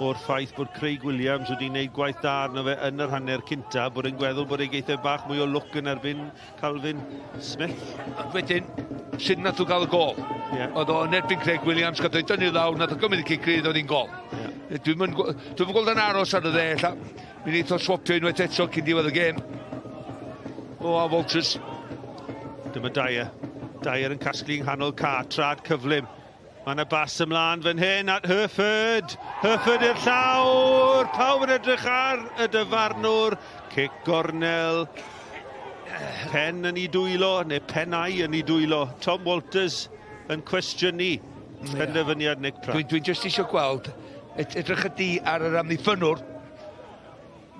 o'r ffaith bod Craig Williams wedi gwneud gwaith da arno fe yn yr hanner cynta, bod e'n gweddol bod ei geithio bach mwy o lwc yn erbyn Calvin Smith. A wedyn, sut nath o gael y gol? Oedd o yn erbyn Craig Williams, gath o'i dynnu lawr, nath o gymryd y cic rydd, oedd hi'n gol. Dwi'n gweld yn aros ar y dde, ella. Mi wneith o swapio unwaith eto cyn diwedd y gêm. O, a Walters. Dyma Dyer. Dyer yn casglu yng nghanol ca, trad cyflym. Mae yna bas ymlaen fan hyn at Herford. Herford i'r llawr. Pawb yn edrych ar y dyfarnwr. Cic gornel. Pen yn ei dwylo, neu pennau yn ei dwylo. Tom Walters yn cwestiynu penderfyniad Nick Pratt. Dwi'n dwi just eisiau gweld, edrych ydi ar yr amddiffynwr.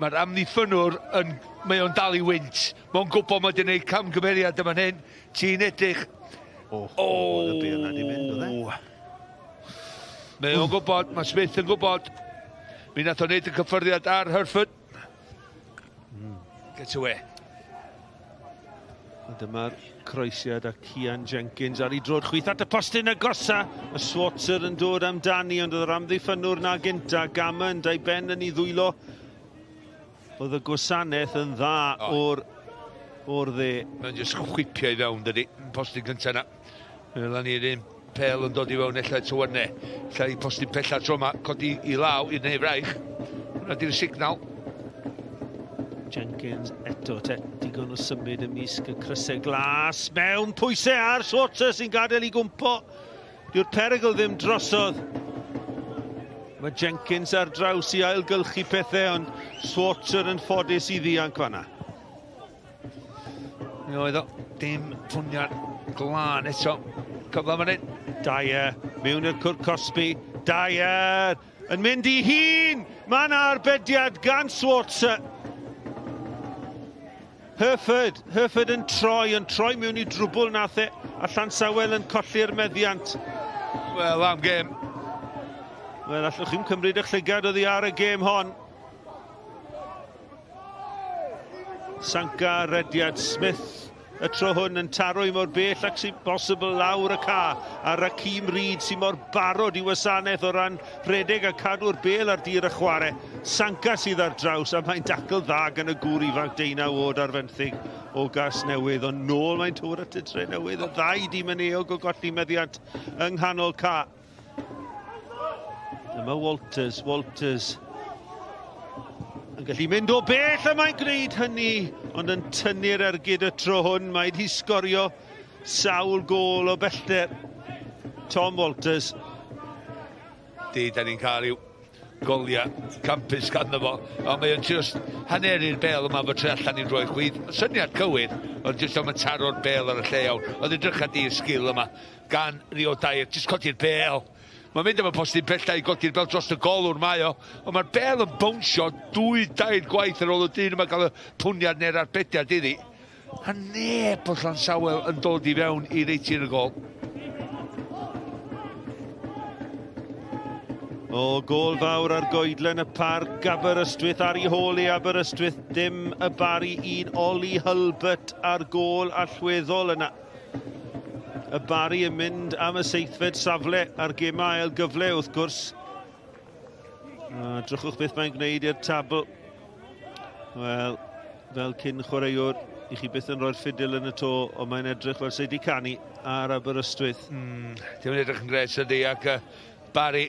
Mae'r amddiffynwr yn, mae o'n dal i wynt. Mae'n gwybod mae wedi gwneud camgymeriad yma hyn. Ti'n edrych. O, oh, y bêl na di mynd, oedd e? Mae o'n gwybod, mae Smith yn gwybod. Mi nath o'n neud y cyffyrddiad ar Herford. Get away. A dyma'r croesiad a Cian Jenkins ar ei droed chwith at y postyn agosa. Y Schwarzer yn dod amdani, ond oedd yr amddiffynnwr na gynta. Gammond a'i ben yn ei ddwylo. Oedd y gwasanaeth yn dda o'r dde. Mae'n jyst chwipio i fewn, dydy, postyn cyntaf yna. Fel ni'r un pêl yn dod i fewn ella tywynne. Ella i postyn pella tro yma, codi i law i'r neu fraich. Hwna di'r signal. Jenkins eto te, digon o symud ymysg y crysau glas. Mewn pwysau ar Schwarzer sy'n gadael i gwmpo. Dyw'r perygl ddim drosodd. Mae Jenkins ar draws i ailgylchu pethau, ond Schwarzer yn ffodus i ddianc fanna. Mi oedd o, dim pwniad glân eto. Cyfle fan hyn. Dyer, mewn i'r cwrt cosbi. Dyer yn mynd i hun! Mae yna arbediad gan Schwarzer. Herford yn troi mewn i drwbl nath e, a Llansawel yn colli'r meddiant. Wel, am gêm. Wel, allwch chi'm cymryd eich llygad oddi ar y gêm hon. Sanka, rediad Smith, y tro hwn yn taro i mor bell ac sy'n bosibl lawr y ca. A Rakeem Reid sy'n mor barod i wasanaeth o ran rhedeg a cadw'r bel ar dir y chwarae. Sanka sydd ar draws, a mae'n dacl dda gan y gŵr ifanc 19 oed ar fenthyg o Gasnewydd. Ond nôl mae'n tŵr at y Drenewydd. Y ddau dîm yn euog o golli meddiant yng nghanol ca. Dyma Walters, Walters yn gallu mynd o bell, a mae'n gwneud hynny, ond yn tynnu'r ergyd y tro hwn. Mae wedi sgorio sawl gôl o bellter. Tom Walters. Di, da ni'n cael i'w goliau campus ganddo fo, ond mae o'n just haneru'r bel yma fo tre allan i'n rhoi chwith. Syniad cywir, ond just o'n taro'r bel ar y lle iawn. Ond edrycha di'r sgil yma gan Rio Dyer, just codi'r bel. Mae'n mynd am y postyn pellau i godi'r bel dros y golwr mae o, ond mae'r bel yn bownsio 2-3 gwaith ar ôl y dyn yma gael y pwniad neu'r arbediad iddi. A neb o Llansawel yn dod i fewn i reitir y gol. O, gôl fawr ar goedlen y parc, Aberystwyth ar ei hôl i Aberystwyth, dim y Barri un, Ollie Hulbert ar gôl allweddol yna. Y Barri yn mynd am y 7fed safle ar gemau ail gyfle wrth gwrs. A drychwch beth mae'n gwneud i'r tabl. Wel, fel cyn chwaraewr, i chi byth yn rhoi'r ffidil yn y to, ond mae'n edrych fel sydd wedi canu ar Aberystwyth. Dim yn edrych yn gret ydy, ac Barri,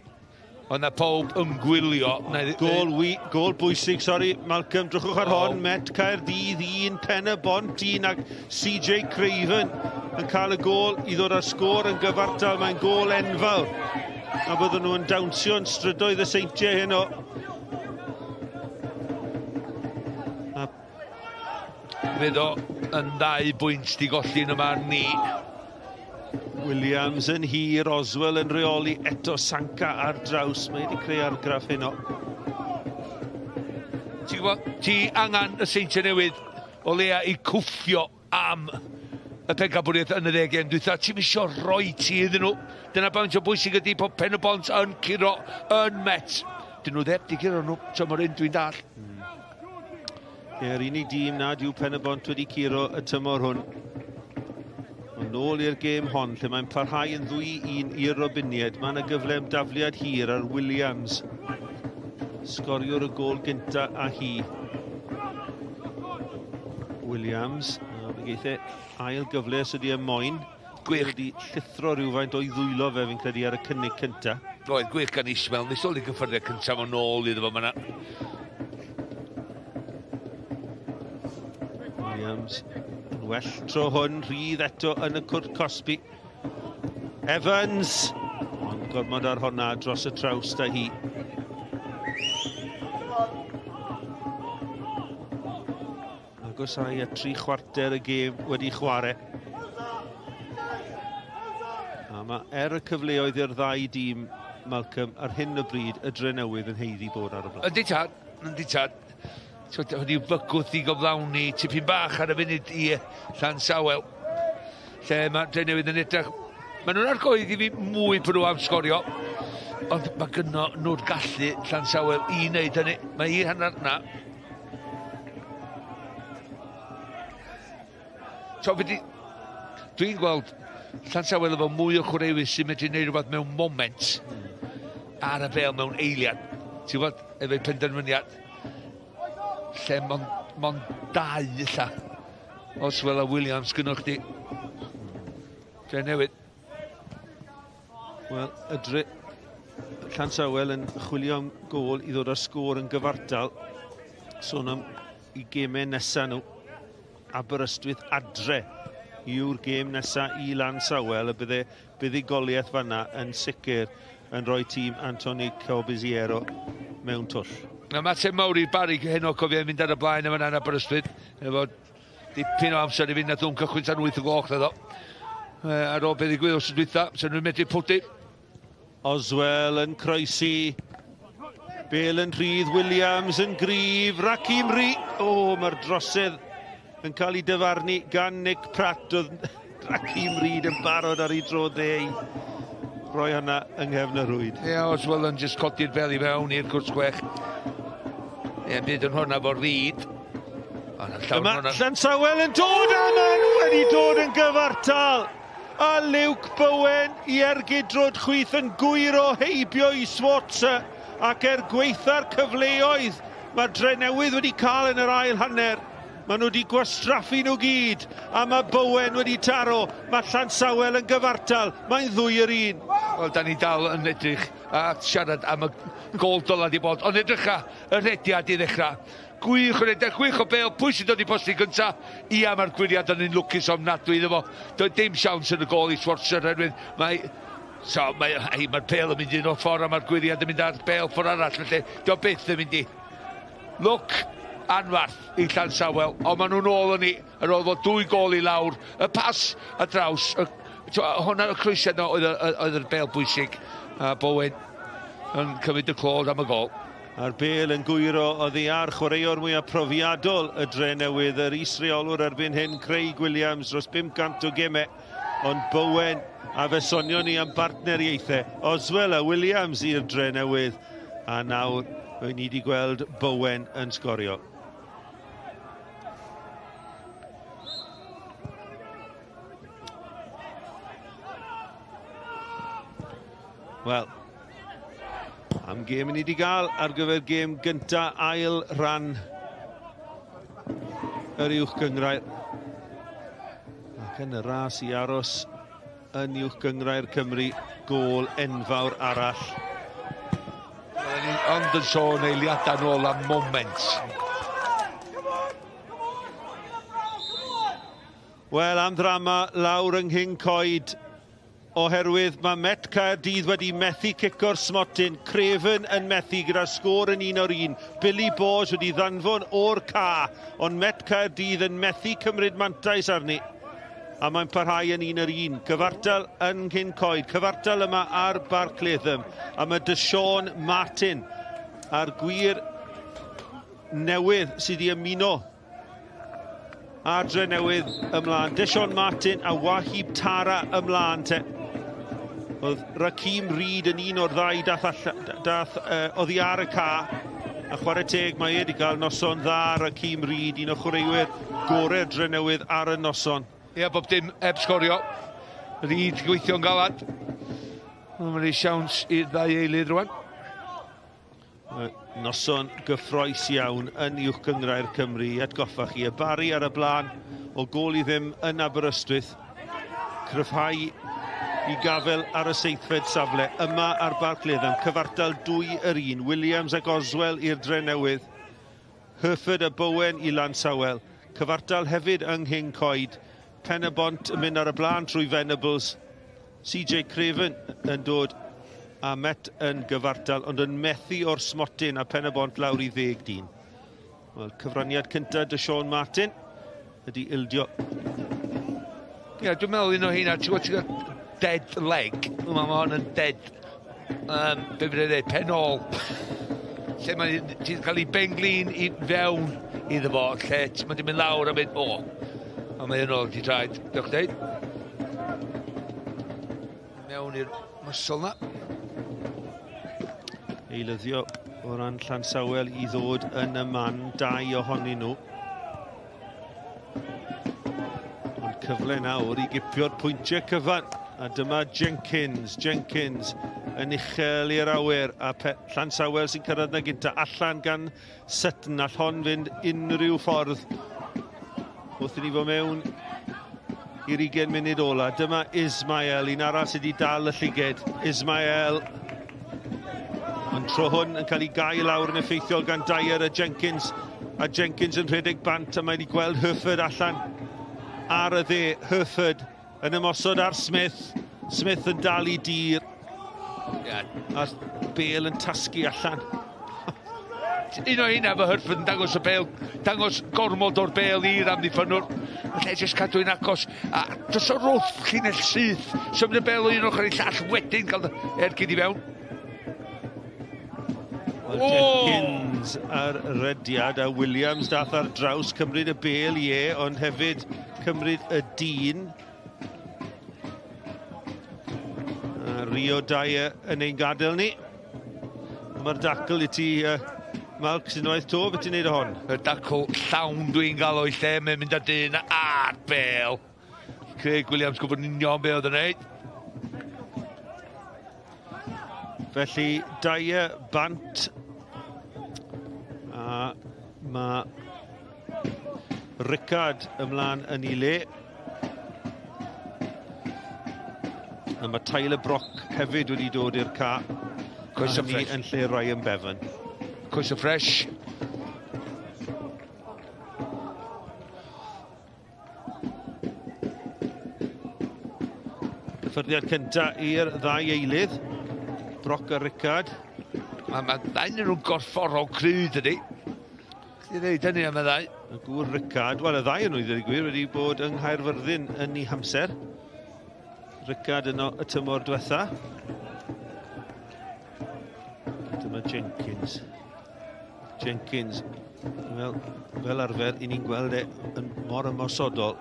ond na pob yn gwylio. Gôl bwysig, sori, Malcolm, drychwch ar hon. Met Caerdydd 1, Pen y Bont 1, ac CJ Craven yn cael y gôl i ddod â'r sgôr yn gyfartal. Mae'n gôl enfawr. A byddwn nhw yn dawnsio yn strydoedd y Seintiau heno. Fydd o yn 2 bwynt di golli yn y marn ni. Williams yn hir, Oswell yn rheoli, eto Sanka ar draws. Mae wedi creu argraff heno. Ti'n gwybod, ti angen y Seintiau Newydd o leia i cwffio am y pencampwriaeth yn y 10 gêm dwytha. Ti'm isio roi ti iddyn nhw. Dyna bwynt o bwysig ydy bod Pen y Bont yn curo yn Met. Dyn nhw ddim di curo nhw, tymor un dwi'n dall. Yr unig dîm nad yw Pen y Bont wedi curo y tymor hwn. Ond nôl i'r gêm hon, lle mae'n parhau yn 2-1 i'r Robiniaid. Mae yna gyfle am dafliad hir ar Williams. Sgoriwr y gôl gynta a hi. Williams, fe geith e ail gyfle os ydi e moyn. Gwych. Wedi llithro rhywfaint o'i ddwylo fe, fi'n credu, ar y cynnig cynta. Roedd gwych gan Ismael. Nes ôl i gyffyrddiad cyntaf o'n ôl iddo fo fan'na. Williams yn well tro hwn, rhydd eto yn y cwrt cosbi. Evans, ond gormod ar honna dros y traws da hi. Agosau a 3/4 y gêm wedi chwarae. A mae er y cyfleoedd i'r ddau dîm, Malcolm, ar hyn o bryd, y Drenewydd yn haeddu bod ar y blaen. Yndi tad, yndi tad. Wedi bygwth i gyflawni tipyn bach ar y funud i Llansawel, lle mae Drenewydd yn edrych. Maen nhw'n argoedd i fi mwy bod nhw am sgorio, ond mae gynno nhw'r gallu Llansawel i wneud hynny. Mae i hanner na. Dwi'n gweld Llansawel efo mwy o chwaraewyr sy'n medru gwneud rhywbeth mewn moment ar y bêl mewn eiliad. Ti'n gwybod, efo'i penderfyniad. Lle mon dau illa. Oswell a Williams gynnwch chdi. Drenewydd. Wel, y Llansawel yn chwilio am gôl i ddod â'r sgôr yn gyfartal. Sôn am i gemau nesaf nhw. Aberystwyth adre yw'r gêm nesaf i Llansawel, y bydde buddugoliaeth fanna yn sicr yn rhoi tîm Anthony Corbisiero mewn twll. Na, mateb mawr i'r Barry heno, cofio mynd ar y blaen efo yna Aberystwyth, efo dipyn o amser i fynd at nhw'n cychwyn tan 8 o gloch naddo. Ar ôl beth ddigwydd wrth dwytha, sy'n nhw'n medru pwdu. Oswell yn croesi, Bale yn rhydd, Williams yn gryf, Rakim Reid. O, mae'r drosedd yn cael ei dyfarnu gan Nick Pratt. Oedd Rakim Reid yn barod ar ei dro ddeu. Roi hwnna yng nghefn y rwyd. Ie, yeah, Oswell yn just codi'r bel i fewn i'r cwrs chwech. Ie, byd yn hwnna fo'r Reid. Yma, Llansawel yn dod a maen nhw wedi dod yn gyfartal. A Luke Bowen i ergyd drod chwith yn gwyro heibio i Swartzer. Ac er gweitha'r cyfleoedd mae'r Drenewydd wedi cael yn yr ail hanner, maen nhw wedi gwastraffu nhw gyd, a mae Bowen wedi taro, mae Llansawel yn gyfartal, mae'n 2-1. Wel, da ni dal yn edrych a siarad am y gôl dyla di bod, ond edrycha y rediad i ddechrau. Gwych o rediad, gwych o bêl, pwy sy'n dod i posti gynta? Ia, mae'r gwiriad yn un lwcus ofnadwy iddo fo. Doedd dim siawns yn y gôl i Swartzer, oherwydd mae... So, mae'r pêl yn mynd un o'r ffordd a mae'r gwiriad yn mynd ar bêl ffordd arall, felly dio byth yn mynd i. Lwc anfarth i Llansawel, ond maen nhw'n ôl yn ni ar ôl fod 2 gôl i lawr, y pas a draws, hwnna'r croesiad yno oedd yr bêl bwysig, a Bowen yn cymryd y clod am y gôl. A'r bêl yn gwyro oddi ar chwaraewr mwyaf profiadol y Drenewydd, yr is-reolwr erbyn hyn, Craig Williams, dros 500 o gemau, ond Bowen, a fe sonion ni am bartneriaethau, Oswell a Williams i'r Drenewydd, a nawr ni wedi gweld Bowen yn sgorio. Wel, am gêm ni wedi gael ar gyfer gêm gynta ail ran yr uwch gynghrair. Ac yn y ras i aros yn uwch gynghrair Cymru, gôl enfawr arall. Ond yn sôn eiliadau nôl am moment. Wel, am ddrama lawr yng Nghyncoed, oherwydd mae Met Caerdydd wedi methu cico'r smotyn, Craven yn methu gyda'r sgôr yn 1-1, Billy Bors wedi ddanfon o'r ca, ond Met Caerdydd yn methu cymryd mantais arni. A mae'n parhau yn 1-1, cyfartal yn Nghyncoed, cyfartal yma ar Barc Latham, a mae Deshaun Martin a'r gwir newydd sydd wedi ymuno a'r Drenewydd ymlaen. Deshaun Martin a Wahib Tara ymlaen te. Oedd Rakim Reid yn un o'r ddau dath oddi ar y ca. A chwarae teg, mae e wedi cael noson dda, Rakim Reid, un o chwaraewyr gorau'r Drenewydd ar y noson. Ie, bob dim heb sgorio. Reid gweithio'n galad. Mae'n ei siawns i'r ddau eilydd rwan. Noson gyffroes iawn yn uwch gynghrair Cymru. I atgoffa chi, y Barri ar y blaen o gôl i ddim yn Aberystwyth. Cryfhau i gafel ar y 7fed safle yma ar Barc Latham. Cyfartal 2-1. Williams ac Oswell i'r Drenewydd. Herford a Bowen i Llansawel. Cyfartal hefyd yng Nghyncoed. Pen-y-bont yn mynd ar y blaen trwy Venables. CJ Craven yn dod a Met yn gyfartal, ond yn methu o'r smotyn a Pen-y-bont lawr i 10 dyn. Wel, cyfraniad cyntaf Deshaun Martin ydy ildio. Ie, dwi'n meddwl un o heina, ti'n gwybod, dead leg. Mae hwn yn dead, be fydd e'n dweud, pen ôl. Lle mae ti'n cael ei benglin i fewn iddo fo, lle mae'n mynd lawr a mynd, o. A mae yn ôl di traed, diolch dweud. Mewn i'r muscle na. Eilyddio o ran Llansawel i ddod yn y man, dau ohonyn nhw. Ond Cyfle nawr i gipio'r pwyntiau cyfan. A dyma Jenkins. Jenkins yn uchel i'r awyr. A Llansawel sy'n cyrraedd na gynta. Allan gan Sutton. All hon fynd unrhyw ffordd. Wrth i ni fod mewn i'r 20 munud ola. Dyma Ismael, un arall sydd wedi dal y llyged. Ismael. Ond tro hwn yn cael ei gau lawr yn effeithiol gan Dyer a Jenkins. A Jenkins yn rhedeg bant a mae wedi gweld Herford allan ar y dde. Herford yn ymosod ar Smith. Smith yn dal i dir. Yeah. A Bale yn tasgu allan. Un o hynna fy Herford yn dangos y bêl, dangos gormod o'r bêl i'r amddiffynnwr. Felly jyst cadw un agos. A dros o rwth llinell syth, symud y bêl o un ochr i llall wedyn cael ergyd i fewn. Wel, Jenkins ar rediad a Williams dath ar draws cymryd y bêl, ie, ond hefyd cymryd y dyn. A Rio Dyer yn ein gadael ni. Mae'r dacl i ti, Malc, sy'n unwaith to, beth ti'n neud o hon? Y dacl llawn dwi'n gael o'i lle, mae'n mynd â dyn a'r bêl. Craig Williams gwybod yn union be oedd yn neud. Felly, Dyer bant. A mae Rickard ymlaen yn ei le. A mae Tyler Brock hefyd wedi dod i'r ca. Coes A hynny fresh. yn lle Ryan Bevan. Coes o fresh. Cyffyrddiad cynta i'r ddau eilydd. Brock a Rickard. Mae ma ddau nhw'n gorfforol cry, dydi. Chdi ddeud hynny am y ddau. Y gŵr Rickard, wel y ddau yn nhw i ddweud y gwir, wedi bod yng Nghaerfyrddin yn ei hamser. Rickard yno y tymor diwetha. Dyma Jenkins. Jenkins, fel arfer, i ni'n gweld e yn mor ymosodol.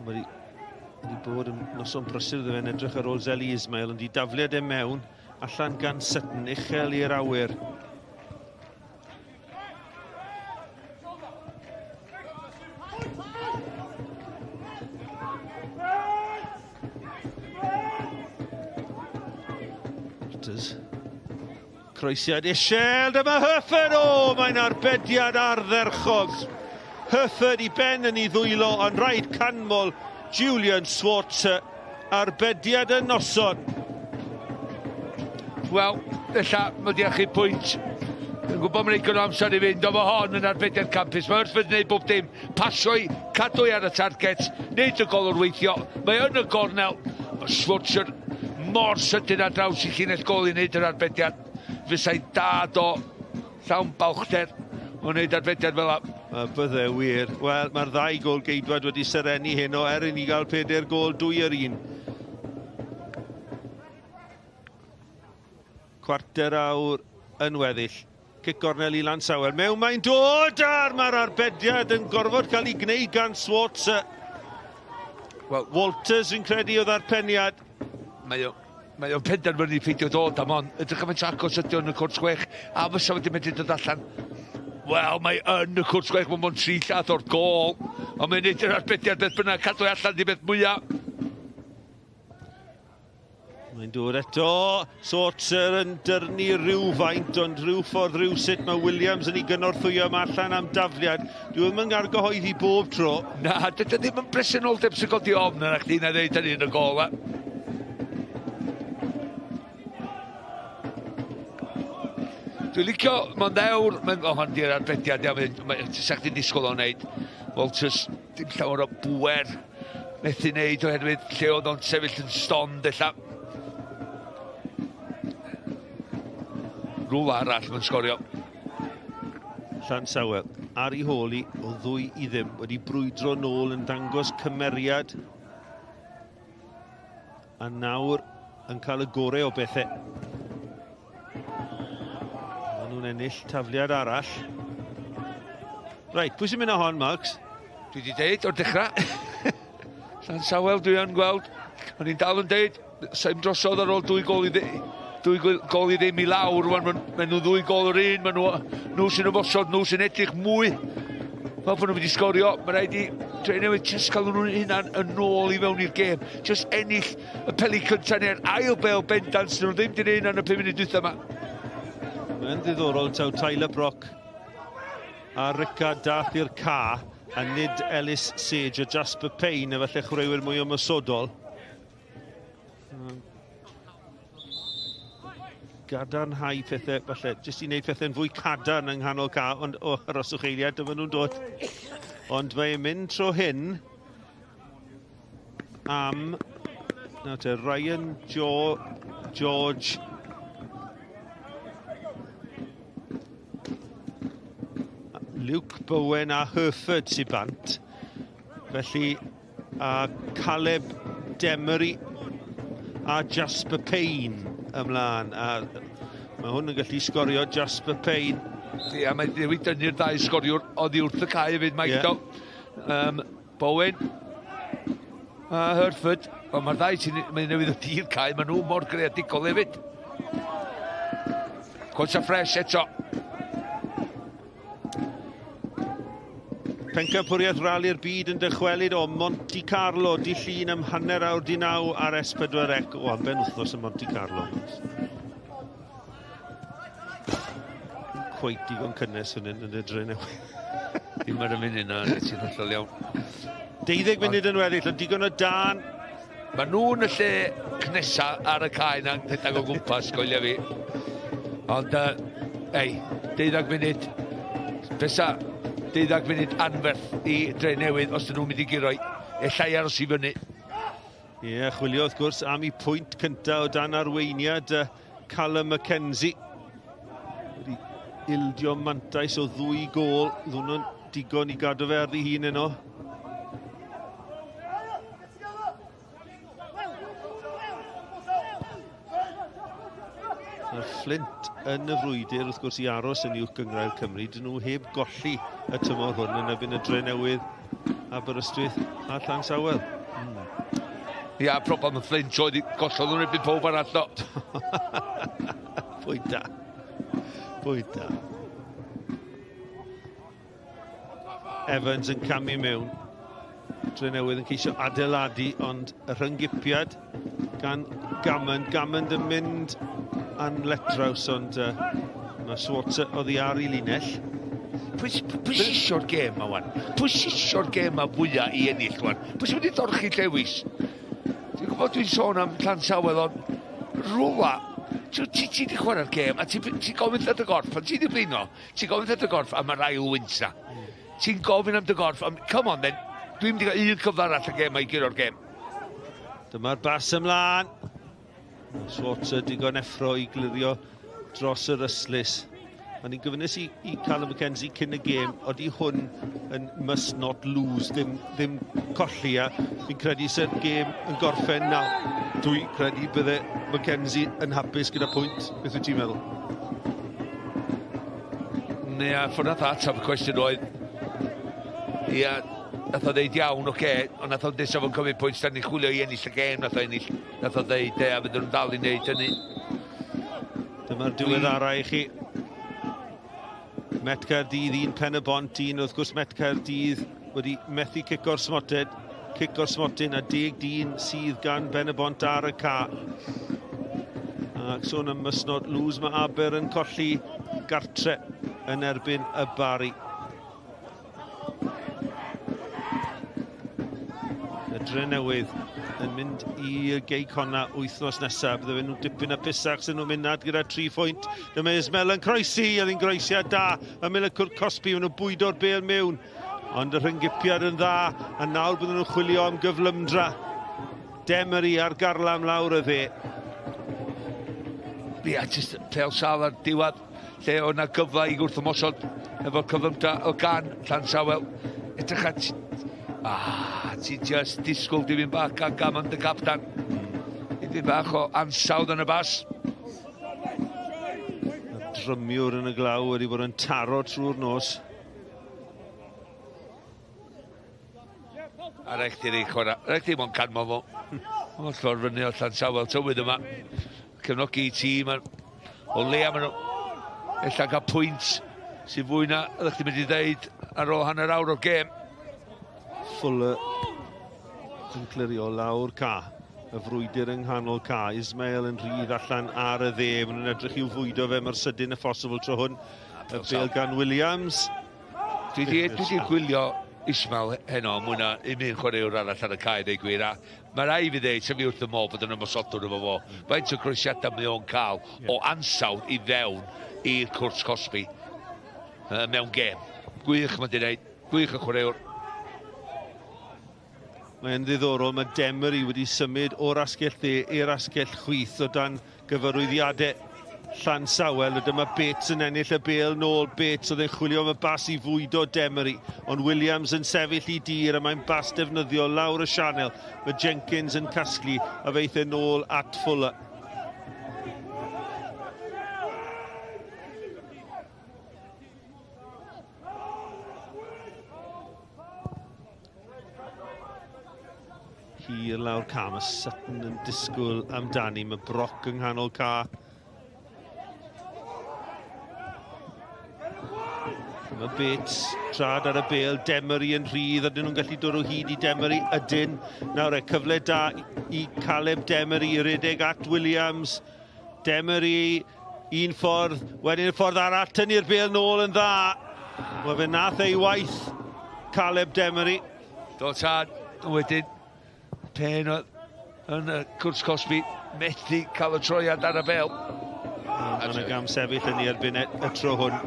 Mae wedi bod yn noson brysur iddo fe'n edrych ar ôl Zeli Ismail, ond i dafliad e mewn, allan gan Sutton, uchel i'r awyr. Walters. Croesiad Ishel, dyma Herford, o, mae'n arbediad ardderchog. Herford i ben yn ei ddwylo, ond rhaid canmol Julian Swartzer, arbediad y noson. Wel, ella, mae di achub pwynt. Dwi'n gwybod mae'n digon o amser i fynd, ond mae hon yn arbediad campus. Mae Herford yn gwneud bob dim. Pasio i, cadw i ar y target, wneud y golwr weithio. Mae yn y gornel. Mae Swartzer mor sydyn ar draws i llinell gol i wneud yr arbediad. Fysai dad o llawn balchder o wneud arbediad fel 'a. Bydde wir. Wel, mae'r ddau gôl geidwad wedi serennu heno er i ni gael 4 gôl, 2 yr 1. Cwarter awr yn weddill. Cic gornel i Llansawel. Mewn mae'n dod ar mae'r arbediad yn gorfod cael ei gwneud gan Swartzer. Wel, Walters yn credu oedd ar peniad. Mae o'n penderfynu peidio dod am hon. Edrych am y agos ydi o'n y cwrt 6, a fysa wedi medru dod allan. Wel, mae yn y cwrt 6, mae'n bod 3 llath o'r gôl. Ond mae'n neud yr arbediad beth bynnag, cadw allan di beth mwyaf. Mae'n dod eto. Swartzer yn dyrnu rhywfaint, ond rhyw ffordd rhywsut mae Williams yn ei gynorthwyo yma allan am dafliad. Dwi ddim yn argyhoeddi bob tro. Na, dydy ddim yn bresenoldeb sy'n godi ofn yna chdi na ddeud hynny yn y gôl. Dwi'n licio, mae'n ddewr, mae'n oh, hon di'r arbediad, ia, sa chdi'n disgwyl o'n neud. Walters, dim llawer o bwer methu neud oherwydd lle oedd o'n sefyll yn stond ella. Rwla arall mae'n sgorio. Llansawel ar ei hôl i o 2-0 wedi brwydro nôl yn dangos cymeriad. A nawr yn cael y gorau o bethau. Maen nhw'n ennill tafliad arall. Reit, pwy sy'n mynd â hon, Marks? Dwi wedi deud o'r dechrau. Llansawel dwi yn gweld. O'n i'n dal yn deud, sa'n drosodd ar ôl 2 gôl i ddim. 2 gôl i ddim i lawr, rwan, maen nhw 2 gôl yr un, maen nhw sy'n ymosod, nhw sy'n edrych mwy Fel bod nhw'n mynd i sgorio, mae rhaid i Drenewydd just cael nhw'n hunan yn ôl i fewn i'r gêm. Just ennill y peli cyntaf neu'r ail bel bendant sydd nhw ddim wedi gwneud yn y 5 munud dwytha yma. Mae'n ddiddorol taw Tyler Brock a Rickard dath i'r ca a nid Ellis Sage a Jasper Payne, a falle chwaraewyr mwy ymosodol. Gadarnhau pethau, falle, jyst i wneud pethau'n fwy cadarn yng nghanol ca, ond o, aroswch eiliad, dyma nhw'n dod. Ond mae'n mynd tro hyn am, nawr te, Ryan George, Luke Bowen a Hereford sy'n bant. Felly, a Caleb Demery a Jasper Payne ymlaen. A mae hwn yn gallu sgorio Jasper Payne. Ia, mae newid dynnu'r ddau sgoriwr oddi wrth y cae hefyd, Mike. Yeah. Bowen a Hereford. Ond mae'r ddau sy'n newydd o di'r cae, maen nhw mor greadigol hefyd. Coesa ffres eto. Pencampwriaeth Rali'r Byd yn dychwelyd o Monte Carlo, di Llun am 9:30 ar S4C. O, am benwythnos yn Monte Carlo. Cweit digon cynnes fan hyn yn y Drenewydd. Dim ar y munud na, ti'n hollol iawn. 12 munud yn weddill, ond digon o dan. Mae nhw'n y lle cnesa ar y cae na'n rhedeg o gwmpas, goelia fi. Ond, ei, 12 munud. Besa 12 munud anferth i Drenewydd os dyn nhw'n mynd i guro, ellai aros i fyny. Ie, yeah, chwilio wrth gwrs am ei pwynt cyntaf o dan arweiniad Callum McKenzie. Wedi ildio mantais o 2 gôl, ddwn digon i gadw fe ar ddi hun heno. Mae'r Flint yn y frwydr wrth gwrs i aros yn Uwch Gynghrair Cymru. Dyn nhw heb golli y tymor hwn yn erbyn y Drenewydd, Aberystwyth a Llansawel. Ia, problem y Flint oedd gollodd nhw'n erbyn pob arall do. Pwynt da. Pwynt da. Evans yn camu mewn. Drenewydd yn ceisio adeiladu, ond y rhyngipiad gan Gammond. Gammond yn mynd yn letraws, ond mae Swartzer oddi ar ei linell. Pwy sy'n isio'r gêm ma wan? Pwy sy'n isio'r gêm ma fwyaf i ennill wan? Pwy sy'n mynd i dorchi llewis? Dwi'n gwybod dwi'n sôn am Llansawel, ond rwla, ti wedi chwarae'r gêm a ti'n gofyn dy gorff, pan ti wedi blino, ti'n gofyn dy gorff am yr ail wynt na. Ti'n gofyn am dy gorff, am, come on then, dwi'n mynd i gael un cyfle arall y gêm ma i guro'r gêm. Dyma'r bas ymlaen. Swartzer digon effro i glirio dros yr ystlys. O'n i'n gofynnes i Callum McKenzie cyn y gêm, oeddi hwn yn must not lose, ddim colli, a fi'n credu sy'r gêm yn gorffen nawr. Dwi'n credu bydde McKenzie yn hapus gyda pwynt. Beth wyt ti'n meddwl? Ia, ffordd nath ateb y cwestiwn oedd, ia, nath o ddeud iawn, oce, ond nath o nesaf o'n cymryd pwynt, da ni'n chwilio i ennill y gêm, nath o ennill, nath o ddeud, a fydden nhw'n dal i wneud hynny. Dyma'r diweddara i chi. Met Caerdydd 1, Pen y Bont 1, wrth gwrs Met Caerdydd wedi methu cico'r smotyn a 10 dyn sydd gan Ben y Bont ar y ca. Ac sôn am must not lose, mae Aber yn colli gartre yn erbyn y Bari. Y Drenewydd yn mynd i Gei Conna wythnos nesaf. Bydde nhw dipyn o pisach sy'n nhw'n mynd nad gyda 3 phwynt. Dyma Ismael yn croesi, oedd hi'n groesiad da. Ymyl y cwrt cosbi, maen nhw'n bwydo'r bêl mewn. Ond y rhyngipiad yn dda, a nawr bydden nhw'n chwilio am gyflymdra. Demery ar garlam lawr y dde. Ia, jyst pêl sâl ar diwedd, lle oedd 'na gyfle i wrth ymosod efo cyflymdra o gan Llansawel. Edrych at... Ti just disgwyl dipyn bach gan Gammond y captan. Dipyn bach o ansawdd yn y bas. Y drymiwr yn y glaw wedi bod yn taro trwy'r nos. A rhaid chdi rei chwarae. Rhaid chdi mo'n canmol fo. O'r ffordd fyny o Llansawel tywydd yma. Cefnogi i tîm. O leia maen nhw ella cael pwynt Sy'n fwy na ydych chi'n mynd i ddeud ar ôl hanner awr o'r gêm. Fuller yn clirio lawr ca. Y frwydr yng nghanol ca. Ismail yn rhydd allan ar y dde. Maen nhw'n edrych i'w fwydo fe mor sydyn y phosibl tro hwn. Y bêl gan Williams. Dwi 'di gwylio Ismail heno mwy na un chwaraewr arall ar y cae, dweud gwir, a mae rai fi ddeud, sef fi wrth y modd bod yn ymosodwr efo fo. Faint o groesiadau mae o'n cael o ansawdd i fewn i'r cwrt cosbi mewn gêm. Gwych mae'n di wneud, gwych y chwaraewr. Mae'n ddiddorol, mae Demery wedi symud o'r asgell dde i'r asgell chwith o dan gyfarwyddiadau Llansawel, a dyma Bates yn ennill y bêl nôl. Bates oedd yn chwilio am y bas i fwydo Demery, ond Williams yn sefyll i dir a mae'n bas defnyddio lawr y sianel. Mae Jenkins yn casglu a feith e nôl at Fuller. Hir lawr ca, mae Sutton yn disgwyl amdani, mae Brock yng nghanol ca. Mae Bates trad ar y bêl, Demery yn rhydd, ydyn nhw'n gallu dod o hyd i Demery? Ydyn. Nawr e, cyfle da i Caleb Demery i redeg at Williams. Demery un ffordd, wedyn y ffordd arall, tynnu'r bêl nôl yn dda. Wel, fe nath ei waith Caleb Demery. Do tad, wedyn Pen oedd yn y cwrs cosbi, methu cael y troiad ar y bêl. Mae yna gam sefyll yn ei erbyn y tro hwn.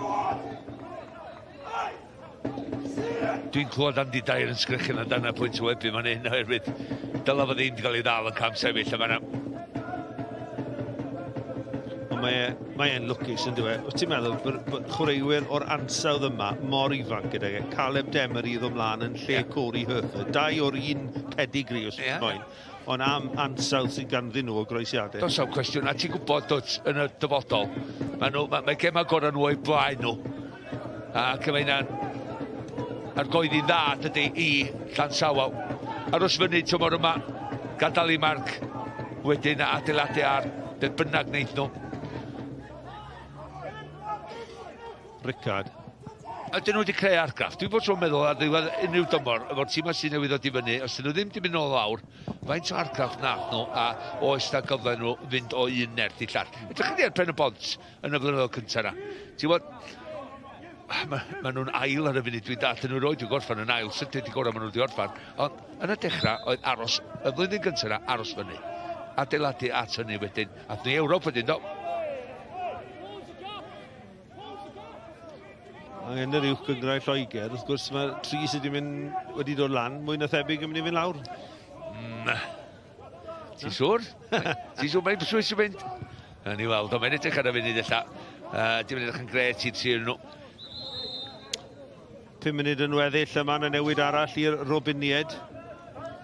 Dwi'n clywed Andy Dyer yn sgrechian amdano pwynt o webu fan hyn oherwydd dylai fo ddim wedi cael ei ddal yn cam sefyll yma. Ond mae e'n lwcus yn dweud. Wyt ti'n meddwl bod chwaraewyr o'r ansawdd yma mor ifanc gydag e? Caleb Demery iddo mlaen yn lle Corey Herford. Dau o'r un pedigree os ti'n moyn. Ond am ansawdd sydd ganddyn nhw o groesiadau. Does am cwestiwn, a ti'n gwybod dod yn y dyfodol, mae gemau gorau nhw o'i blaen nhw. Ac mae hynna'n argoeddi'n dda dydy i Llansawel. Aros fyny tymor yma, gadael i Marc wedyn a adeiladu ar beth bynnag wneud nhw. Rickard. Ydyn nhw wedi creu argraff? Dwi'n bod tro'n meddwl ar ddiwedd unrhyw dymor, efo'r tîmau sy'n newydd ddod i fyny, os dyn nhw ddim wedi mynd nôl lawr, faint o argraff nath nhw a oes na gyfle nhw fynd o un nerth i llall. Edrych chi ar Pen y Bont yn y blynyddoedd cyntaf yna. Ti'n gwybod, ma nhw'n ail ar y funud, dwi'n dallt, nhw'n roed i'w gorffan yn ail, sut wedi gorau maen nhw wedi orffan. Ond yn y dechrau oedd aros, y flwyddyn gyntaf yna, aros fyny. Adeiladu at hynny wedyn, ath ni Ewrop wedyn, do. Yn yr uwch gynghrair Lloegr, wrth gwrs, mae tri sydd wedi mynd, wedi dod lan, mwy na thebyg yn mynd i fynd lawr. Ti'n siŵr? Ti'n siŵr mae'n pwy sy'n mynd? Ni weld, ond mae'n edrych ar y funud ella. Dim yn edrych yn gret i'r tri nhw. 5 munud yn weddill, a mae yna newid arall i'r Robinied.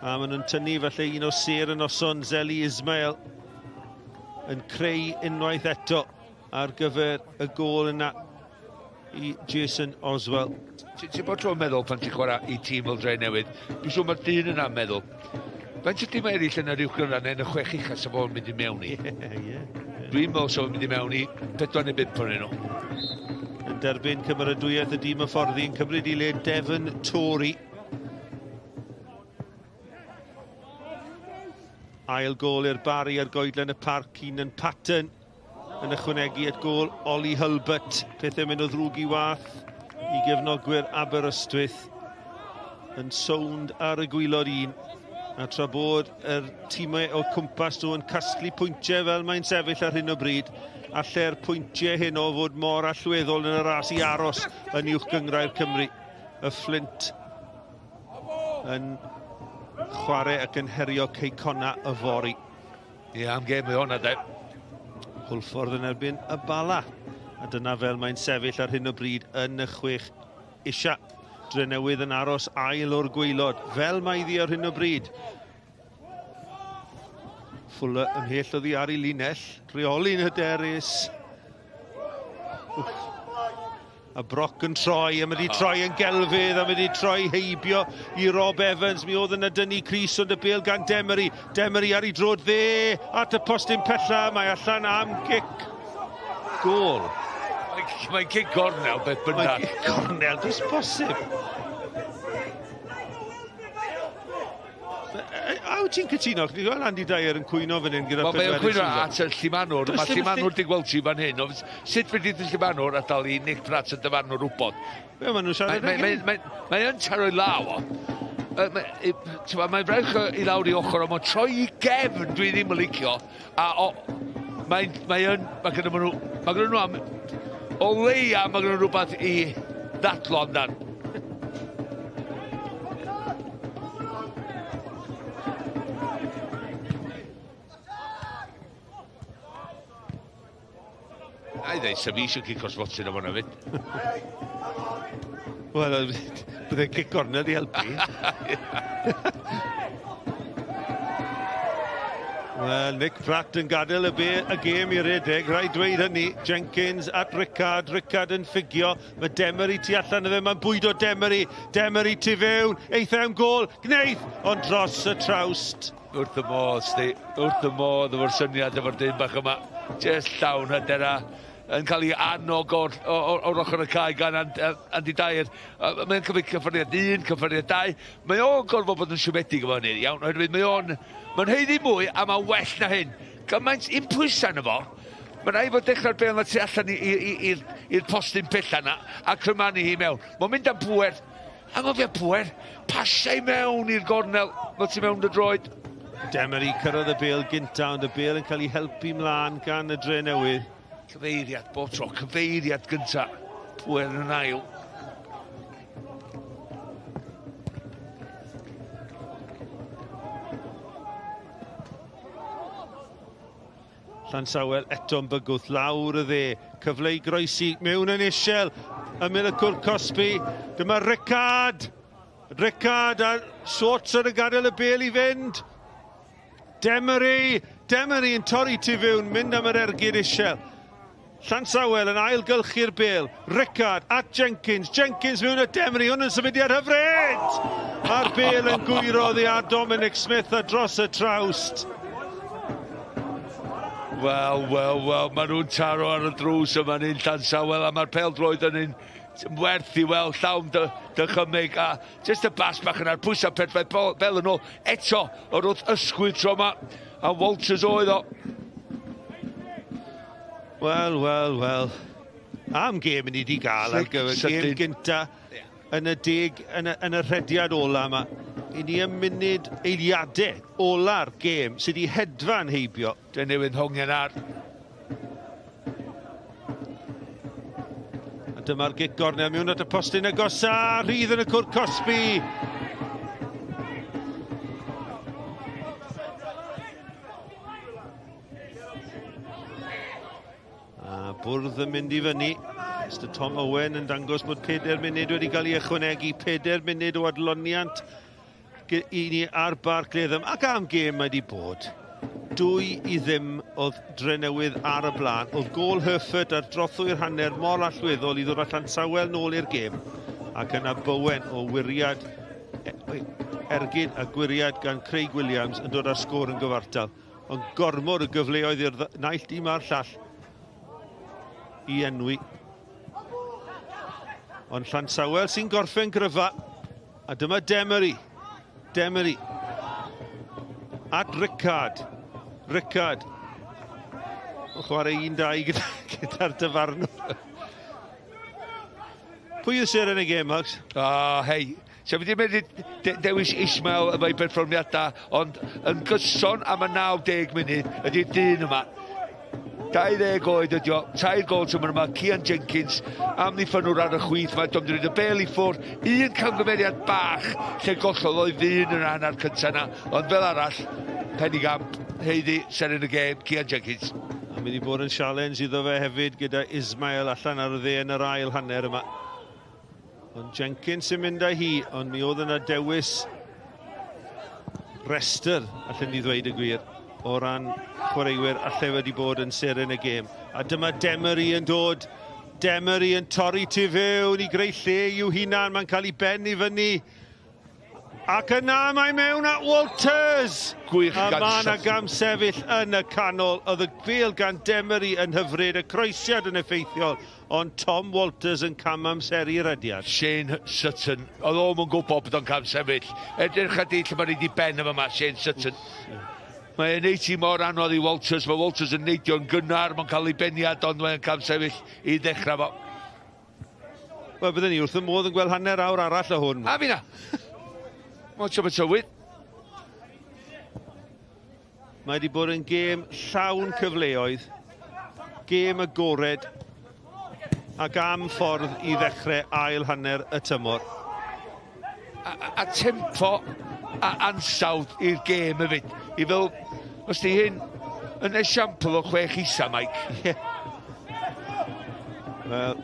A maen nhw'n tynnu falle un o sêr y noson, Zeli Ismail, yn creu unwaith eto ar gyfer y gôl yna i Jason Oswell. Ti'n bod tro'n meddwl pan ti'n chwarae i tîm fel Dre Newydd, dwi'n siŵr mae'r dyn yna'n meddwl. Faint o dimau eraill yn yr uwch gynghrair neu yn y chwech ucha sa fo'n mynd i mewn i? Dwi'n meddwl sa fo'n mynd i mewn i 4 neu 5 ohonyn nhw. Yn derbyn cymeradwyaeth y dîm hyfforddi yn cymryd i le Devon Tory. Ail gôl i'r Barri ar goedlen y parc, Keenan Patton yn ychwanegu at gôl Ollie Hulbert. Pethau mynd o ddrwg i wath i gefnogwyr Aberystwyth yn sownd ar y gwaelod un. A tra bod yr tîmau o cwmpas nhw yn casglu pwyntiau fel mae'n sefyll ar hyn o bryd, a lle'r pwyntiau hyn o fod mor allweddol yn y ras i aros yn uwch gynghrair Cymru. Y Fflint yn chwarae ac yn herio Cei Connah yfory. Ie, am gêm mae hwnna, de. Hwlffordd yn erbyn y Bala. A dyna fel mae'n sefyll ar hyn o bryd yn y chwech isha. Drenewydd yn aros ail o'r gwaelod, fel mae iddi ar hyn o bryd. Fuller ymhell oddi ar ei linell, rheoli'n hyderus. A Brock yn troi, a mae wedi troi yn gelfydd, a mae wedi troi heibio i Rob Evans. Mi oedd yna dynnu Cris ond y bêl gan Demery. Demery ar ei drod dde, at y postyn pella, mae allan am gic. Gôl. Mae'n cic gornel beth bynnag. Mae'n cic gornel, does bosib. A wyt ti'n cytuno? Chdi gweld Andy Dyer yn cwyno fan hyn gyda Wel, mae'n cwyno at y llimanwr. Mae llimanwr di gweld ti fan hyn. Sut fedri di llimanwr adael i Nick Pratt y dyfarnwr wybod? Be, maen nhw'n siarad Mae yn taro i law o. Mae'n frech i lawr i ochr, ond mae'n troi i gefn dwi ddim yn licio. A o, mae'n, mae yn, mae gyda nhw, mae gyda nhw am, o leia mae gyda nhw rhywbeth i ddadlo amdan. A i ddeud, sef eisiau cic o'r smotyn am hwnna fyd. Wel, bydde'n cic gornel i helpu. Wel, Nick Pratt yn gadael y, be, y gêm i redeg, rhaid dweud hynny. Jenkins at Rickard, Rickard yn ffugio. Mae Demery tu allan o fe, mae'n bwydo Demery. Demery tu fewn, eitha am gôl, gneith, ond dros y trawst. Wrth y modd, sti, wrth y modd efo'r syniad efo'r dyn bach yma. Just llawn hyder a yn cael ei annog o'r, or, or ochr y cae gan Andy Dyer. Mae'n cymryd cyffyrddiad un, cyffyrddiad dau. Mae o'n gorfod bod yn siomedig efo hynny, iawn, oherwydd mae o'n... Mae'n haeddu mwy a mae'n well na hyn. Gymaint un pwysau yna fo. Mae'n rhaid fod dechrau'r bel na tu allan i'r postyn pella na a crymanu hi mewn. Mae'n mynd am pŵer. Anghofio pŵer. Pasiau mewn i'r gornel. Mae ti mewn dy droed. Demery cyrraedd y bel gynta, ond y bel yn cael ei helpu mlaen gan y dre newydd. Cyfeiriad bob tro, cyfeiriad gynta. Pŵer yn ail. Llansawel eto'n bygwth lawr y dde. Cyfle i groesi mewn yn isiel. Ymyl y cwr cosbi. Dyma Rickard. Rickard a Swartz ar y gadael y bel i fynd. Demery. Demery yn torri tu fewn, mynd am yr ergyd isiel. Llansawel yn ailgylchu'r bel. Rickard at Jenkins. Jenkins mewn at Demery. Hwn yn symudiad hyfryd! A'r bel yn gwyro oddi ar Dominic Smith a dros y trawst. Wel, wel, wel, maen nhw'n taro ar y drws yma ni'n Llansawel a mae'r pel droed yn un werth i weld llawn dy, dychymyg a jyst y bas bach yna'r pwysau perffaith bel yn ôl eto o'r wrth ysgwydd tro yma a Walters oedd o. Wel, wel, wel. Am gêm ni wedi gael ar gyfer gêm gynta yn y deg, yn y, yn y rhediad ola yma. I ni ym munud eiliadau ola'r gêm sydd wedi hedfan heibio. Dwi'n newydd hongian ar. A dyma'r gic gornel mewn at y postyn agosa, rhydd yn y cwr cosbi. A bwrdd yn mynd i fyny. Mr Tom Owen yn dangos bod 4 munud wedi cael ei ychwanegu, 4 munud o adloniant i ni ar Barc Latham, ac am gêm mae wedi bod. 2-0 oedd Drenewydd ar y blaen. Oedd gôl Hereford ar drothwy'r hanner mor allweddol i ddod â Llansawel nôl i'r gêm. Ac yna Bowen o wiriad ergyd a gwiriad gan Craig Williams yn dod â'r sgôr yn gyfartal. Ond gormod o gyfleoedd i'r naill dîm a'r llall i enwi. Ond Llansawel sy'n gorffen gryfa. A dyma Demery. Demery. At Rickard. Rickard. O chwarae 1-2 gyda'r dyfarnwr. Pwy yw seren y gêm, Hugs? O, hei. So fi ddim wedi dewis Ismael efo'i berfformiadau, ond yn gyson am y 90 munud ydy'r dyn yma. 20 oed ydi o, 3 gol tymor yma, Cian Jenkins, amddiffynwr ar y chwith, mae Dom wedi rhoid y bel i ffwrdd, un camgymeriad bach lle gollodd o'i ddyn yn y hanner cyntaf yna, ond fel arall, penigamp, heiddi, seren y gêm, Cian Jenkins. A mynd i bod yn sialens iddo fe hefyd gyda Ismael allan ar y dde yn yr ail hanner yma. Ond Jenkins sy'n mynd â hi, ond mi oedd yna dewis restr, allan ni ddweud y gwir, o ran chwaraewyr allai wedi bod yn seren y gêm. A dyma Demery yn dod. Demery yn torri tu fewn i greu lle i'w hunan. Mae'n cael ei ben i fyny. Ac yna mae mewn at Walters. Gwych A gan mae yna Sutton. gam sefyll yn y canol. Oedd y bêl gan Demery yn hyfryd, y croesiad yn effeithiol, ond Tom Walters yn cam amseru rediad. Shane Sutton, oedd o'm yn gwybod bod o'n cam sefyll. Edrych ar di lle mae'n ei ben yma, Shane Sutton. Mae'n neud hi mor anodd i Walters. Mae Walters yn neidio'n gynnar, mae'n cael ei beniad, ond mae'n cam sefyll i ddechrau fo. Wel, byddwn ni wrth y modd yn gweld hanner awr arall o hwn. A fi na. Mae'n siarad tywydd. Mae wedi bod yn gêm llawn cyfleoedd, gêm agored, ac am ffordd i ddechrau ail hanner y tymor. A tempo a ansawdd i'r gêm hefyd. I fel, os di hyn yn esiampl o chwech isa, Mike. Wel,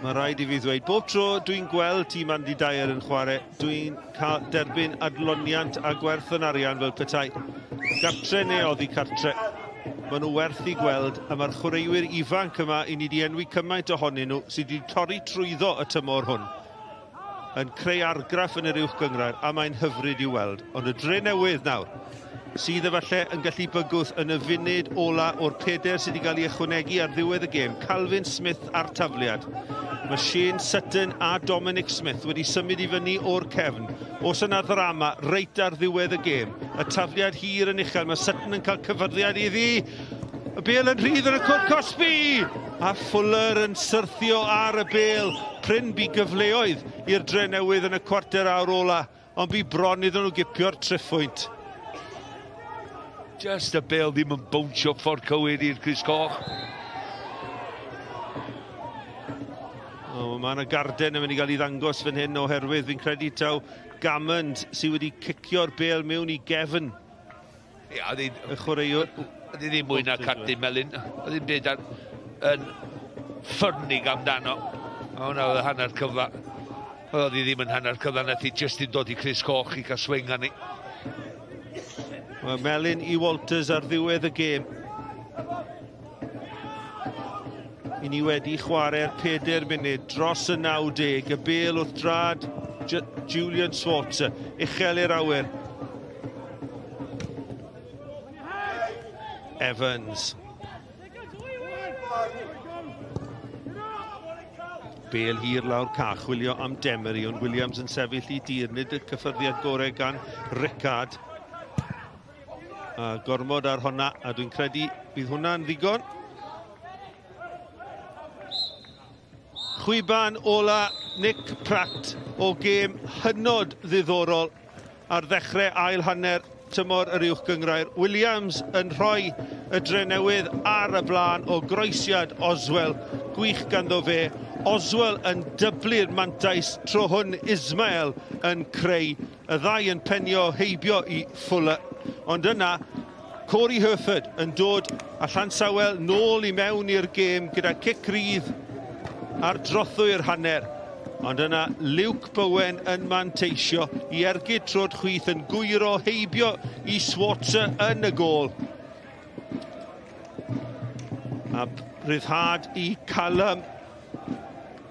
mae rhaid i fi ddweud, bob tro dwi'n gweld tîm Andy Dyer yn chwarae, dwi'n cael derbyn adloniant a gwerth yn arian fel petai. Gartre neu oddi cartre, maen nhw werth i gweld, a mae'r chwaraewyr ifanc yma, i ni wedi enwi cymaint ohonyn nhw, sydd wedi torri trwyddo y tymor hwn, yn creu argraff yn yr uwch gynghrair, a mae'n hyfryd i'w weld. Ond y Dre Newydd nawr, sydd efallai yn gallu bygwth yn y funud ola o'r peder sydd wedi cael ei ychwanegu ar ddiwedd y gêm, Calvin Smith a'r tafliad. Mae Shane Sutton a Dominic Smith wedi symud i fyny o'r cefn. Os yna ddrama reit ar ddiwedd y gêm, y tafliad hir yn uchel, mae Sutton yn cael cyffyrddiad iddi. Y bêl yn rhydd yn y cwrt cosbi! A Fuller yn syrthio ar y bêl. Prin bu gyfleoedd i'r Dre Newydd yn y cwarter awr ola, ond bu bron iddyn nhw gipio'r triphwynt. Just y bêl ddim yn bownsio ffordd cywir i'r crys coch. O, mae yna garden yn mynd i gael ei ddangos fan hyn oherwydd fi'n credu taw Gammond sydd wedi cicio'r bêl mewn i gefn. Ia, oedd hi'n y chwaraewr. Oedd hi ddim mwy na cardyn melyn. Oedd hi'n byd yn ffyrnig amdano. O, hwnna oedd hanner cyfla. Oedd hi ddim yn hanner cyfla, nath hi jyst yn dod i crys coch i cael swing arni. Mae melyn i Walters ar ddiwedd y gêm. I ni wedi chwarae'r 4 munud dros y 90. Y bêl wrth drad Julian Swartz, uchel i'r awyr. Evans. Bêl hir lawr ca, chwilio am Demery, ond Williams yn sefyll i dir, nid y cyffyrddiad gorau gan Rickard. A gormod ar honna, a dwi'n credu bydd hwnna'n ddigon. Chwiban ola Nick Pratt o gêm hynod ddiddorol ar ddechrau ail hanner tymor yr uwch gynghrair. Williams yn rhoi y Drenewydd ar y blaen o groesiad Oswell. Gwych ganddo fe. Oswell yn dyblu'r mantais, tro hwn Ismael yn creu. Y ddau yn penio heibio i Fuller. Ond yna, Corey Herford yn dod a Llansawel nôl i mewn i'r gêm gyda cic rydd ar drothwy'r hanner. Ond yna Luke Bowen yn manteisio i ergyd trod chwith yn gwyro heibio i Swartzer yn y gôl. A rhyddhad i Callum.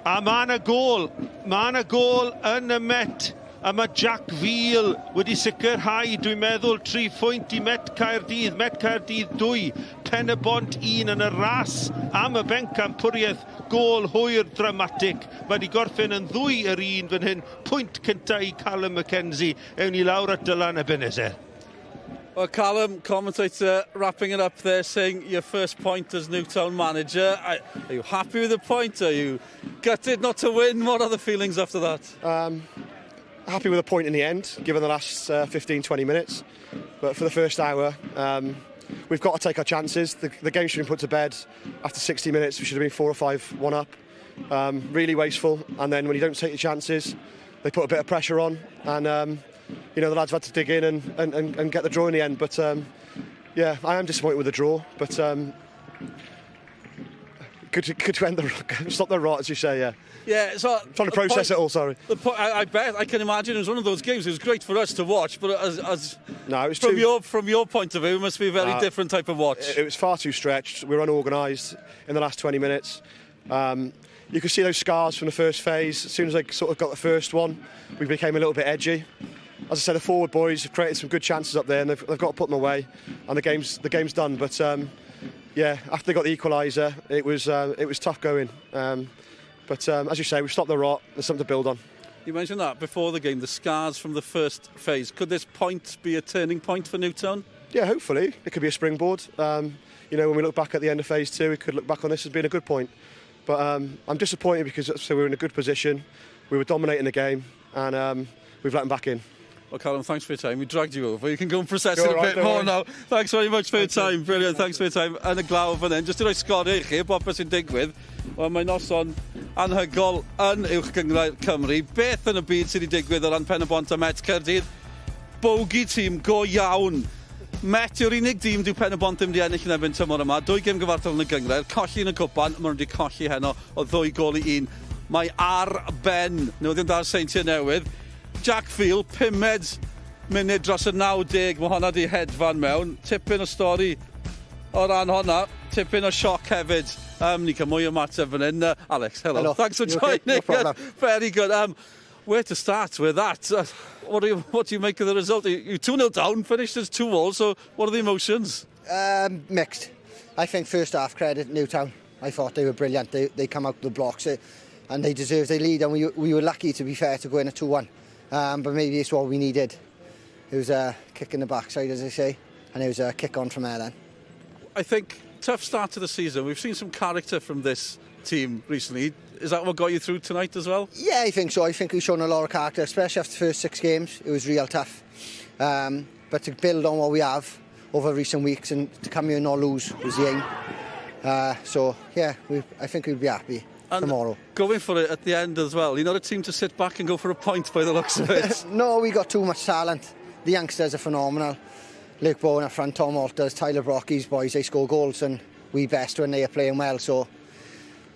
A mae yna gôl. Mae yna gôl yn y Met. A mae Jack Veal wedi sicrhau, dwi'n meddwl, 3 phwynt i Met Caerdydd. Met Caerdydd 2, Pen y Bont 1 yn y ras am y bencampwriaeth. Gôl hwyr dramatig. Mae wedi gorffen yn 2-1 fan hyn. Pwynt cyntaf i Callum McKenzie. Ewn ni lawr at Dylan Ebenezer. Well, Callum, commentator, wrapping it up there, saying your first point as Newtown manager. Are you happy with the point? Are you gutted not to win? What are the feelings after that? Happy with a point in the end, given the last 15, 20 minutes. But for the first hour, we've got to take our chances. The game should have been put to bed after 60 minutes. We should have been 4 or 5, 1 up. Really wasteful. And then when you don't take your chances, they put a bit of pressure on. And, the lads have had to dig in and get the draw in the end. But, yeah, I am disappointed with the draw. But good to end the stop the rot, as you say, yeah. Yeah, so trying to process it all, sorry. The point, I bet, I can imagine it was one of those games. It was great for us to watch, but as No, it was from too, your point of view, it must be a very different type of watch. It was far too stretched. We were unorganised in the last 20 minutes. You could see those scars from the first phase. As soon as they sort of got the first one, we became a little bit edgy. As I said, the forward boys have created some good chances up there, and they've got to put them away, and the game's done. But yeah, after they got the equaliser, it was tough going. But as you say, we've stopped the rot. There's something to build on. You mentioned that before the game, the scars from the first phase. Could this point be a turning point for Newtown? Yeah, hopefully. It could be a springboard. You know, when we look back at the end of phase two, we could look back on this as being a good point. But I'm disappointed because so we were in a good position. We were dominating the game, and we've let them back in. Well, Callum, thanks for your time. We dragged you over. You can go and process it a bit more now. Thanks very much for your time. Brilliant. Thanks for your time. Yn y glaw fan hyn, jyst i roi sgoriau i chi, bopeth sy'n digwydd. Wel, mae noson anhygoel yn Uwch Gynghrair Cymru. Beth yn y byd sydd wedi digwydd o ran Pen-y-bont a Met Caerdydd? Bogey team go iawn. Met yw'r unig dîm dyw Pen-y-bont ddim wedi ennill yn erbyn tymor yma. 2 gêm gyfartal yn y gynghrair, colli yn y cwpan, maen nhw wedi colli heno o 2-1. Mae ar ben. Newyddion da'r Seintiau Newydd. Jack Field, 5 munud dros y 90, mae honna di hedfan mewn. Tipyn o stori o ran honna, tipyn o sioc hefyd. Ni cael mwy o ymateb fan hyn. Alex, hello. Thanks for joining. Okay? No problem. Very good. Where to start with that? What do you make of the result? You're 2-0 down, finished as 2-2, so what are the emotions? Mixed. I think first half, credit Newtown. I thought they were brilliant. They come out the blocks and they deserved their lead, and we were lucky, to be fair, to go in at 2-1. But maybe it's what we needed. It was a kick in the backside, as I say, and it was a kick on from there then. I think tough start to the season. We've seen some character from this team recently. Is that what got you through tonight as well? Yeah, I think so. I think we've shown a lot of character, especially after the first 6 games. It was real tough. But to build on what we have over recent weeks and to come here and not lose was the aim. So, yeah, I think we'll be happy. And tomorrow. Going for it at the end as well. You're not a team to sit back and go for a point by the looks of it. No, we got too much talent. The youngsters are phenomenal. Luke Bowen up front, Tom Walters, Tyler Brocky's boys, they score goals, and we best when they are playing well, so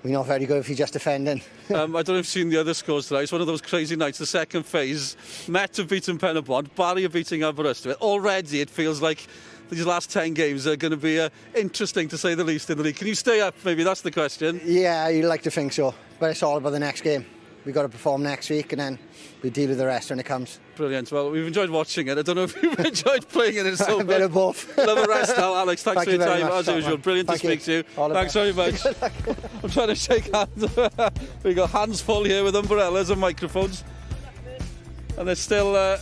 we're not very good if you're just defending. I don't know if you've seen the other scores tonight. It's one of those crazy nights, the second phase. Met have beaten Pen-y-bont, Barry are beating Aberystwyth. Already it feels like these last 10 games are going to be interesting, to say the least, in the league. Can you stay up, maybe? That's the question. Yeah, you'd like to think so. But it's all about the next game. We've got to perform next week, and then we deal with the rest when it comes. Brilliant. Well, we've enjoyed watching it. I don't know if you've enjoyed playing it. It's so a bit of both. Love a rest now, Alex. Thanks for your time, much, as usual. Brilliant to speak to you. Thanks very much. I'm trying to shake hands. We've got hands full here with umbrellas and microphones. And they're still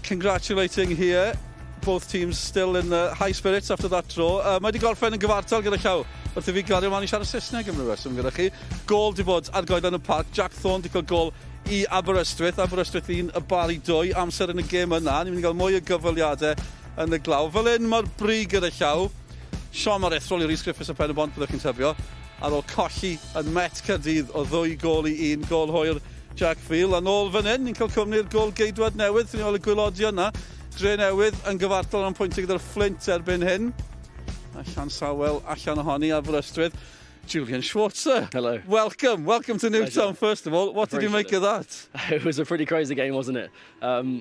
congratulating here. Both teams still in high spirits after that draw. Mae wedi gorffen yn gyfartal gyda llaw. Wrth i fi gario mlaen i siarad Saesneg am ryw reswm gyda chi. Gôl di bod ar goeden y parc. Jack Thorne di cael gôl i Aberystwyth. Aberystwyth 1, y Barry 2. Amser yn y gêm yna. Ni'n mynd i gael mwy o gyfweliadau yn y glaw. Fel un mae'r brig gyda llaw. Siom aruthrol i Rhys Griffiths a Pen-y-bont, byddwch chi'n tybio. Ar ôl colli yn Met Caerdydd o 2-1. Gôl hwyr Jack Field. A nôl fan hyn, ni'n cael cwmni'r gôl geidwad newydd. Ni'n ôl y gwaelodion yna. Dre Newydd yn gyfartal am pwyntiau gyda'r Flint erbyn hyn. Allan Sawel, allan ohoni Aberystwyth. Julian Schwarzer. Hello. Welcome. Welcome to Newtown, first of all. What did you make of that? It was a pretty crazy game, wasn't it?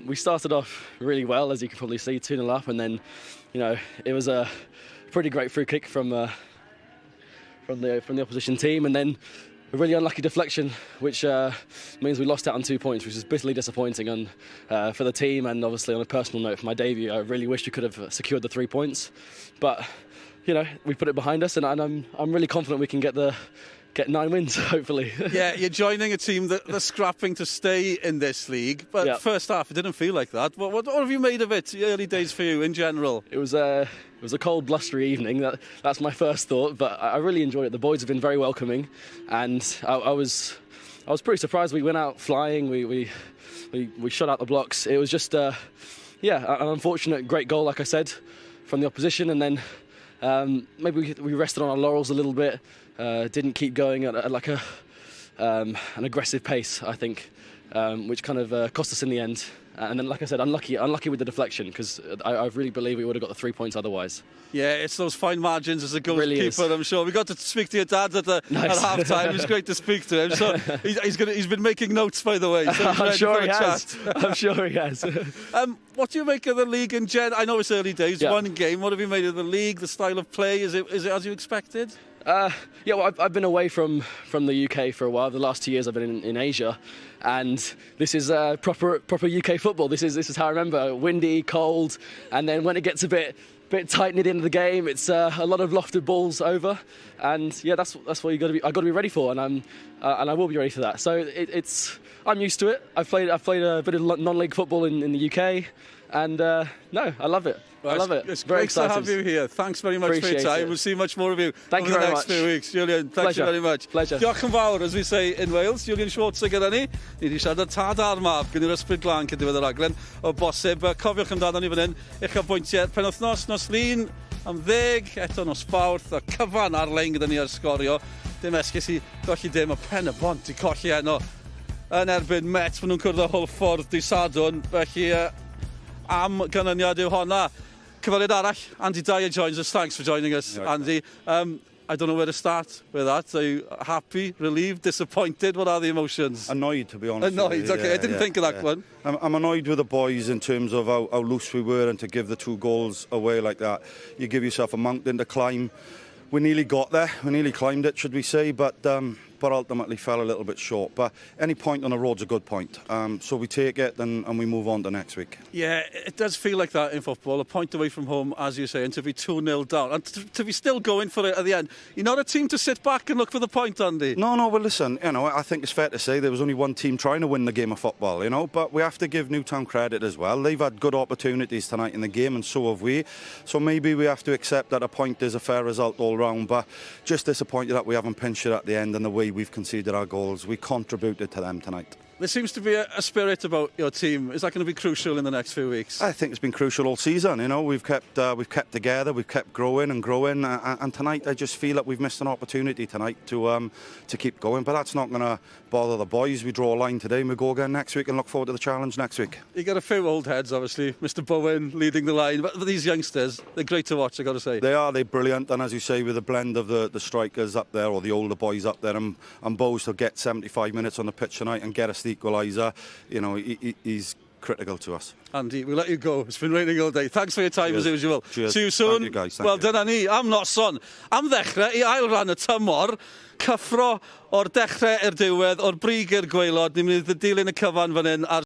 We started off really well, as you can probably see, 2-0 up, and then, you know, it was a pretty great free kick from the opposition team, and then a really unlucky deflection, which means we lost out on 2 points, which is bitterly disappointing and for the team, and obviously on a personal note for my debut, I really wish we could have secured the 3 points, but you know, we put it behind us, and I'm really confident we can get 9 wins, hopefully. Yeah, you're joining a team that's scrapping to stay in this league, but yeah. First half it didn't feel like that. What have you made of it? The early days for you in general? It was a cold, blustery evening. That's my first thought, but I really enjoyed it. The boys have been very welcoming, and I was pretty surprised. We went out flying. We shot out the blocks. It was just an unfortunate great goal, like I said, from the opposition, and then maybe we rested on our laurels a little bit. Didn't keep going at like an aggressive pace, I think, which kind of cost us in the end. And then, like I said, unlucky with the deflection, because I really believe we would have got the 3 points otherwise. Yeah, it's those fine margins as a goalkeeper, really, I'm sure. We got to speak to your dad at half time. It was great to speak to him. So he's been making notes, by the way. So I'm sure he has. I'm sure he has. What do you make of the league in general? I know it's early days, yeah. One game. What have you made of the league, the style of play? Is it as you expected? Yeah, well, I've been away from the UK for a while. The last 2 years I've been in Asia, and this is proper UK football. This is how I remember: windy, cold, and then when it gets a bit tight near the end of the game, it's a lot of lofted balls over, and yeah, that's what you got to be. I got to be ready for, and I will be ready for that. So it's I'm used to it. I've played a bit of non-league football in the UK, and no, I love it. Well, I love it. it's Very great excited. to have you here. Thanks very much for your Appreciate time. it. We'll see much more of you Thank over you the very next much. few weeks. Julian, thank Pleasure. you very much. Pleasure. Diolch yn fawr, as we say in Wales. Julian Schwarzer gyda ni. Ni wedi siarad â'r tad a'r mab, gyda'r ysbryd glân cyn diwedd y raglen. O bosib, cofiwch amdano ni fan hyn. Uchafbwyntiau penwythnos, nos Lun, am 10, eto nos Fawrth, a cyfan ar-lein gyda ni ar Sgorio. Dim esgus i golli dim, o Pen y Bont i colli heno yn erbyn Met. Maen nhw'n cwrdd â Hwlffordd dydd Sadwrn. Felly, am ganlyniad yw honna. Cyfweliad arall, Andy Dyer joins us. Thanks for joining us, Andy. I don't know where to start with that. Are you happy, relieved, disappointed? What are the emotions? Annoyed, to be honest. Annoyed, with you. okay. I didn't think of that one. I'm annoyed with the boys in terms of how loose we were and to give the two goals away like that. You give yourself a mountain to climb. We nearly got there. We nearly climbed it, should we say, but ultimately fell a little bit short. But any point on the road's a good point. So we take it and we move on to next week. Yeah, it does feel like that in football. A point away from home, as you say, and to be 2-0 down. And to be still going for it at the end. You're not a team to sit back and look for the point, Andy. No, well, listen, I think it's fair to say there was only one team trying to win the game of football, but we have to give Newtown credit as well. They've had good opportunities tonight in the game, and so have we. So maybe we have to accept that a point is a fair result all round, but just disappointed that we haven't pinched it at the end and the way we've conceded our goals. We contributed to them tonight. There seems to be a spirit about your team. Is that going to be crucial in the next few weeks? I think it's been crucial all season. We've kept together, we've kept growing and growing, and tonight I just feel that we've missed an opportunity tonight to keep going. But that's not going to bother the boys. We draw a line today and we go again next week and look forward to the challenge next week. You got a few old heads, obviously. Mr. Bowen leading the line, but these youngsters, they're great to watch, I've got to say. They are, they're brilliant, and as you say, with the blend of the strikers up there or the older boys up there, and Bowes to get 75 minutes on the pitch tonight and get us the equaliser, he's critical to us. Andy, we'll let you go. It's been raining all day. Thanks for your time Cheers. as usual. Cheers. See you soon. Thank you, guys. Thank Wel, you. dyna ni, am noson. Am ddechrau i ail ran y tymor, cyffro o'r dechrau i'r diwedd, o'r brig i'r gwaelod. Ni'n mynd i ddilyn y cyfan fan hyn ar